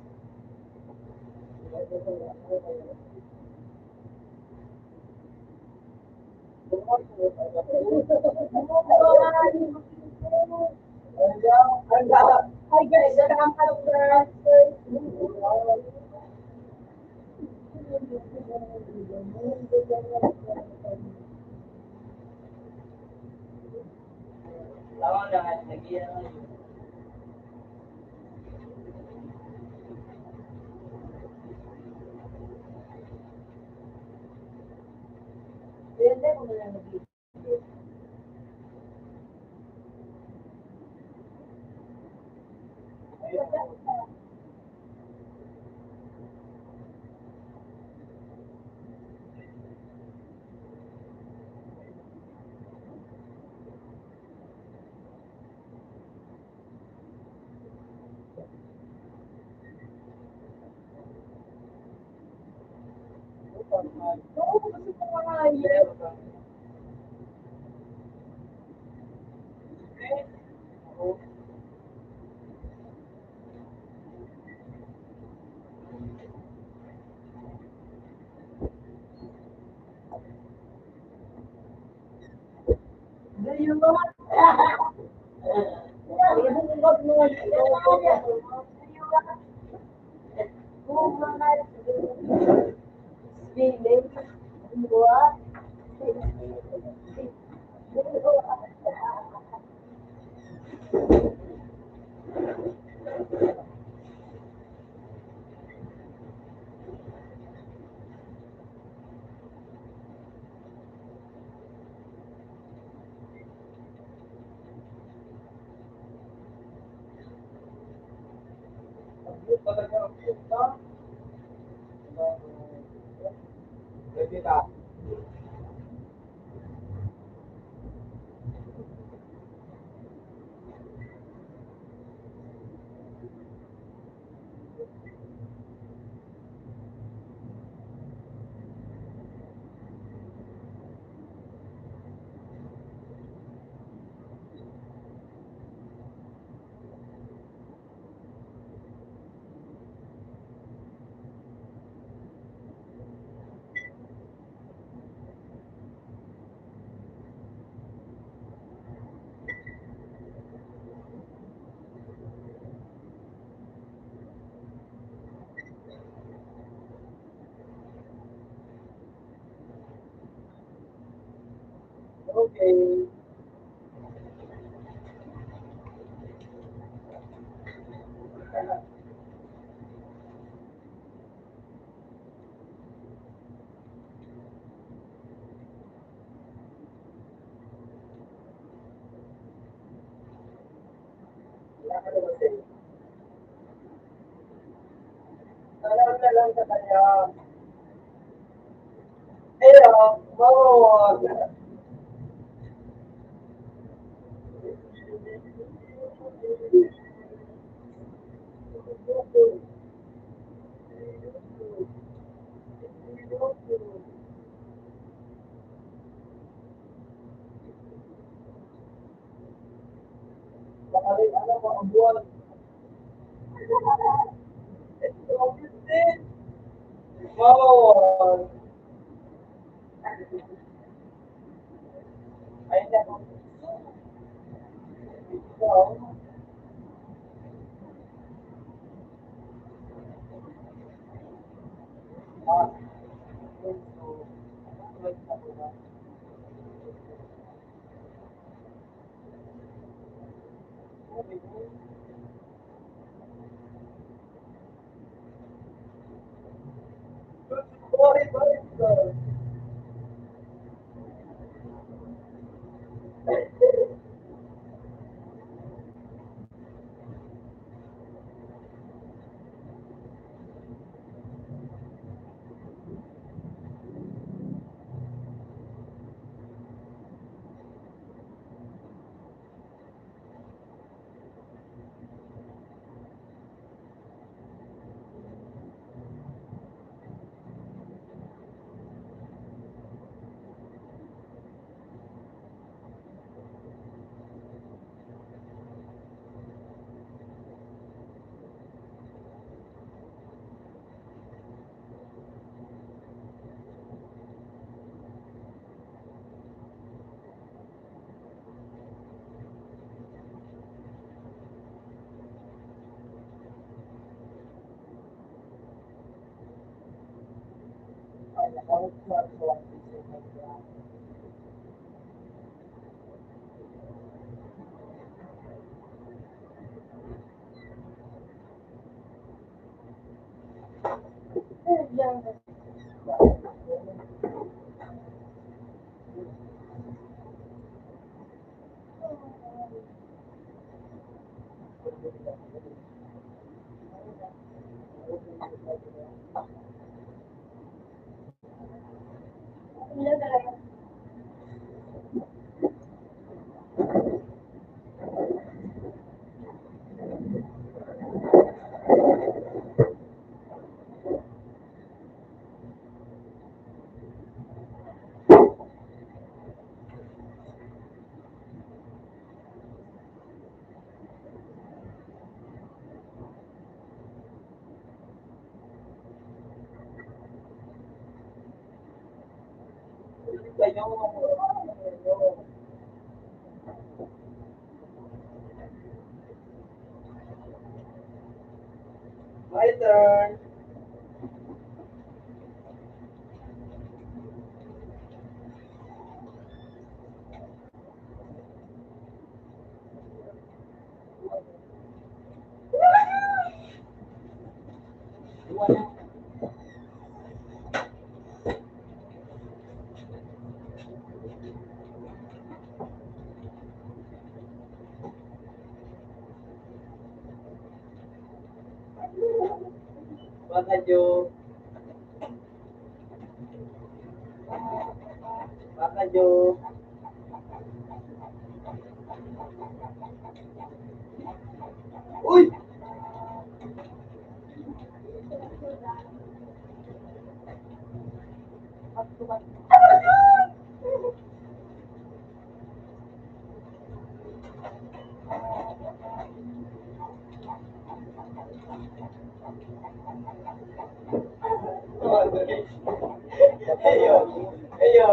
I get stuck at first. Do you want Okay. Alam na lang sa kanya. Pero, mawawala. My turn. Baka joke. Baka joke. Uy! Ayo. Ayo.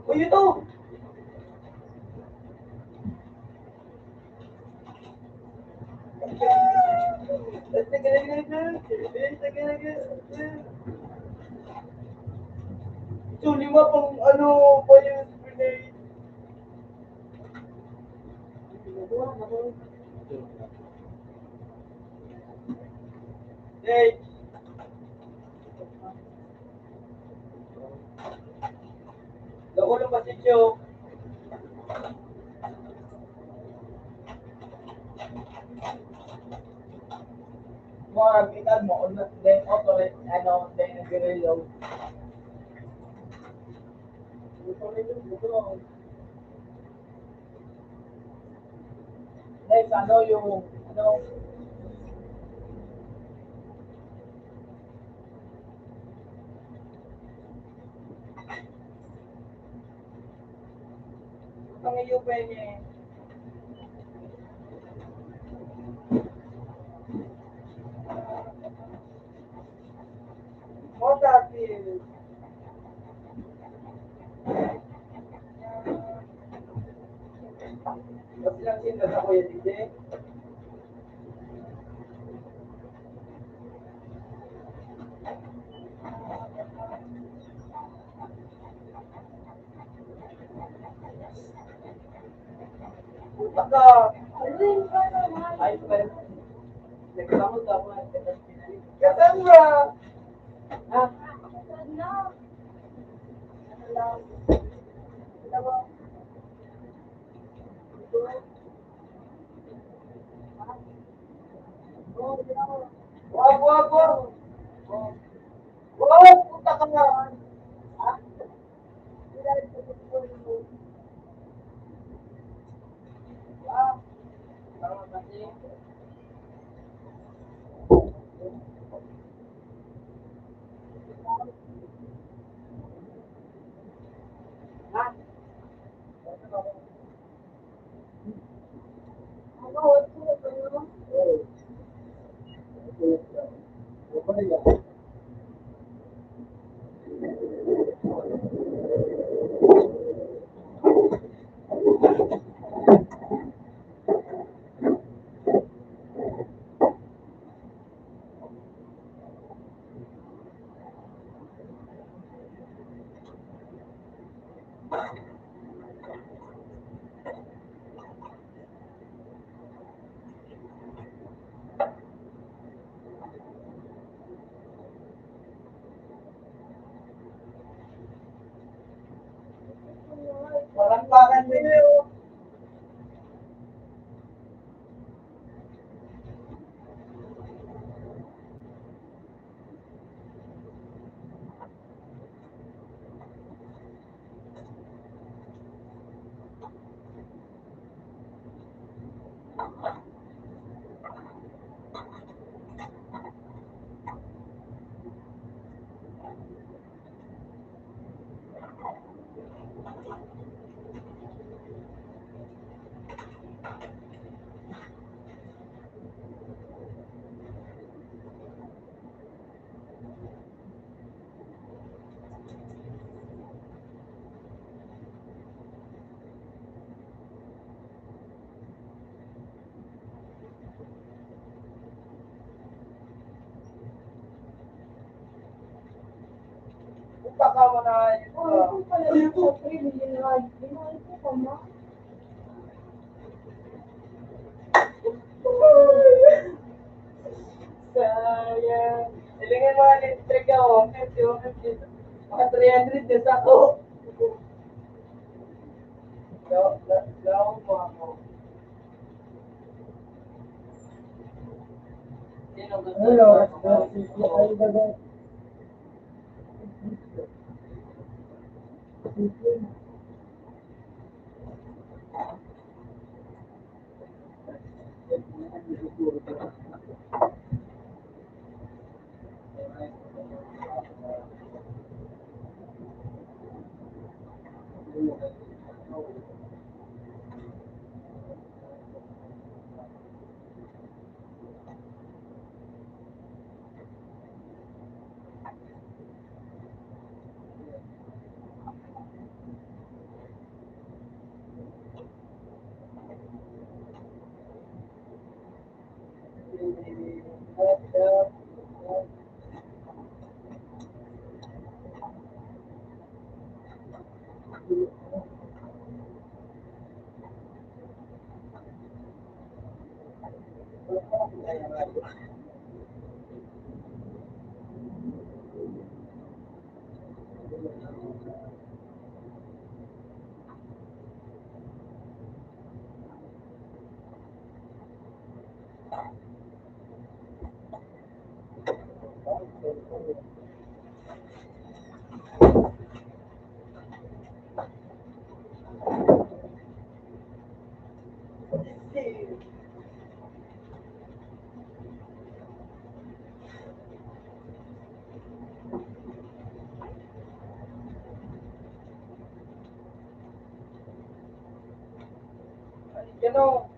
Uy, ito! Ito, lima pang ano, pa yung grenade. Hey! Lagulo pa si Joe. Mga bitan mo, ano, then auto, ano, then nagre-reload. Next, ano yung, ano? Pangayo pa niya eh. Mota, please. Mas lang sinda sa Kuya D J. Baka, ay, pala. Nagsamot ako. Cassandra! Ah. Wag, wag, wag. Wag, puta ka na. Baka mo na yun. Ay, ito pala yung sa train, yun nga, yun nga, ito pa, ma. Sayang. Ilingan mo ang electric ka, oh. Fifty, oh, fifty. Mga three hundred na sa ako. Daw, daw, daw mo ako. Sino gusto Hello, mo? Ay, daw. Yan o.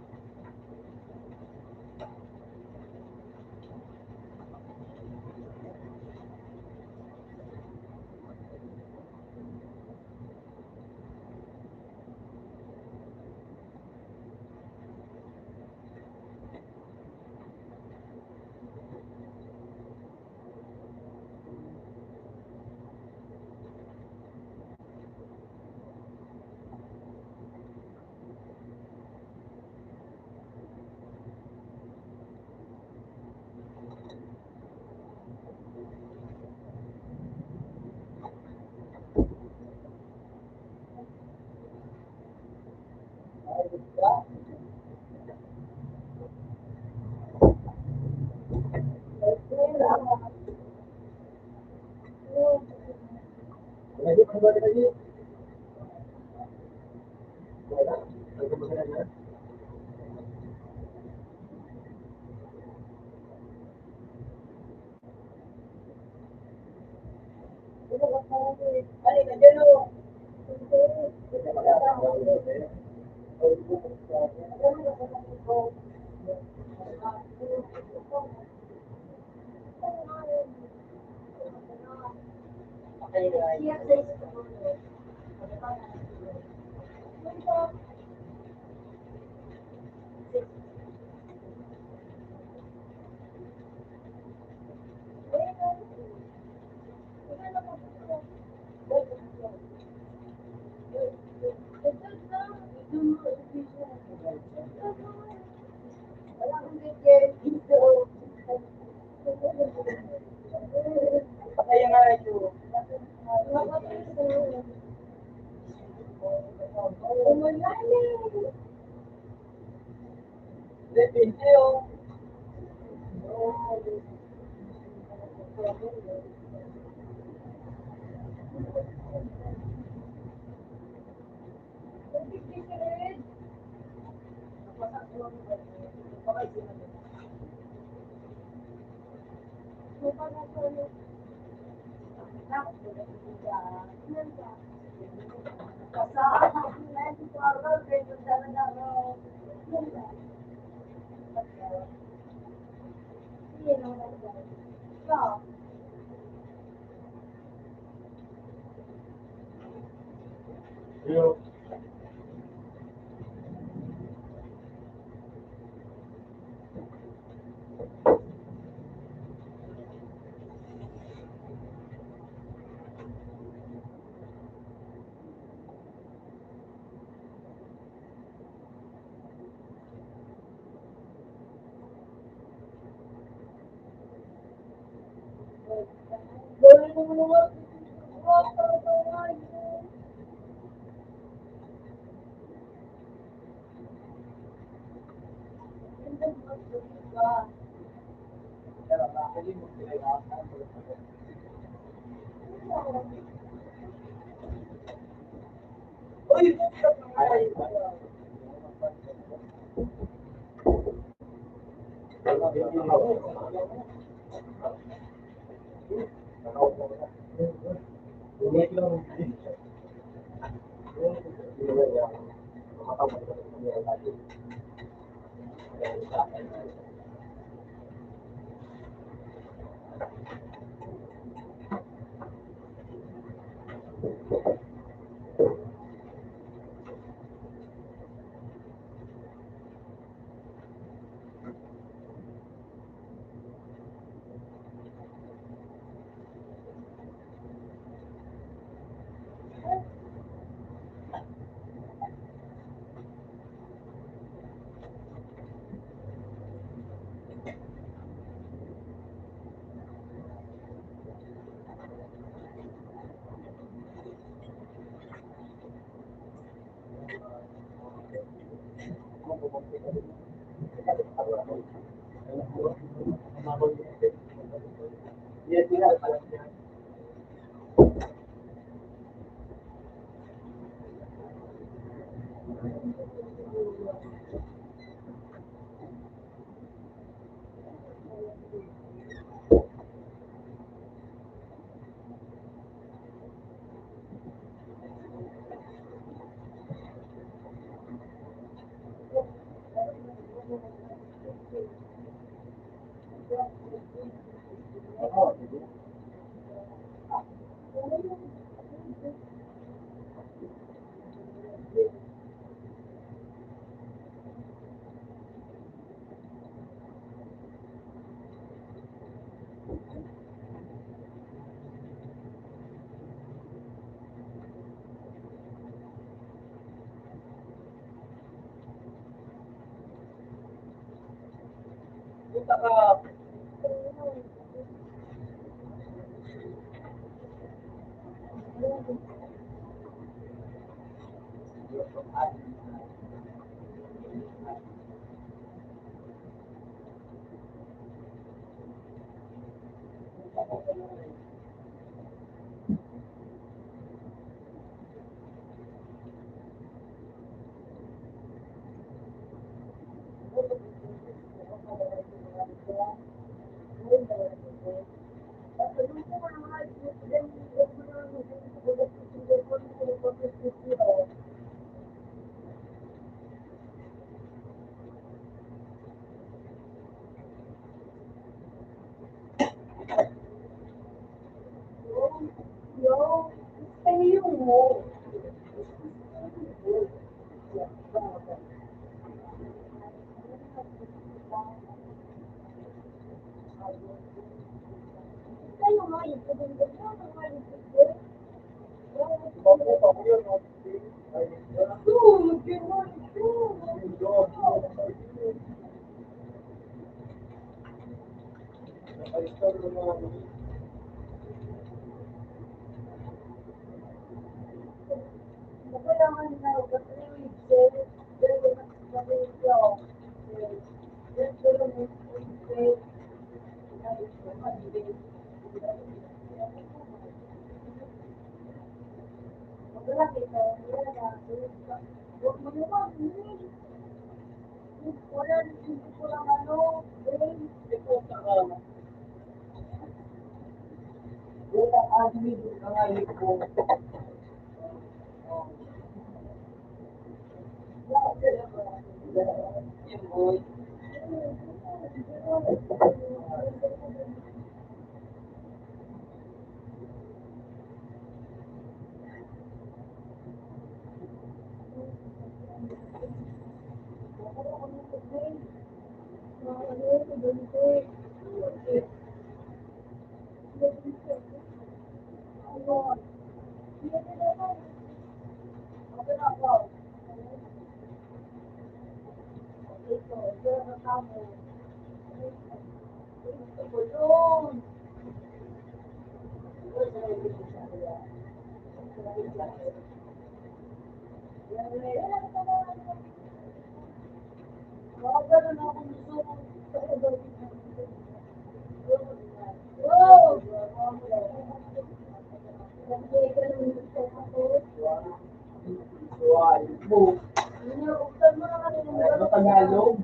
Tagalog.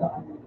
Ano?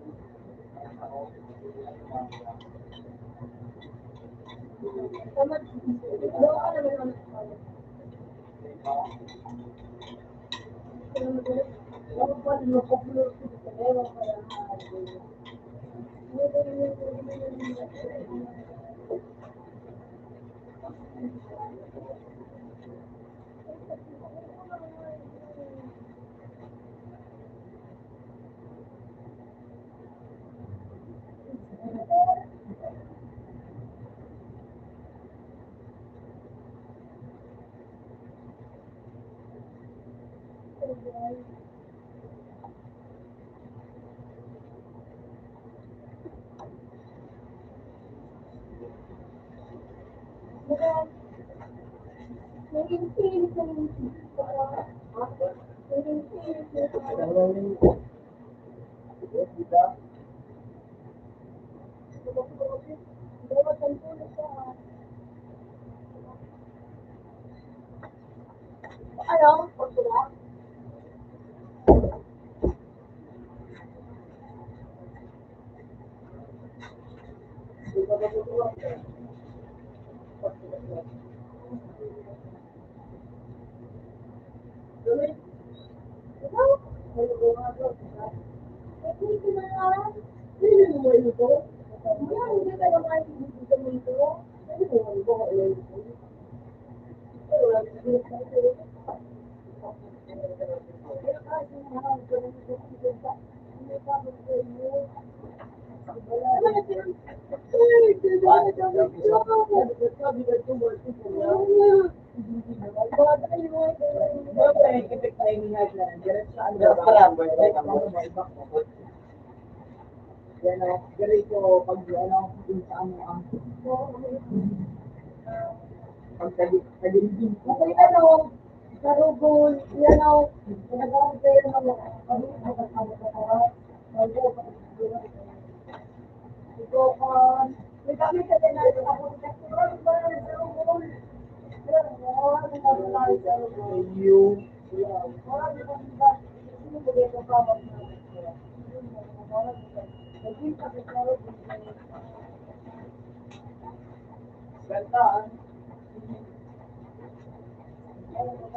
Yan o, ganito pag ano, yung sa ano, ang pag tagi-, tagilid. Okay, ano, karugol, yan o, nag-aantay ng mga,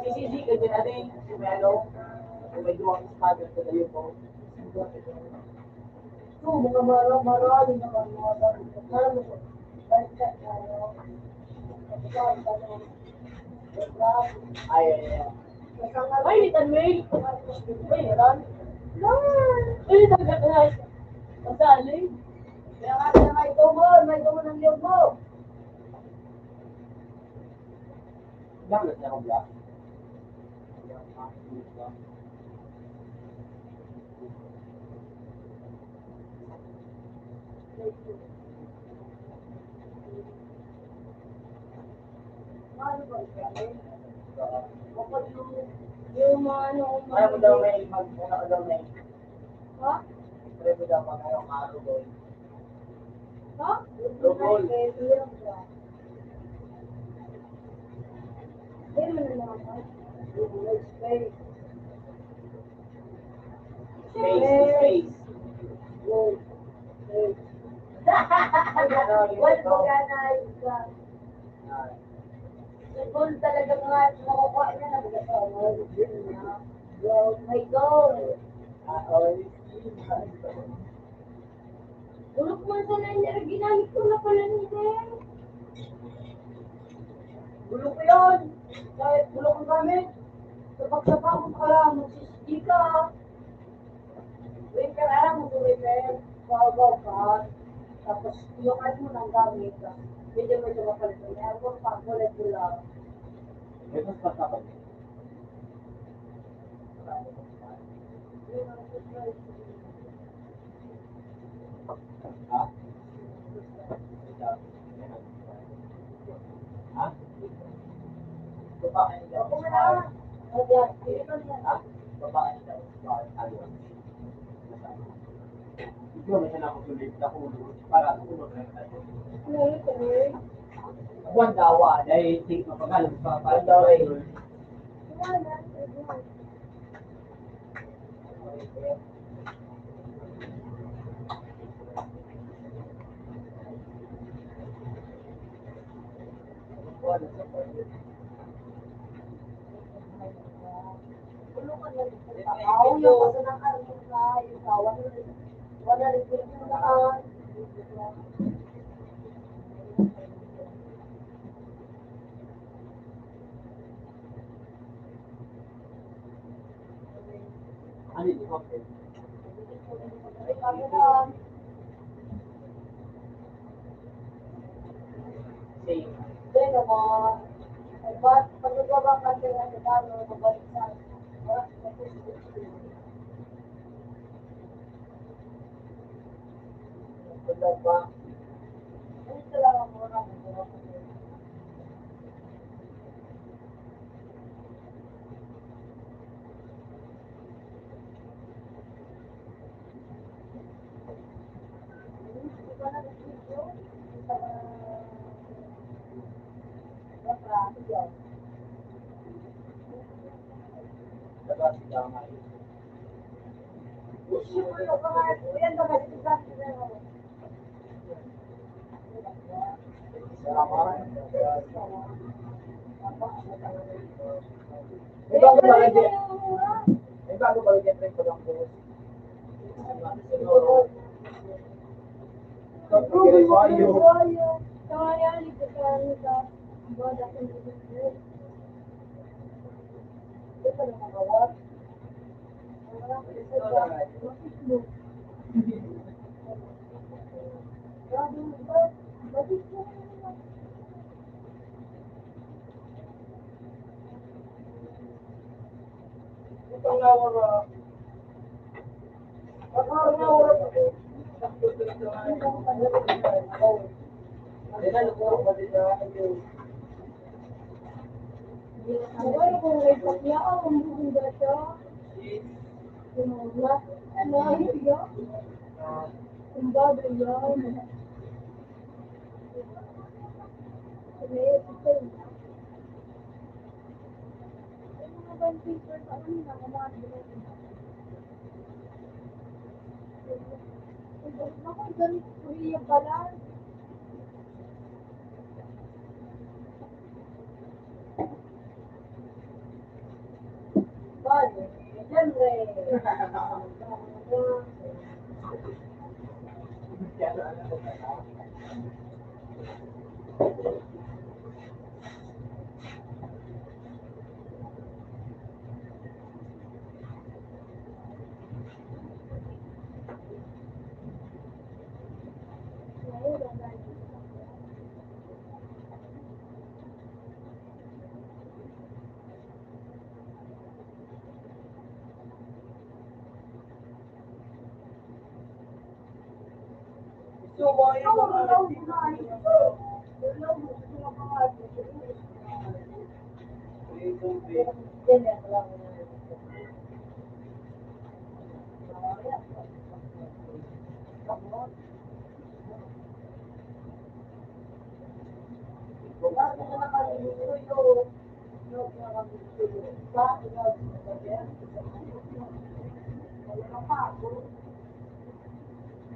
Sisisi ka dyan, ano yung sumelo? Kung may duwang espada sa layo ko. So, mga mara-, marami naman mga dati sa plano. Ay, ay, ay. Ay, ni Tanwil. Ay, Ran. Ay, talaga ka. Ang galing. Kaya nga, kaya may tumor, may tumor ng liyog mo. Bakit niya akong black? Yung mga ano, kaya mo daw may mag-, ano daw may, ha? Pwede mo daw mag-, ano, marugoy. Ha? Rugol. Hindi mo na naman. Rugol, space. Space, space. Wala, magana, ayos ka. Siguro talaga nga, makukuha niya na, baga sa mga yun na. Wow, my God. Ah, oh, Bulok man sana yung ginamit ko na pala ni Sir. Bulok ko yun. Kahit bulok ang gamit. Kapag sa pagod ka lang, magsisigi ka. Wait ka lang, mag-repair. Bago ka. Tapos, yung ano mo nang gamit, pwede mo ito mapalitan. Kaya ako, pag kulay pula. May mas matapang. Ha? Ha? Babae daw. Ha? Babae daw. Ikaw na siya nakusulit ako para ako. Buwan dawa, dahil tig mapagal, pa, pa, pa, May bago ba lagi? May bago ba lagi ang trend ko ng buhok?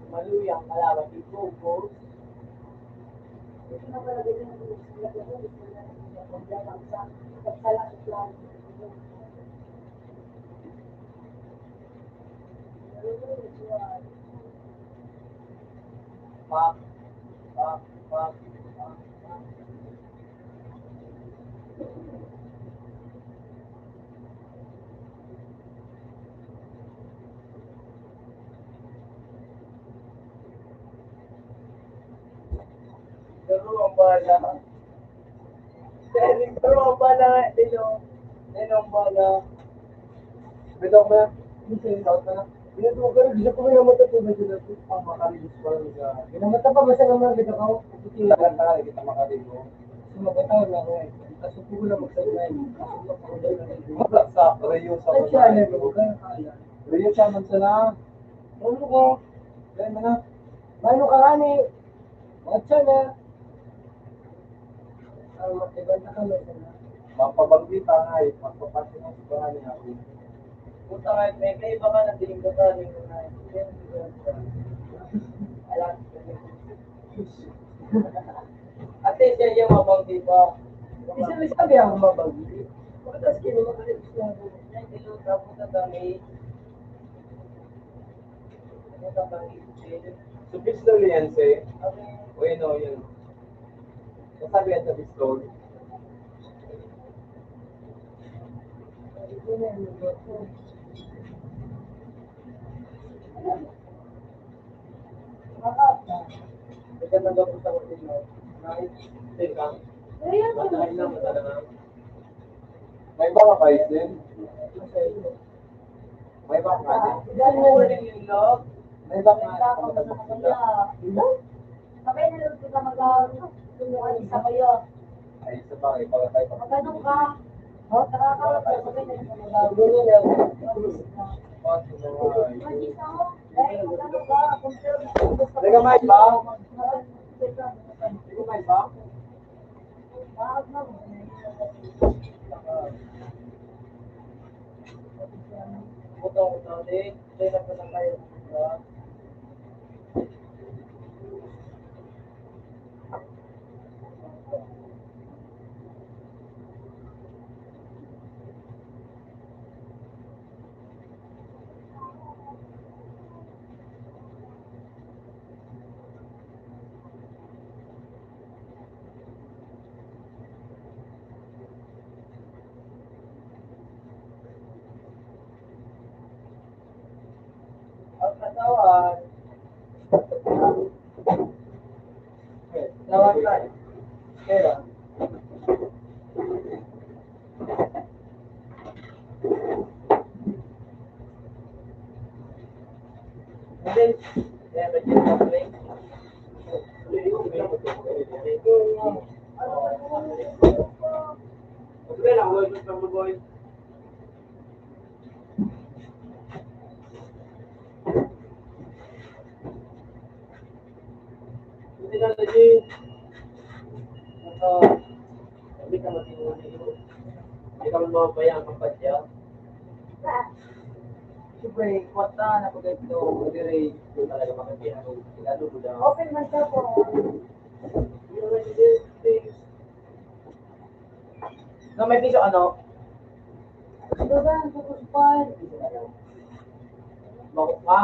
Maluyang kalaban ni Coco. Pop, pop, pop, pop, pop. Pero ang bahala. Pero ang bahala nga, Dino. Dino ang bahala. Bitaw mo na. Hindi, shout ka na. Hindi, ito, pero gusto ko naman ito, medyo na ito, pang makaribis pa lang siya. Ginamata pa, basta naman, bitaw ka, oh. Hindi, tagal-tagal, kita makaribo. Kasi magkataon na ako eh. Kaso po ko na magsabi na yun. Kaso po ko na magsabi na yun. Wala sa Rio sa Ay, siya, Manay. Ano, huwag ka na kaya. Rio sa Mansala. Ano ko? Kaya mo na. Mano ka nga ni? What's up na? Ang ibang na kami, sir. Mapabanggi pa nga eh. Magpapasok ang iba nga niya ako. Puta nga, may kaiba ka na tingin ko sa amin ko na eh. Alam. Ate, siya yung mabanggi pa. Isa may sabi ako mabanggi. Pagkatapos kayo, makalit siya. Ay, hello, tapos na kami. Ano ka banggi? So, pistol yan, sir? Uy, no, yun. Nasabi yan sa pistol. Ito na yung luto. Ito na daw sa hotel, no? Night. Teka. Ayan, Matagal na, matagal na. May iba ka pa, Isen? May iba ka, Isen? Diyan mo ulit yung log. May iba ka, Isen? Sabay na lang sila mag-, tulungan sa kayo. Ay, sa bagay, bagay tayo. Magtanong ka. Oh, tara ka, sabay na lang sa mga. Hindi na. Mag-isa mo. Ay, magtanong ka. Kung sino gusto mo. Teka, may iba? Teka, may iba? Ang katawan. Katawan tayo. Pera. Hindi na lagi. Naka, hindi ka matinuli. Hindi ka man mapabayaan kang padya. Siyempre, kwarta na pag ito, dire, ito talaga makapira. Lalo mo daw. Open man siya po. Hindi naman, hindi, hindi. No, may piso, ano? Ito ba? Ito ba? Bako ka.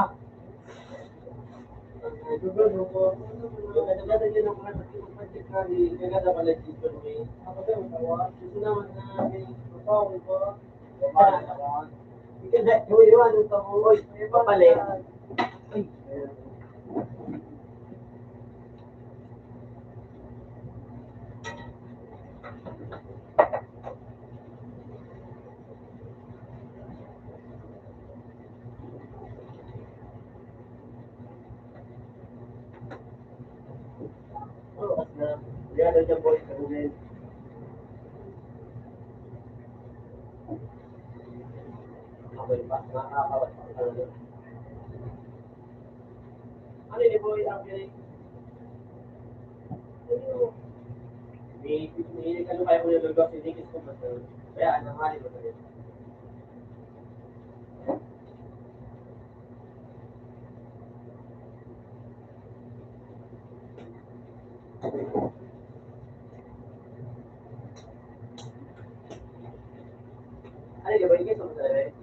Papalit. Ay. Yan ang boy sa Google. Ano ni boy ang pinag-, may, may ano kayo kung nagagawa si Nikis ko ba? Kaya, ano nga, di ba? Ay, di ba, hindi ko sabi?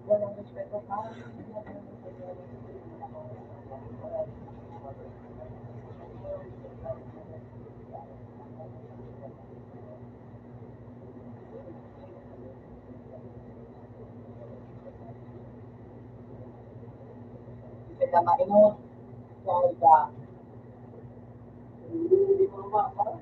Walang respeto pa. Kita mainom, kaya hindi mo naman, parang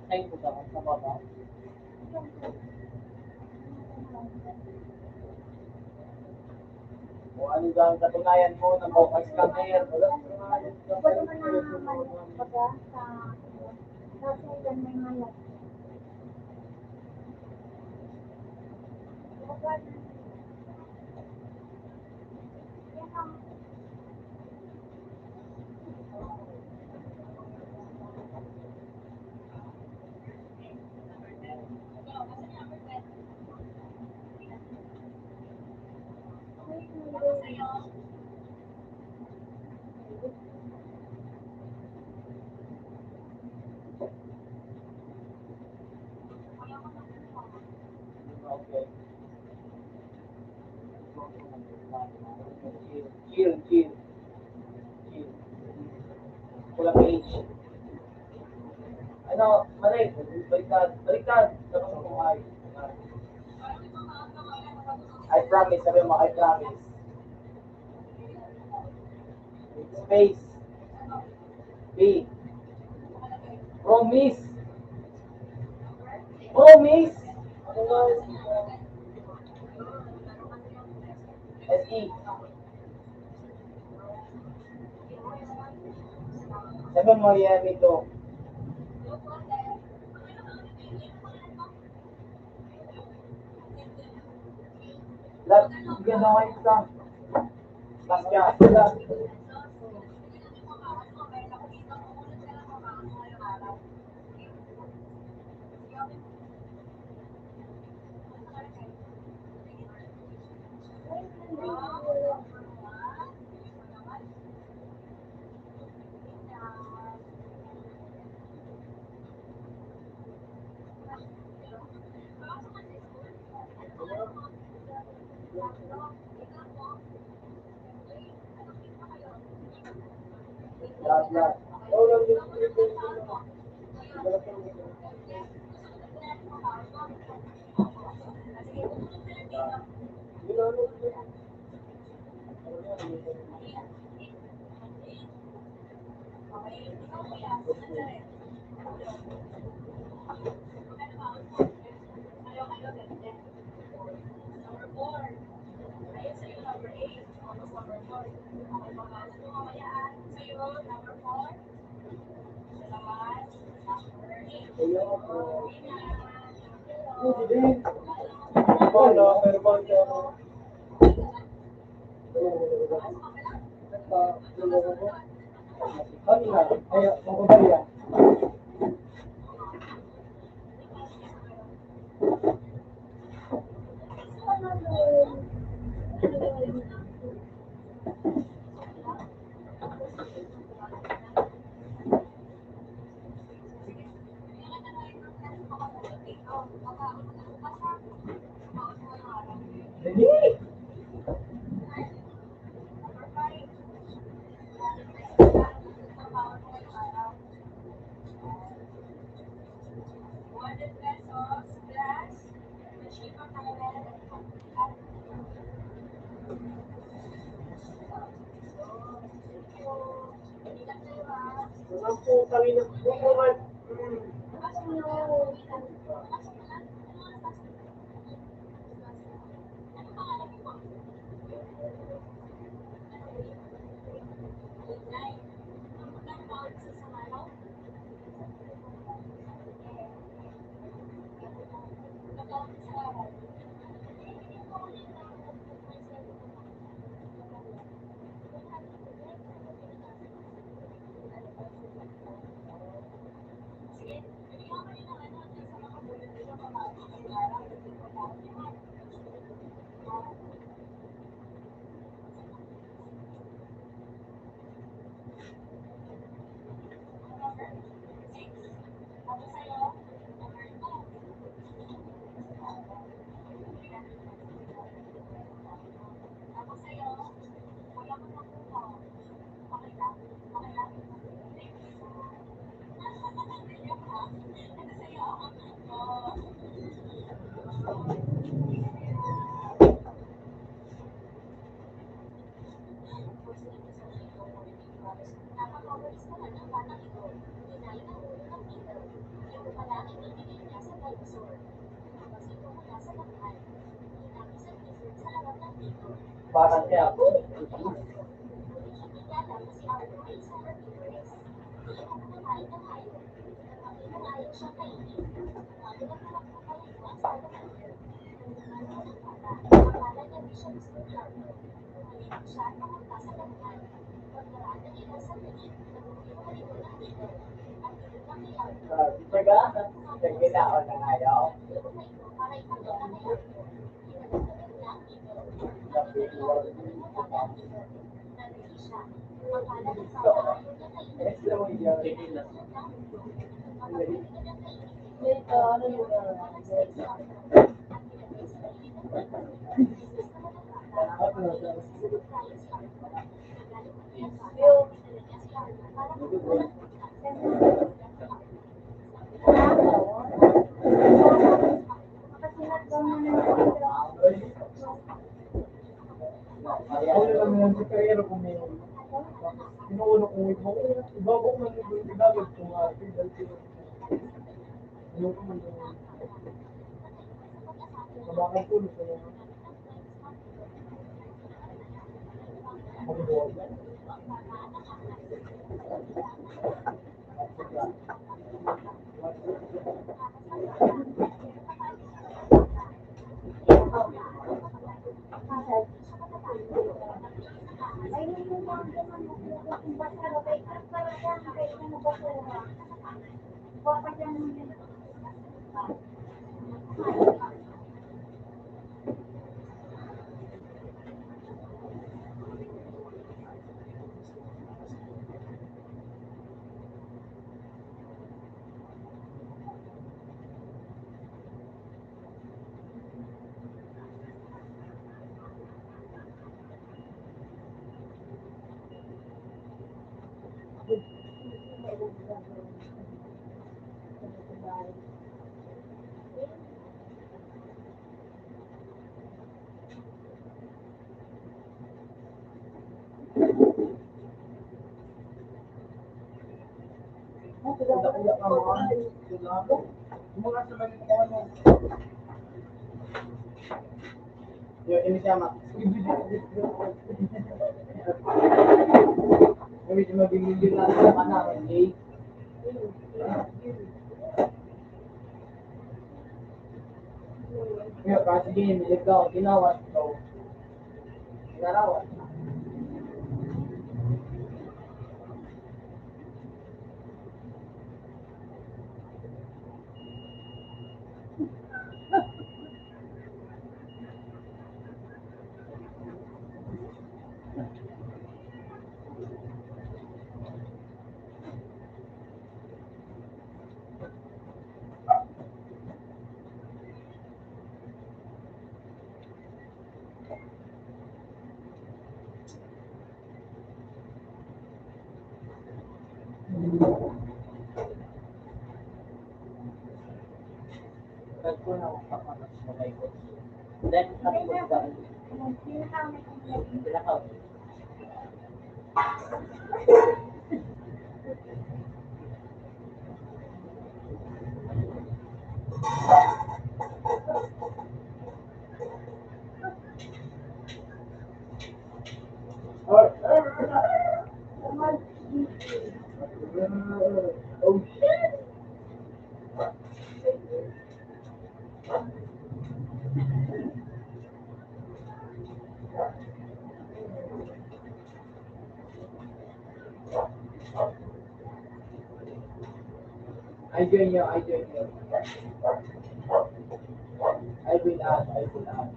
Ay, puta, ang kababa. Kung ano ba ang katunayan mo na bukas ka ngayon, wala. Wala man ang mali, baga, sa, sa, sa, Okay. Chill, chill. Chill. Kulang age. Ano, mali. Baliktad. Baliktad. Dapat sa buhay. I promise, sabi mo, "I promise." Space. B. Promise. Promise. S E. Sabi mo, yan ito. Lat, bigyan ng white ka. Mas kaya sila. Parang kaya ako. Ah, di ba? Nagkitaon na nga daw. Ako na lang yan, si Carrero, kung may inuuna kong iba, iba ko man yung ginagawa ko, ah, pinag-, ano ko man yung, sa mga tulog, sa mga Yo, ini siya, ma. Medyo magiging yun lang sa kanan, eh. Kaya, kasi din, ikaw, ginawa, ikaw. Ginawa. I join you, I join you. I will add, I will add.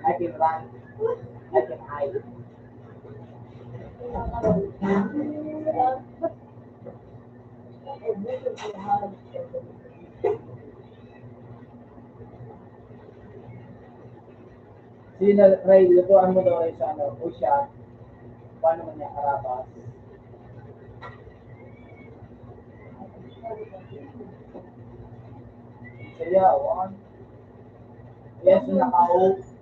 I can run. I can hide. Sige na, Ray, lutuan mo daw, Ray, sa ano, o siya, paano man niya karabas? Sayawan. Yes, naka-off.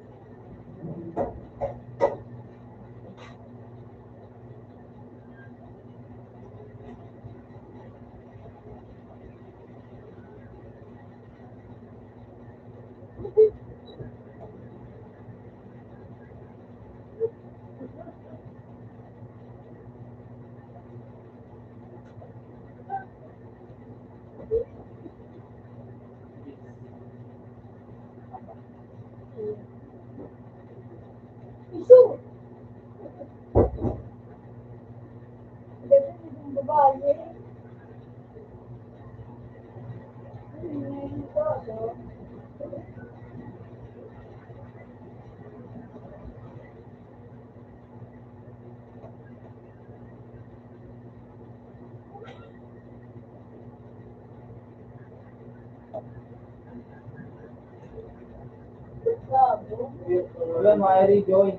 Wala, mga rejoin.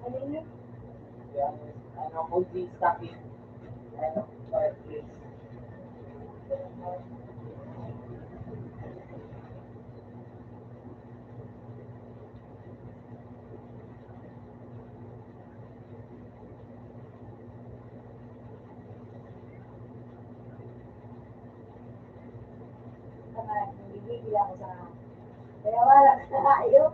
Ano yun? Yan, ano, multi-stacking. Ano, fireplace. Kaya wala sa tayo.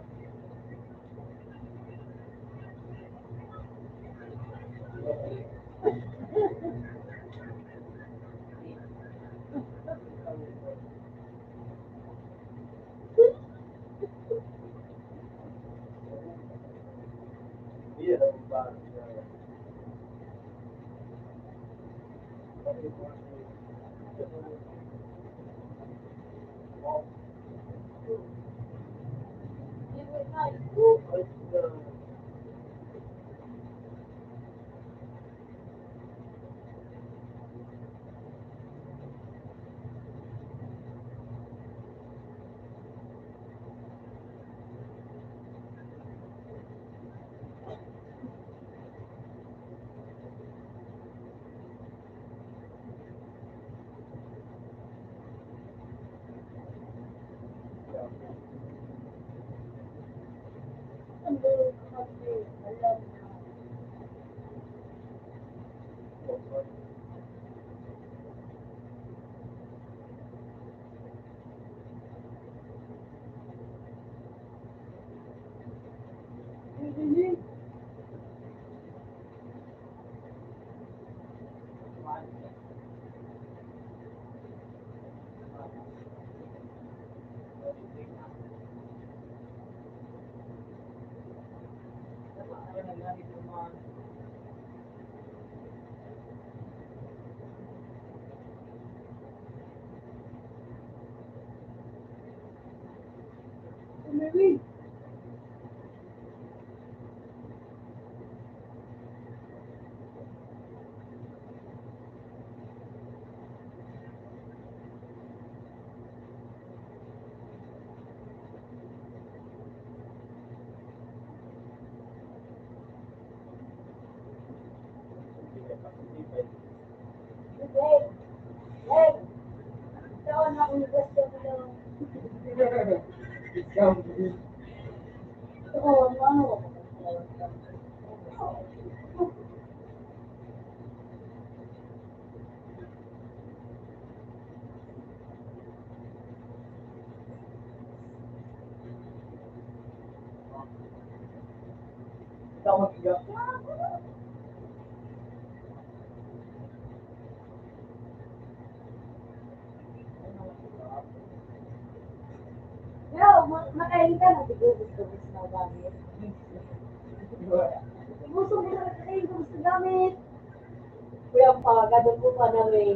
Pero, ma-, makain ka na, di ba? Gusto, gusto na gamit. Gusto mo na, gusto gamit. Kuya pa, ganun po pa na rin.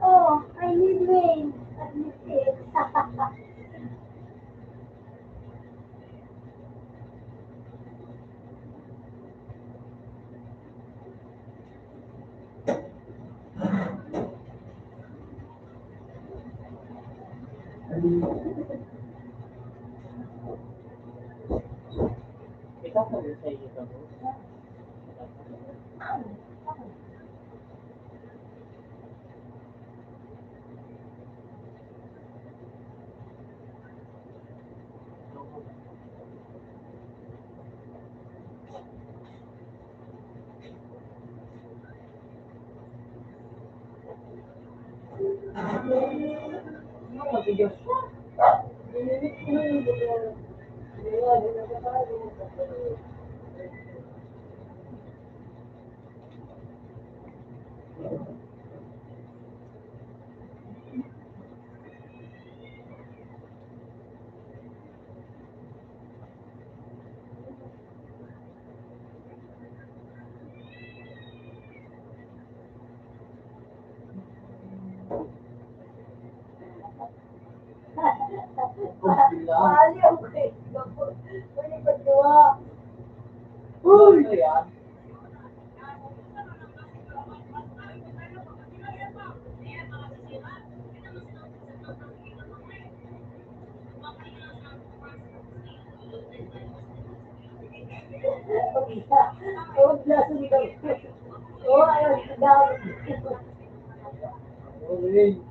Oh, I need rain. Admit it. Uy!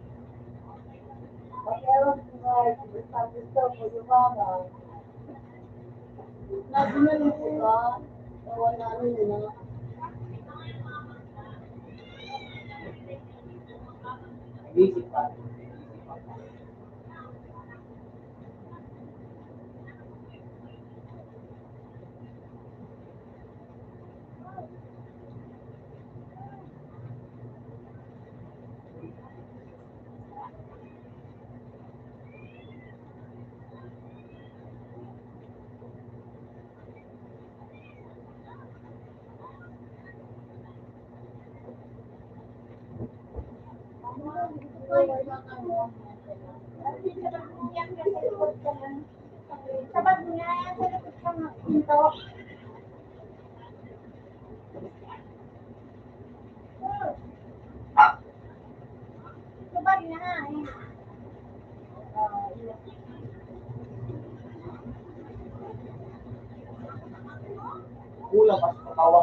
Kulang pa sa katawa.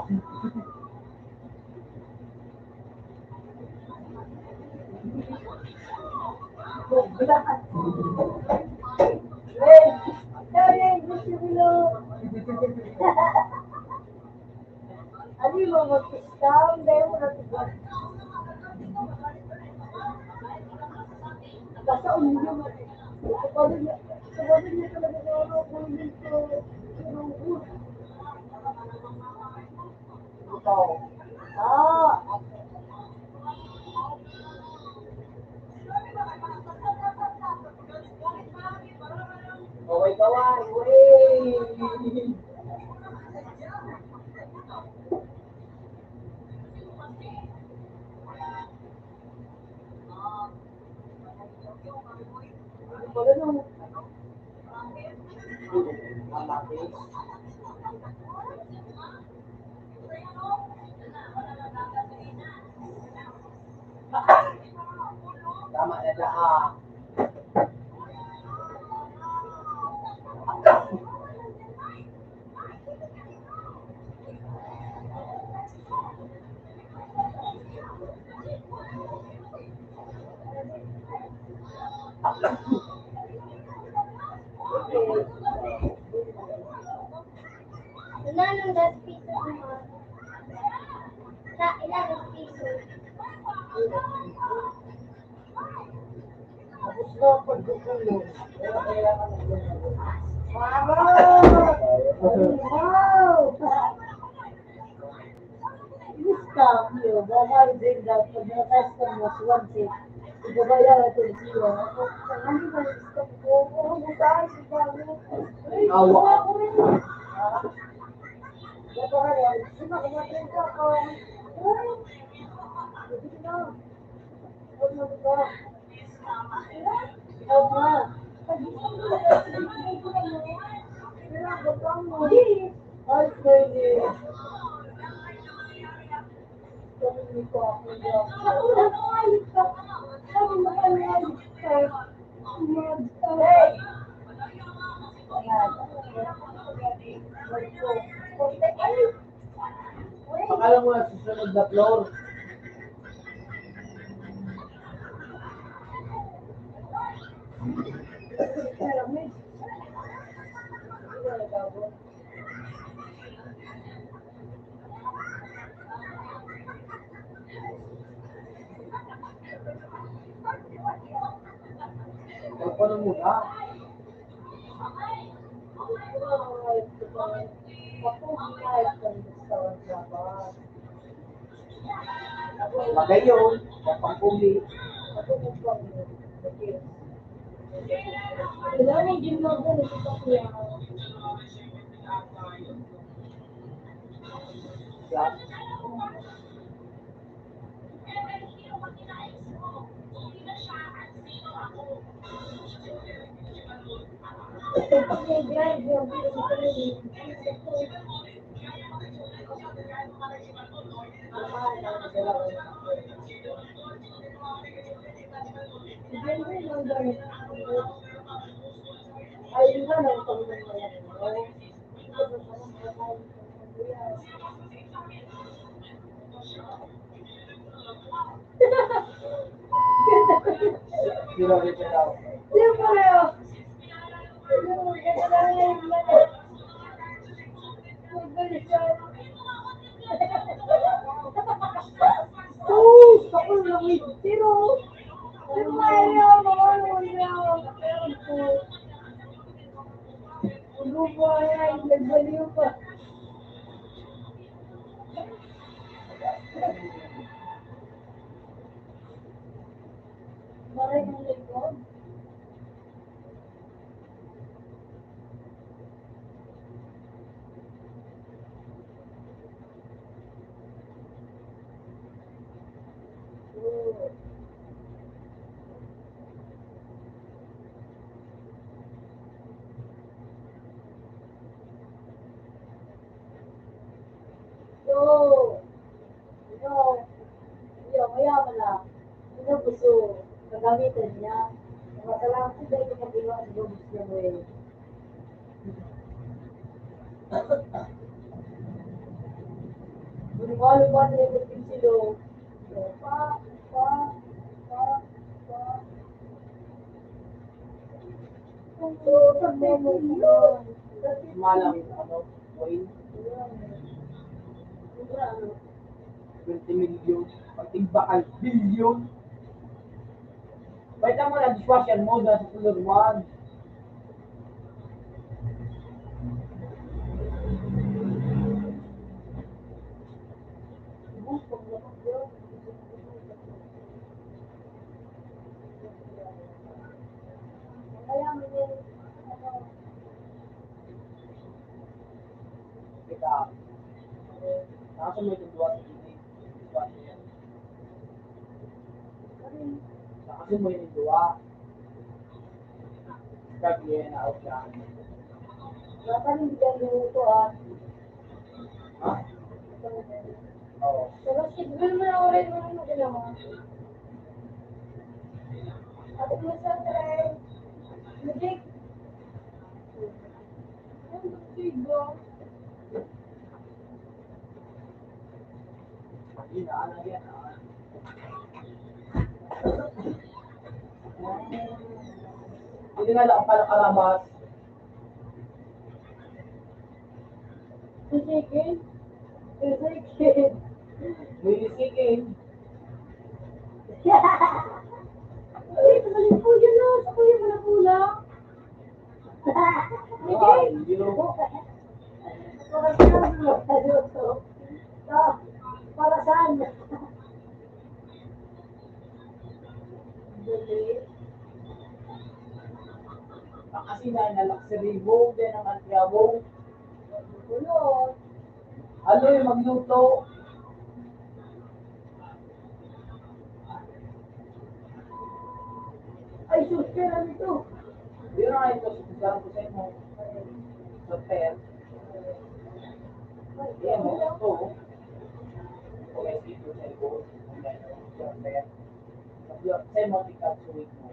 Ano yung mga mag-scam? Dahil mo na tignan. Basta uminom. Kapag niya, kapag niya talaga na ano, kung dito, ito. Kaway-kaway, wey! Tama na daa. Nanong das piso naman. Sa ilang piso. Tapos na pagkukulong. Kaya kailangan ng ginagawa. Mama! Wow! Inis ka, iyo. Baka rin dapat na-test ka mo sa one six. Ikaw ba yan, ito, iyo? Ako, ano ba yung stop ko? Ako, saan si Pablo? Awa. Baka yan. Sino ka ba? Ay, hindi na. Pakala mo na susunod na floor. Paano mo na? Magayon, kapangkuli. Wala nang ginagawa na sa sakyan. Ay, iba na yung pag-, Sino rin siya daw? Sino pareho? Sino rin siya daw? Oo, sakol lang eh. Pero, pero kaya niya, mga ano niya. Pero po, Maray ang likod. So, iyo, iyo, mayaman na. Ano gusto gagamitan niya? Masalamat sa dahil sa paggawa ng gusto mo eh. Lumalo pa sa iyong silo. Pa, pa, pa, pa. Malang, ano, coin. Twenty milyon. Pag-iba kay bilyon. Pwede mo na dishwasher mo na sa floor one. Nasa mo itong duwa sa gilid. Nasa mo itong duwa. Sabi niya na out siya. Dapat hindi ka luto, ah. Ha? Oo. Pero siguro mo na oras mo na ginawa. At mo sa try. Music. Ang music, bro. Hindi nga lang pala karabas. Sisikin. Sisikin. Sisikin. Ay, ito na yung kuya na. Sa kuya mo na pula. Ay, yun. Para saan? Para saan? Pangasinan na lakseribo, din ang antiabo. Aloy, magluto. Ay, sus, pera nito. Yun ang ito, susugaran ko sa imo. Sa per. Yan mo, ito. Okay, sige, sa imo. Sa per. Sa imo, ikaw, suwit mo.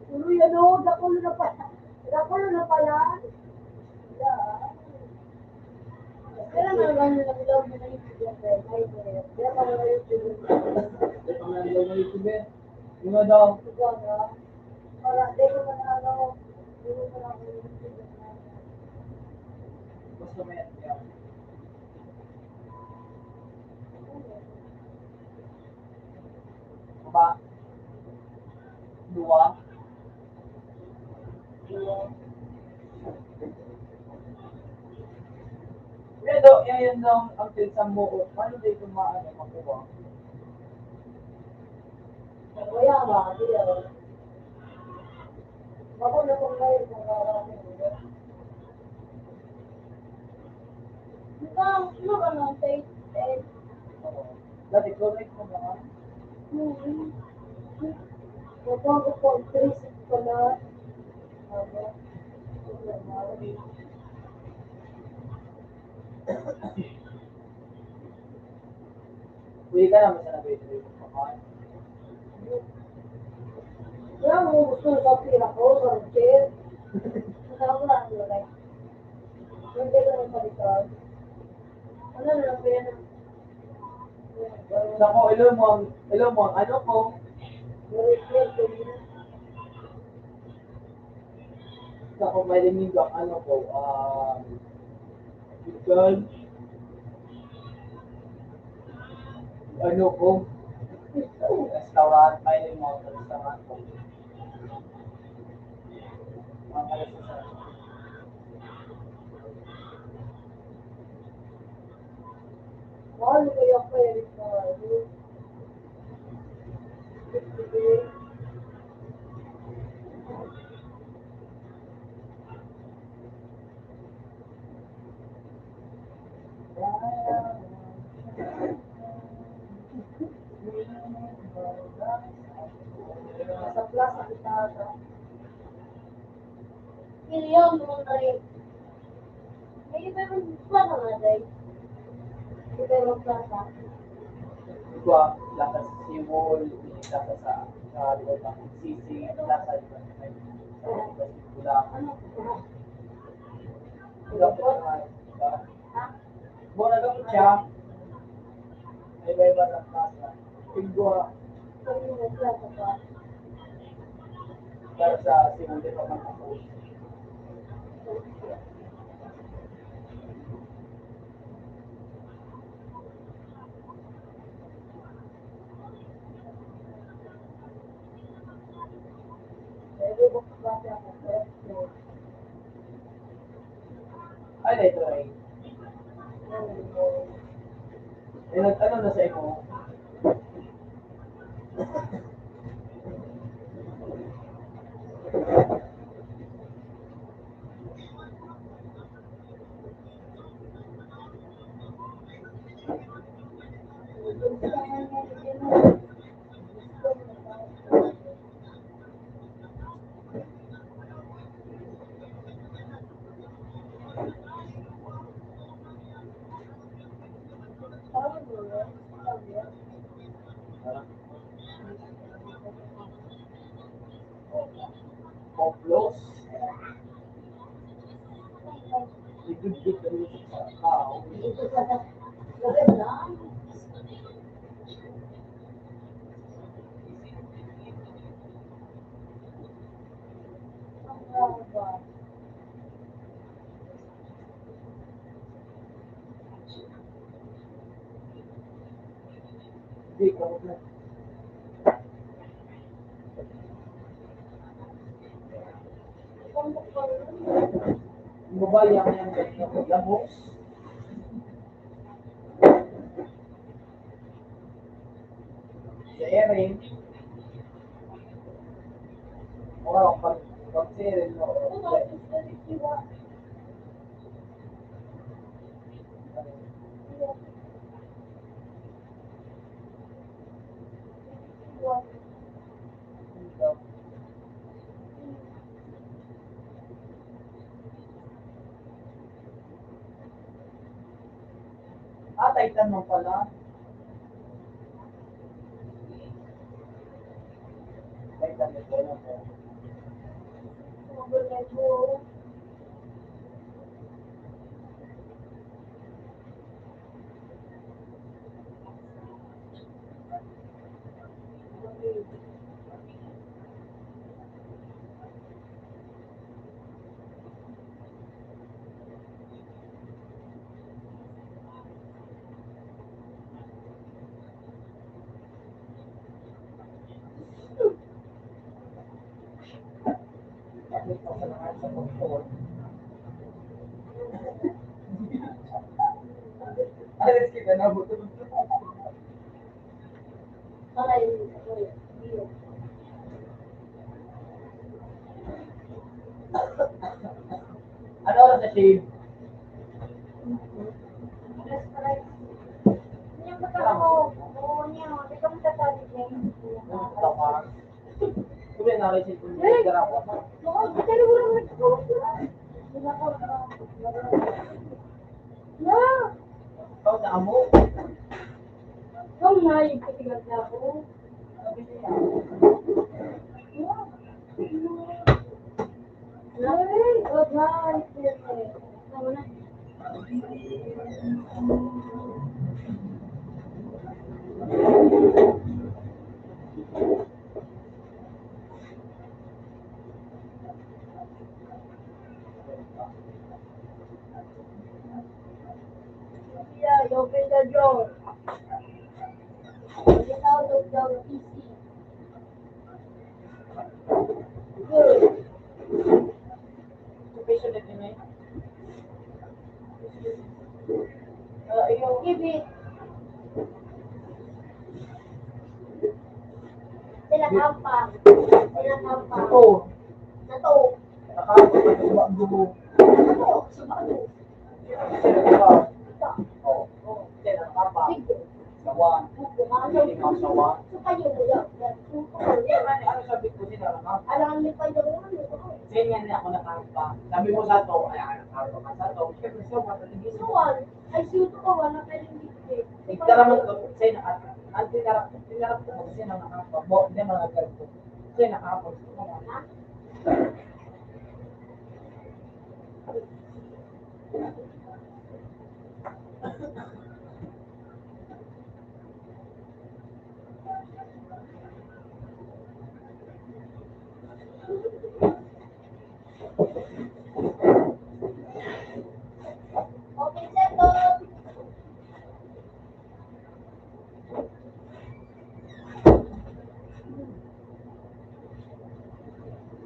Uy, ano, dakulo na pala. Dakulo na pala. Kaya nga, ano, nag-vlog na yung YouTube, eh. Ay, eh. Kaya pala na YouTube. Kaya pala na YouTube, eh. Yung ano daw? Ikaw na. Para, di ko na, ano, di ko na, ano, basta may ano yan. Ba? Duwa? Pero, yan, yan lang ang pinsan mo. Paano di ko maano, makuha? Kaya ba? Hindi ako. Ako na kung ngayon, kung kakaroon ko. Ikaw, ano ka nang taste? Dati, correct mo naman. Hmm. Ito ang ipon, three six pala. Ano? Pwede ka naman sa nabay-, wala mo gusto sa pila ko, sa chair. Wala ko lang, wala. Hindi ko lang sa likod. Ano na lang, kaya na. Nako, hello mo, hello mo, ano ko? Very clear to me. Sa ako, may linggo ang ano ko, ah, chicken. Ano ko? Restaurant, may linggo ang restaurant ko. Mga restaurant. Mahal kaya pa, Eric, na ano? Sa plaza kita ata. Milyon mo na rin. May iba yung plaza nga, day. Iba yung plaza. Iba, plaza sa Seawall, plaza sa, sa, di ba, Sisi, plaza, di ba, sa, sa, Bulacan. Ano? Iba, di ba? Mura daw siya. May iba-iba sa plaza. Tigwa. Para sa simulta pa man ako. Ay, na ito ay. Eh, nag-ano na sa imo? Poplos. Ligid-ligid ang tao. Ang babae ang iyang gabos. Sa Aaron, o, pag, pag si Aaron, no? Ah, Titan mo pala. Titan mo pala. Alis kita na, buto. Ano oras na shave? Ano oras na shave? Ano oras na shave? Ikaw na amo. Ikaw na, ipatigas na ako. Ay, oh, guys. Tama na. Sophia, you open the door. Get out of the P C. Good. Occupation that you make. Ah, iyo. Give it. Sila kampa. Sila kampa. Ito. Sa to. Nakakapag-, sumagubo. Sa to. Sumagubo. Sila kampa. Oh. Sila kampa. Sige. Sawan. Hindi ka sawan. Sa kayo, kuya. Ano sabi ko nila, ha? Alam niyo pa yung ano. Sa inyo na ako nakakampa. Sabi mo sa to, ay, ano, nakakampa ka sa to. Siyempre, sawan, hindi sawan. Ay, suto ka, wala ka rin dito. Nagdara man ko, sa inyo, at, at tinarap, tinarap ko, kasi na nakakampa. Bo, hindi, mga ganito. Kasi nakakampa. Ha?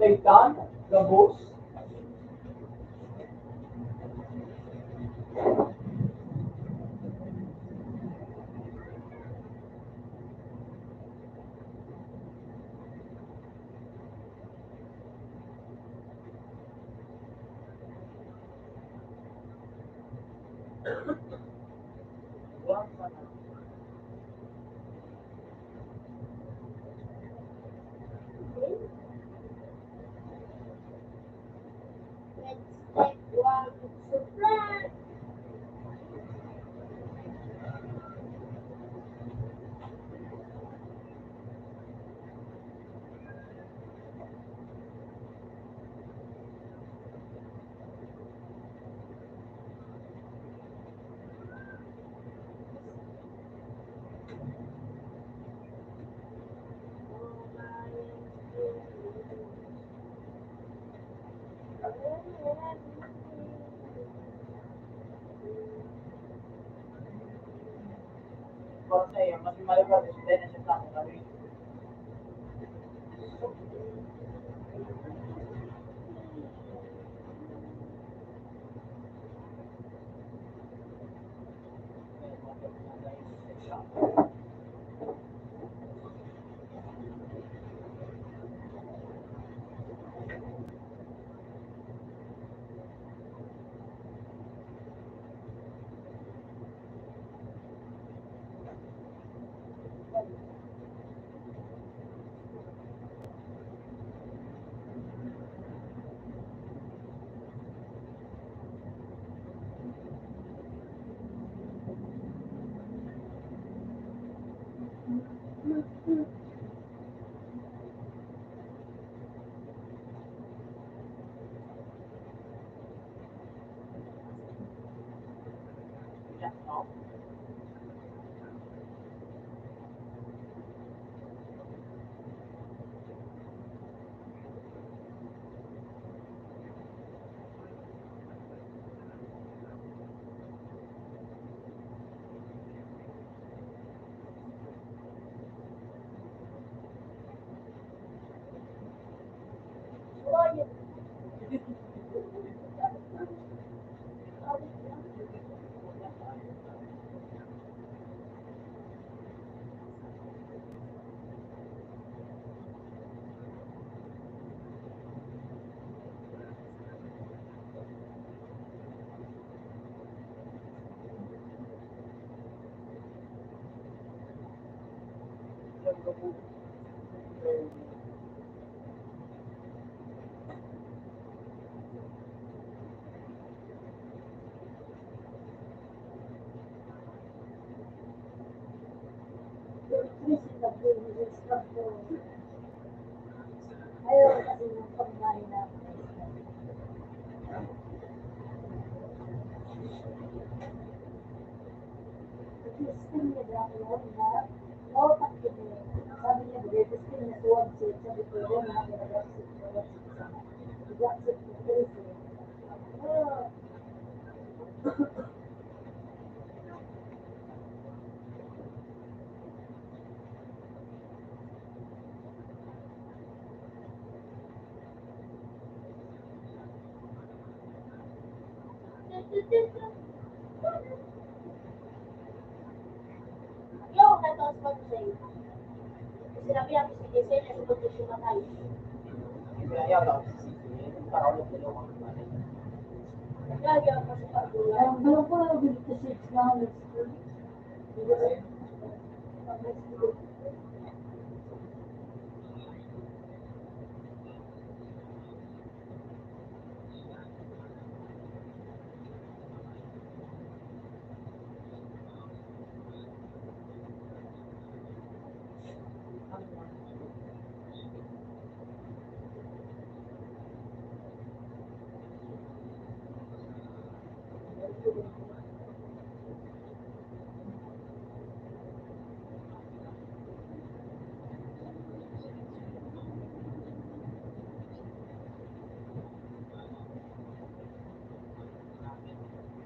Satan, gabos. Let's take one to plant.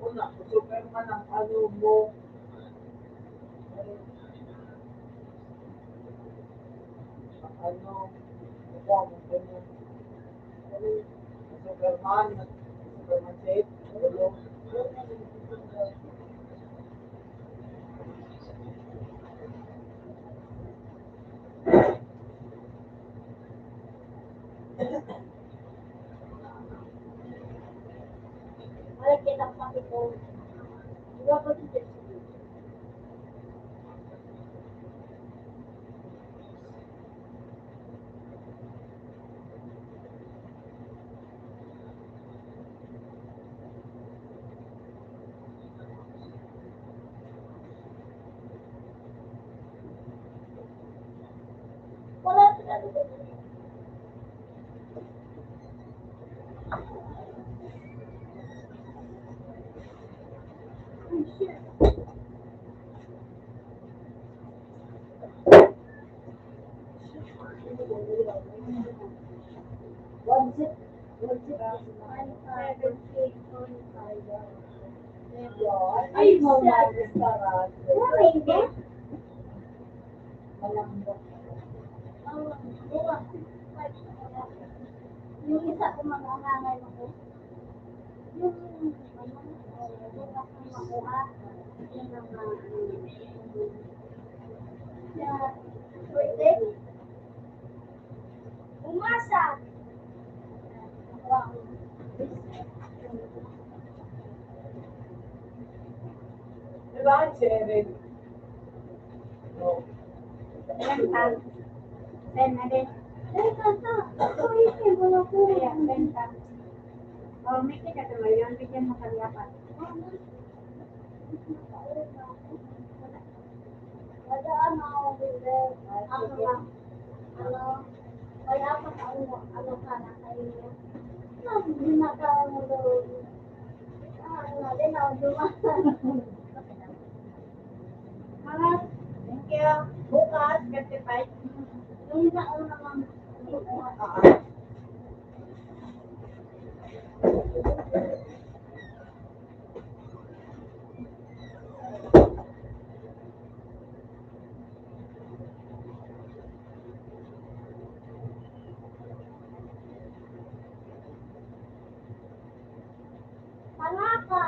Una, kusog kayo man ang ano mo. Ano, ito ang ganyan. Superman, Superman shape, ulo. Ay, mga restaurant. Malambot. Yung isa ko, mga angangay ko. Yung, ano, yung makuha, yung mga, ano, yung, yung, Umasa. Diba, Jerry? Ayan, Tan. Ten, again. Ten, Tan, Tan. Ako, hindi mo na po. Ayan, ten, Tan. Oh, may kita tuloy yun. Bigyan mo kami apat. Wala, ano, ako, Ano, ano, kaya pa sa ano, ano ka na kayo? Hindi na ka, ano, doon. Ah, ano, din ako, dumaan. Mga, thank you. Bukas, fifty-five. Yung sa una, ma'am. Palaka.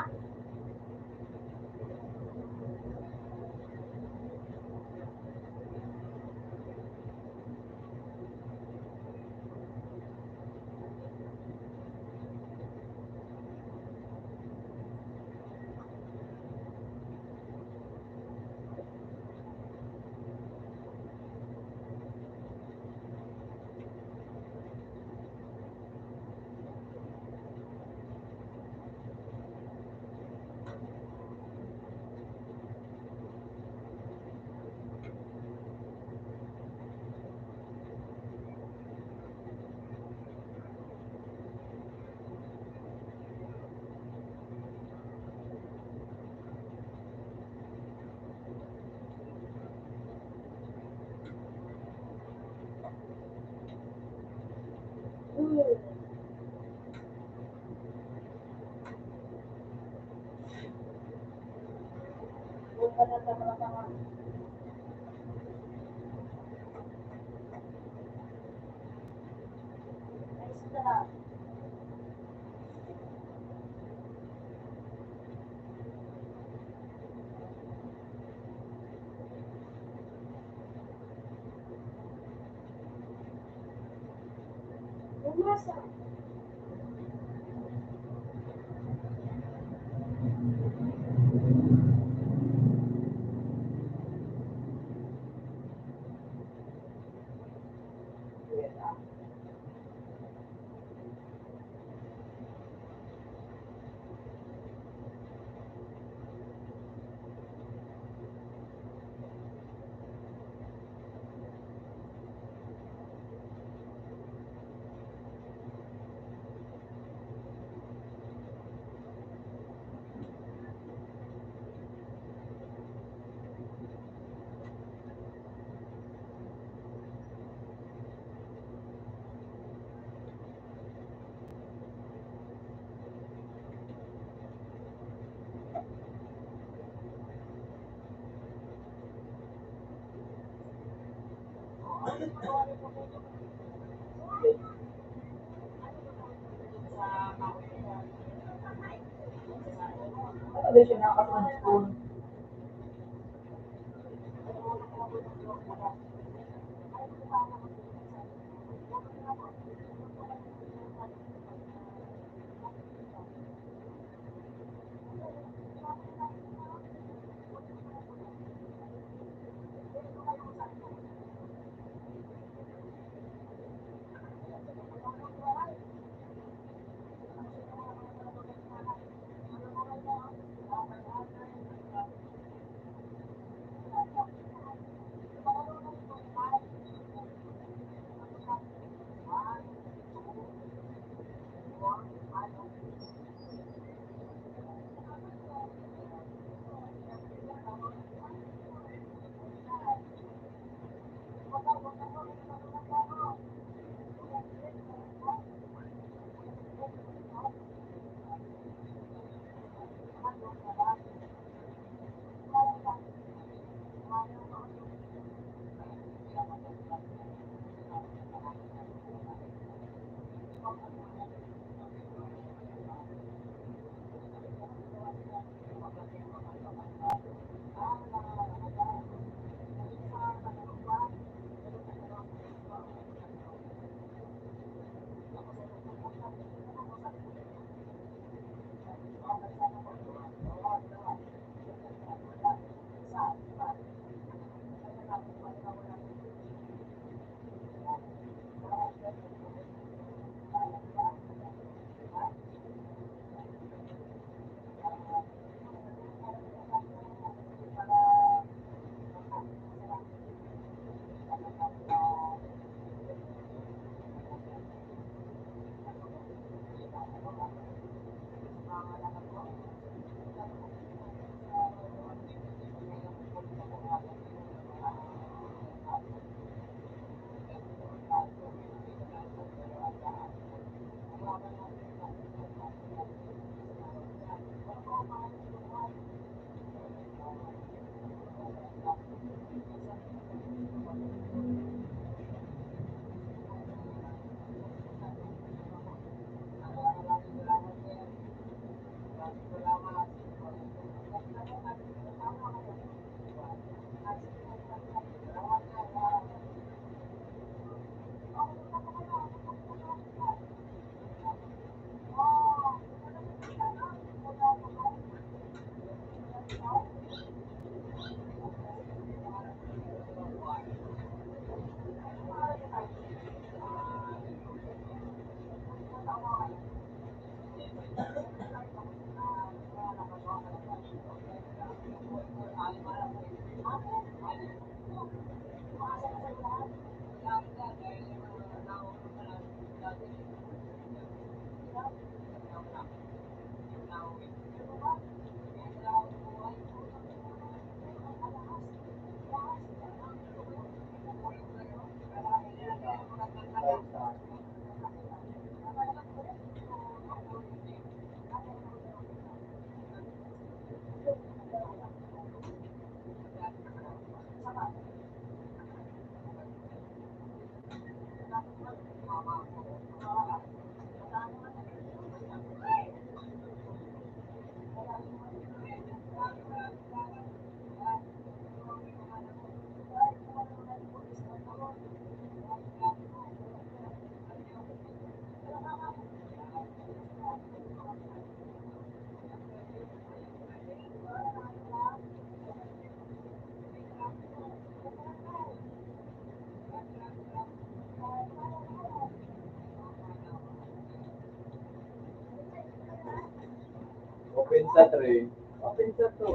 Open sa three. Open sa two.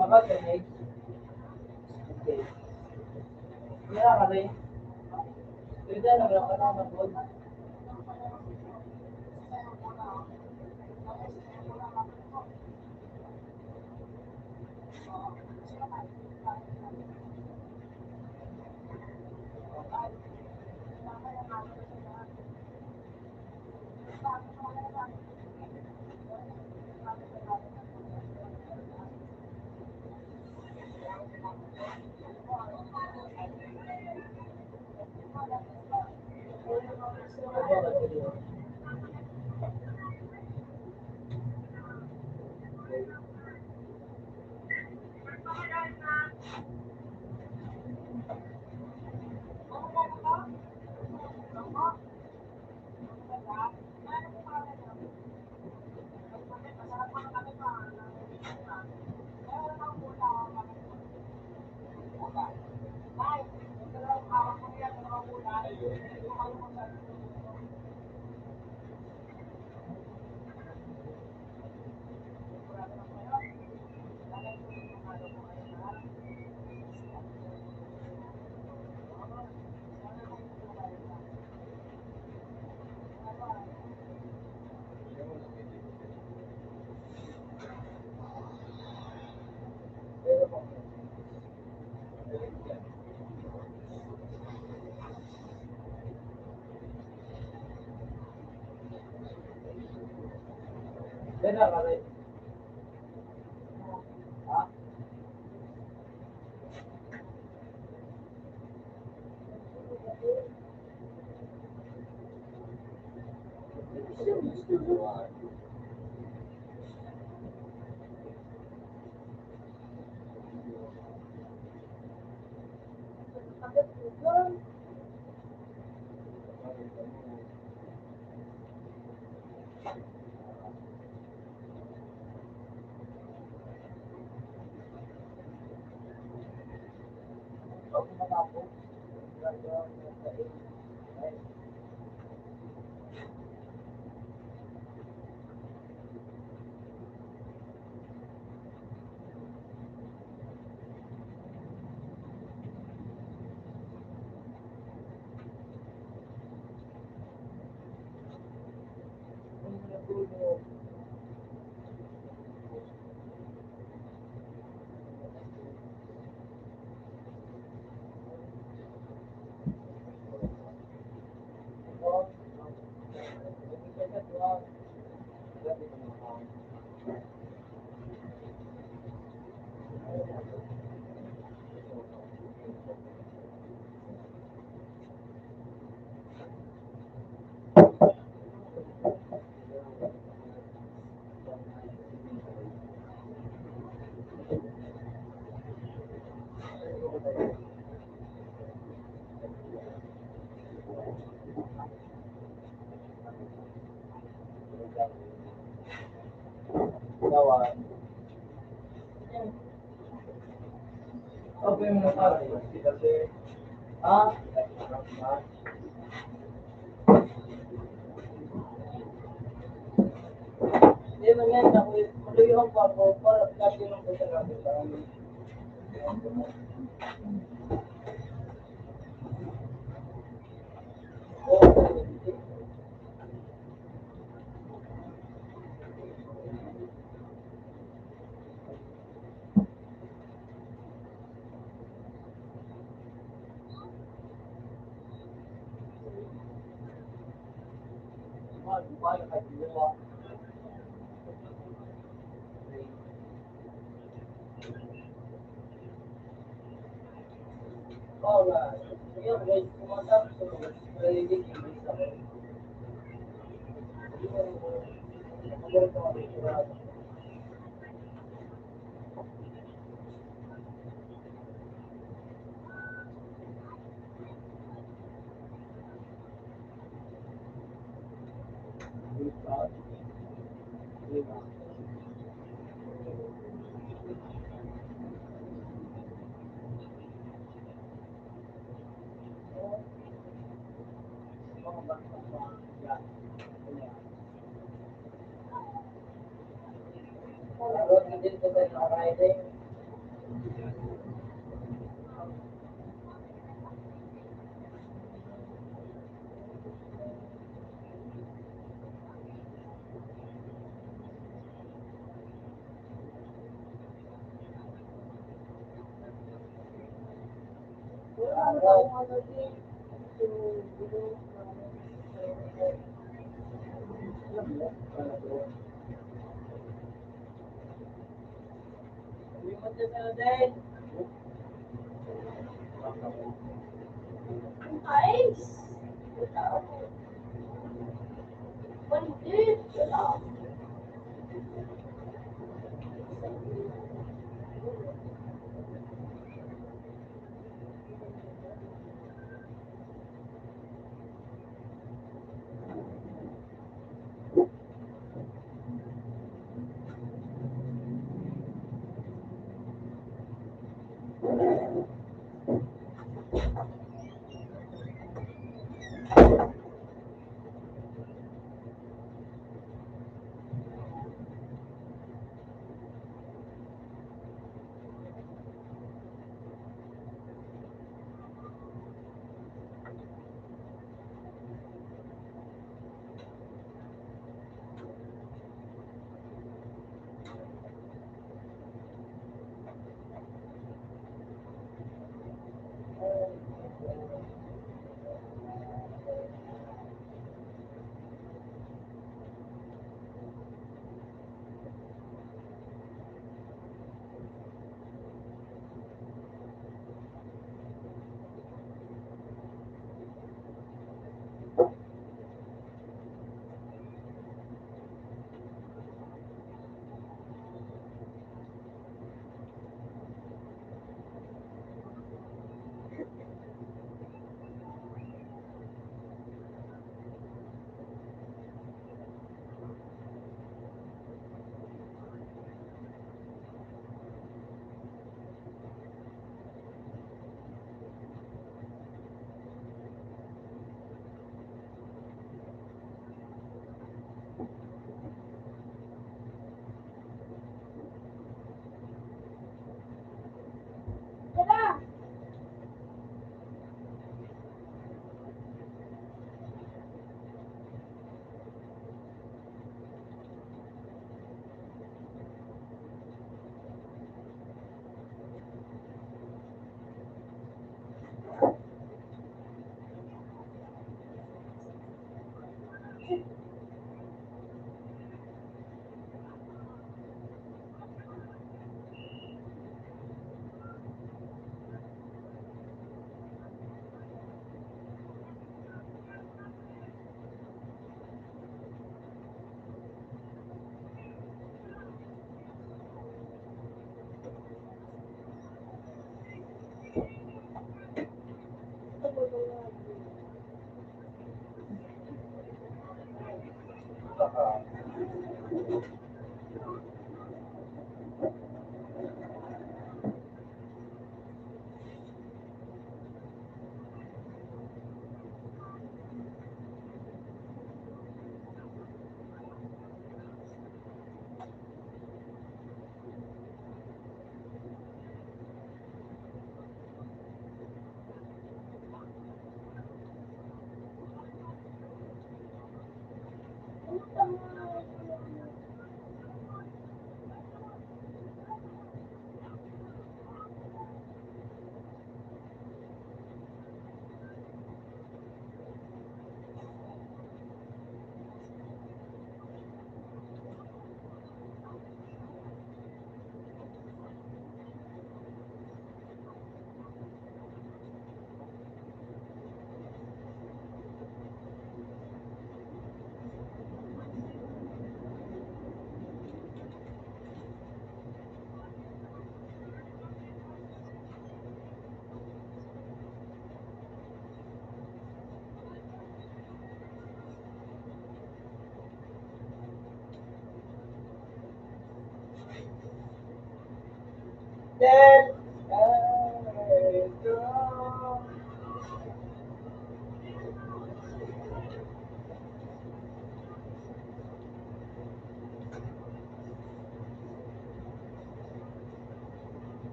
Maka-connect. Okay. Mira ka rin. Pwede na, wala ka na, mag-on.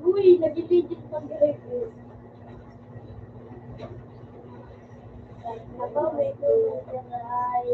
Uy, nagilid-lid pag-record. Nako, may tulog ka na ay.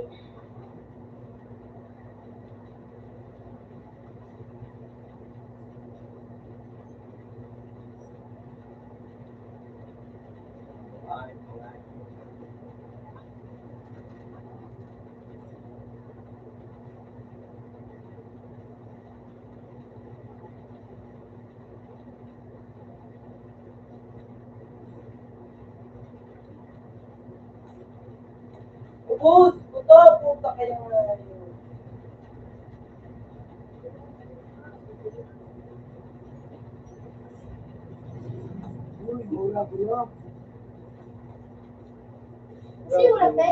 Ubos! Puta, puta kayo nga. Uy, wala ko na. Sino na, te?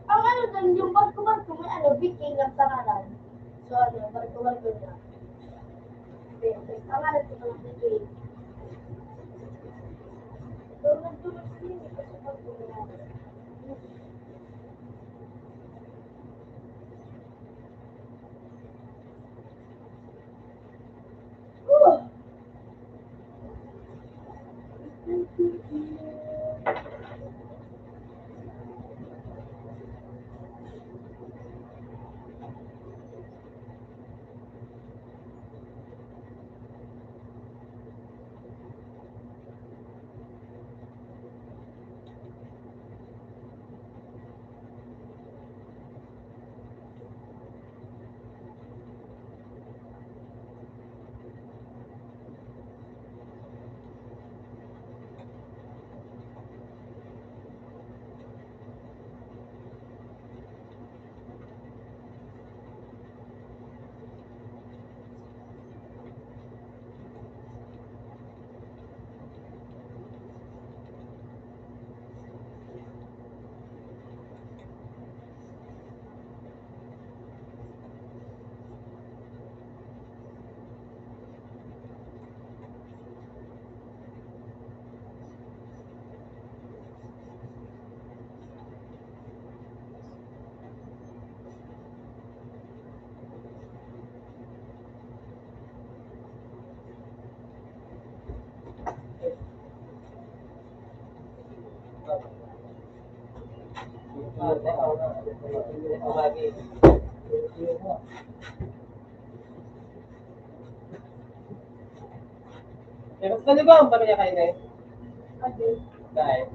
Ang ano dun, yung barko-barko, may ano, Viking ang pangalan. So, ano, barko-barko niya. Ang ano, ito mga Viking. So, nagtuloy sila, kasi barko niya. Eh, mas malibang ang pamilya kayo, Nay? Dahil.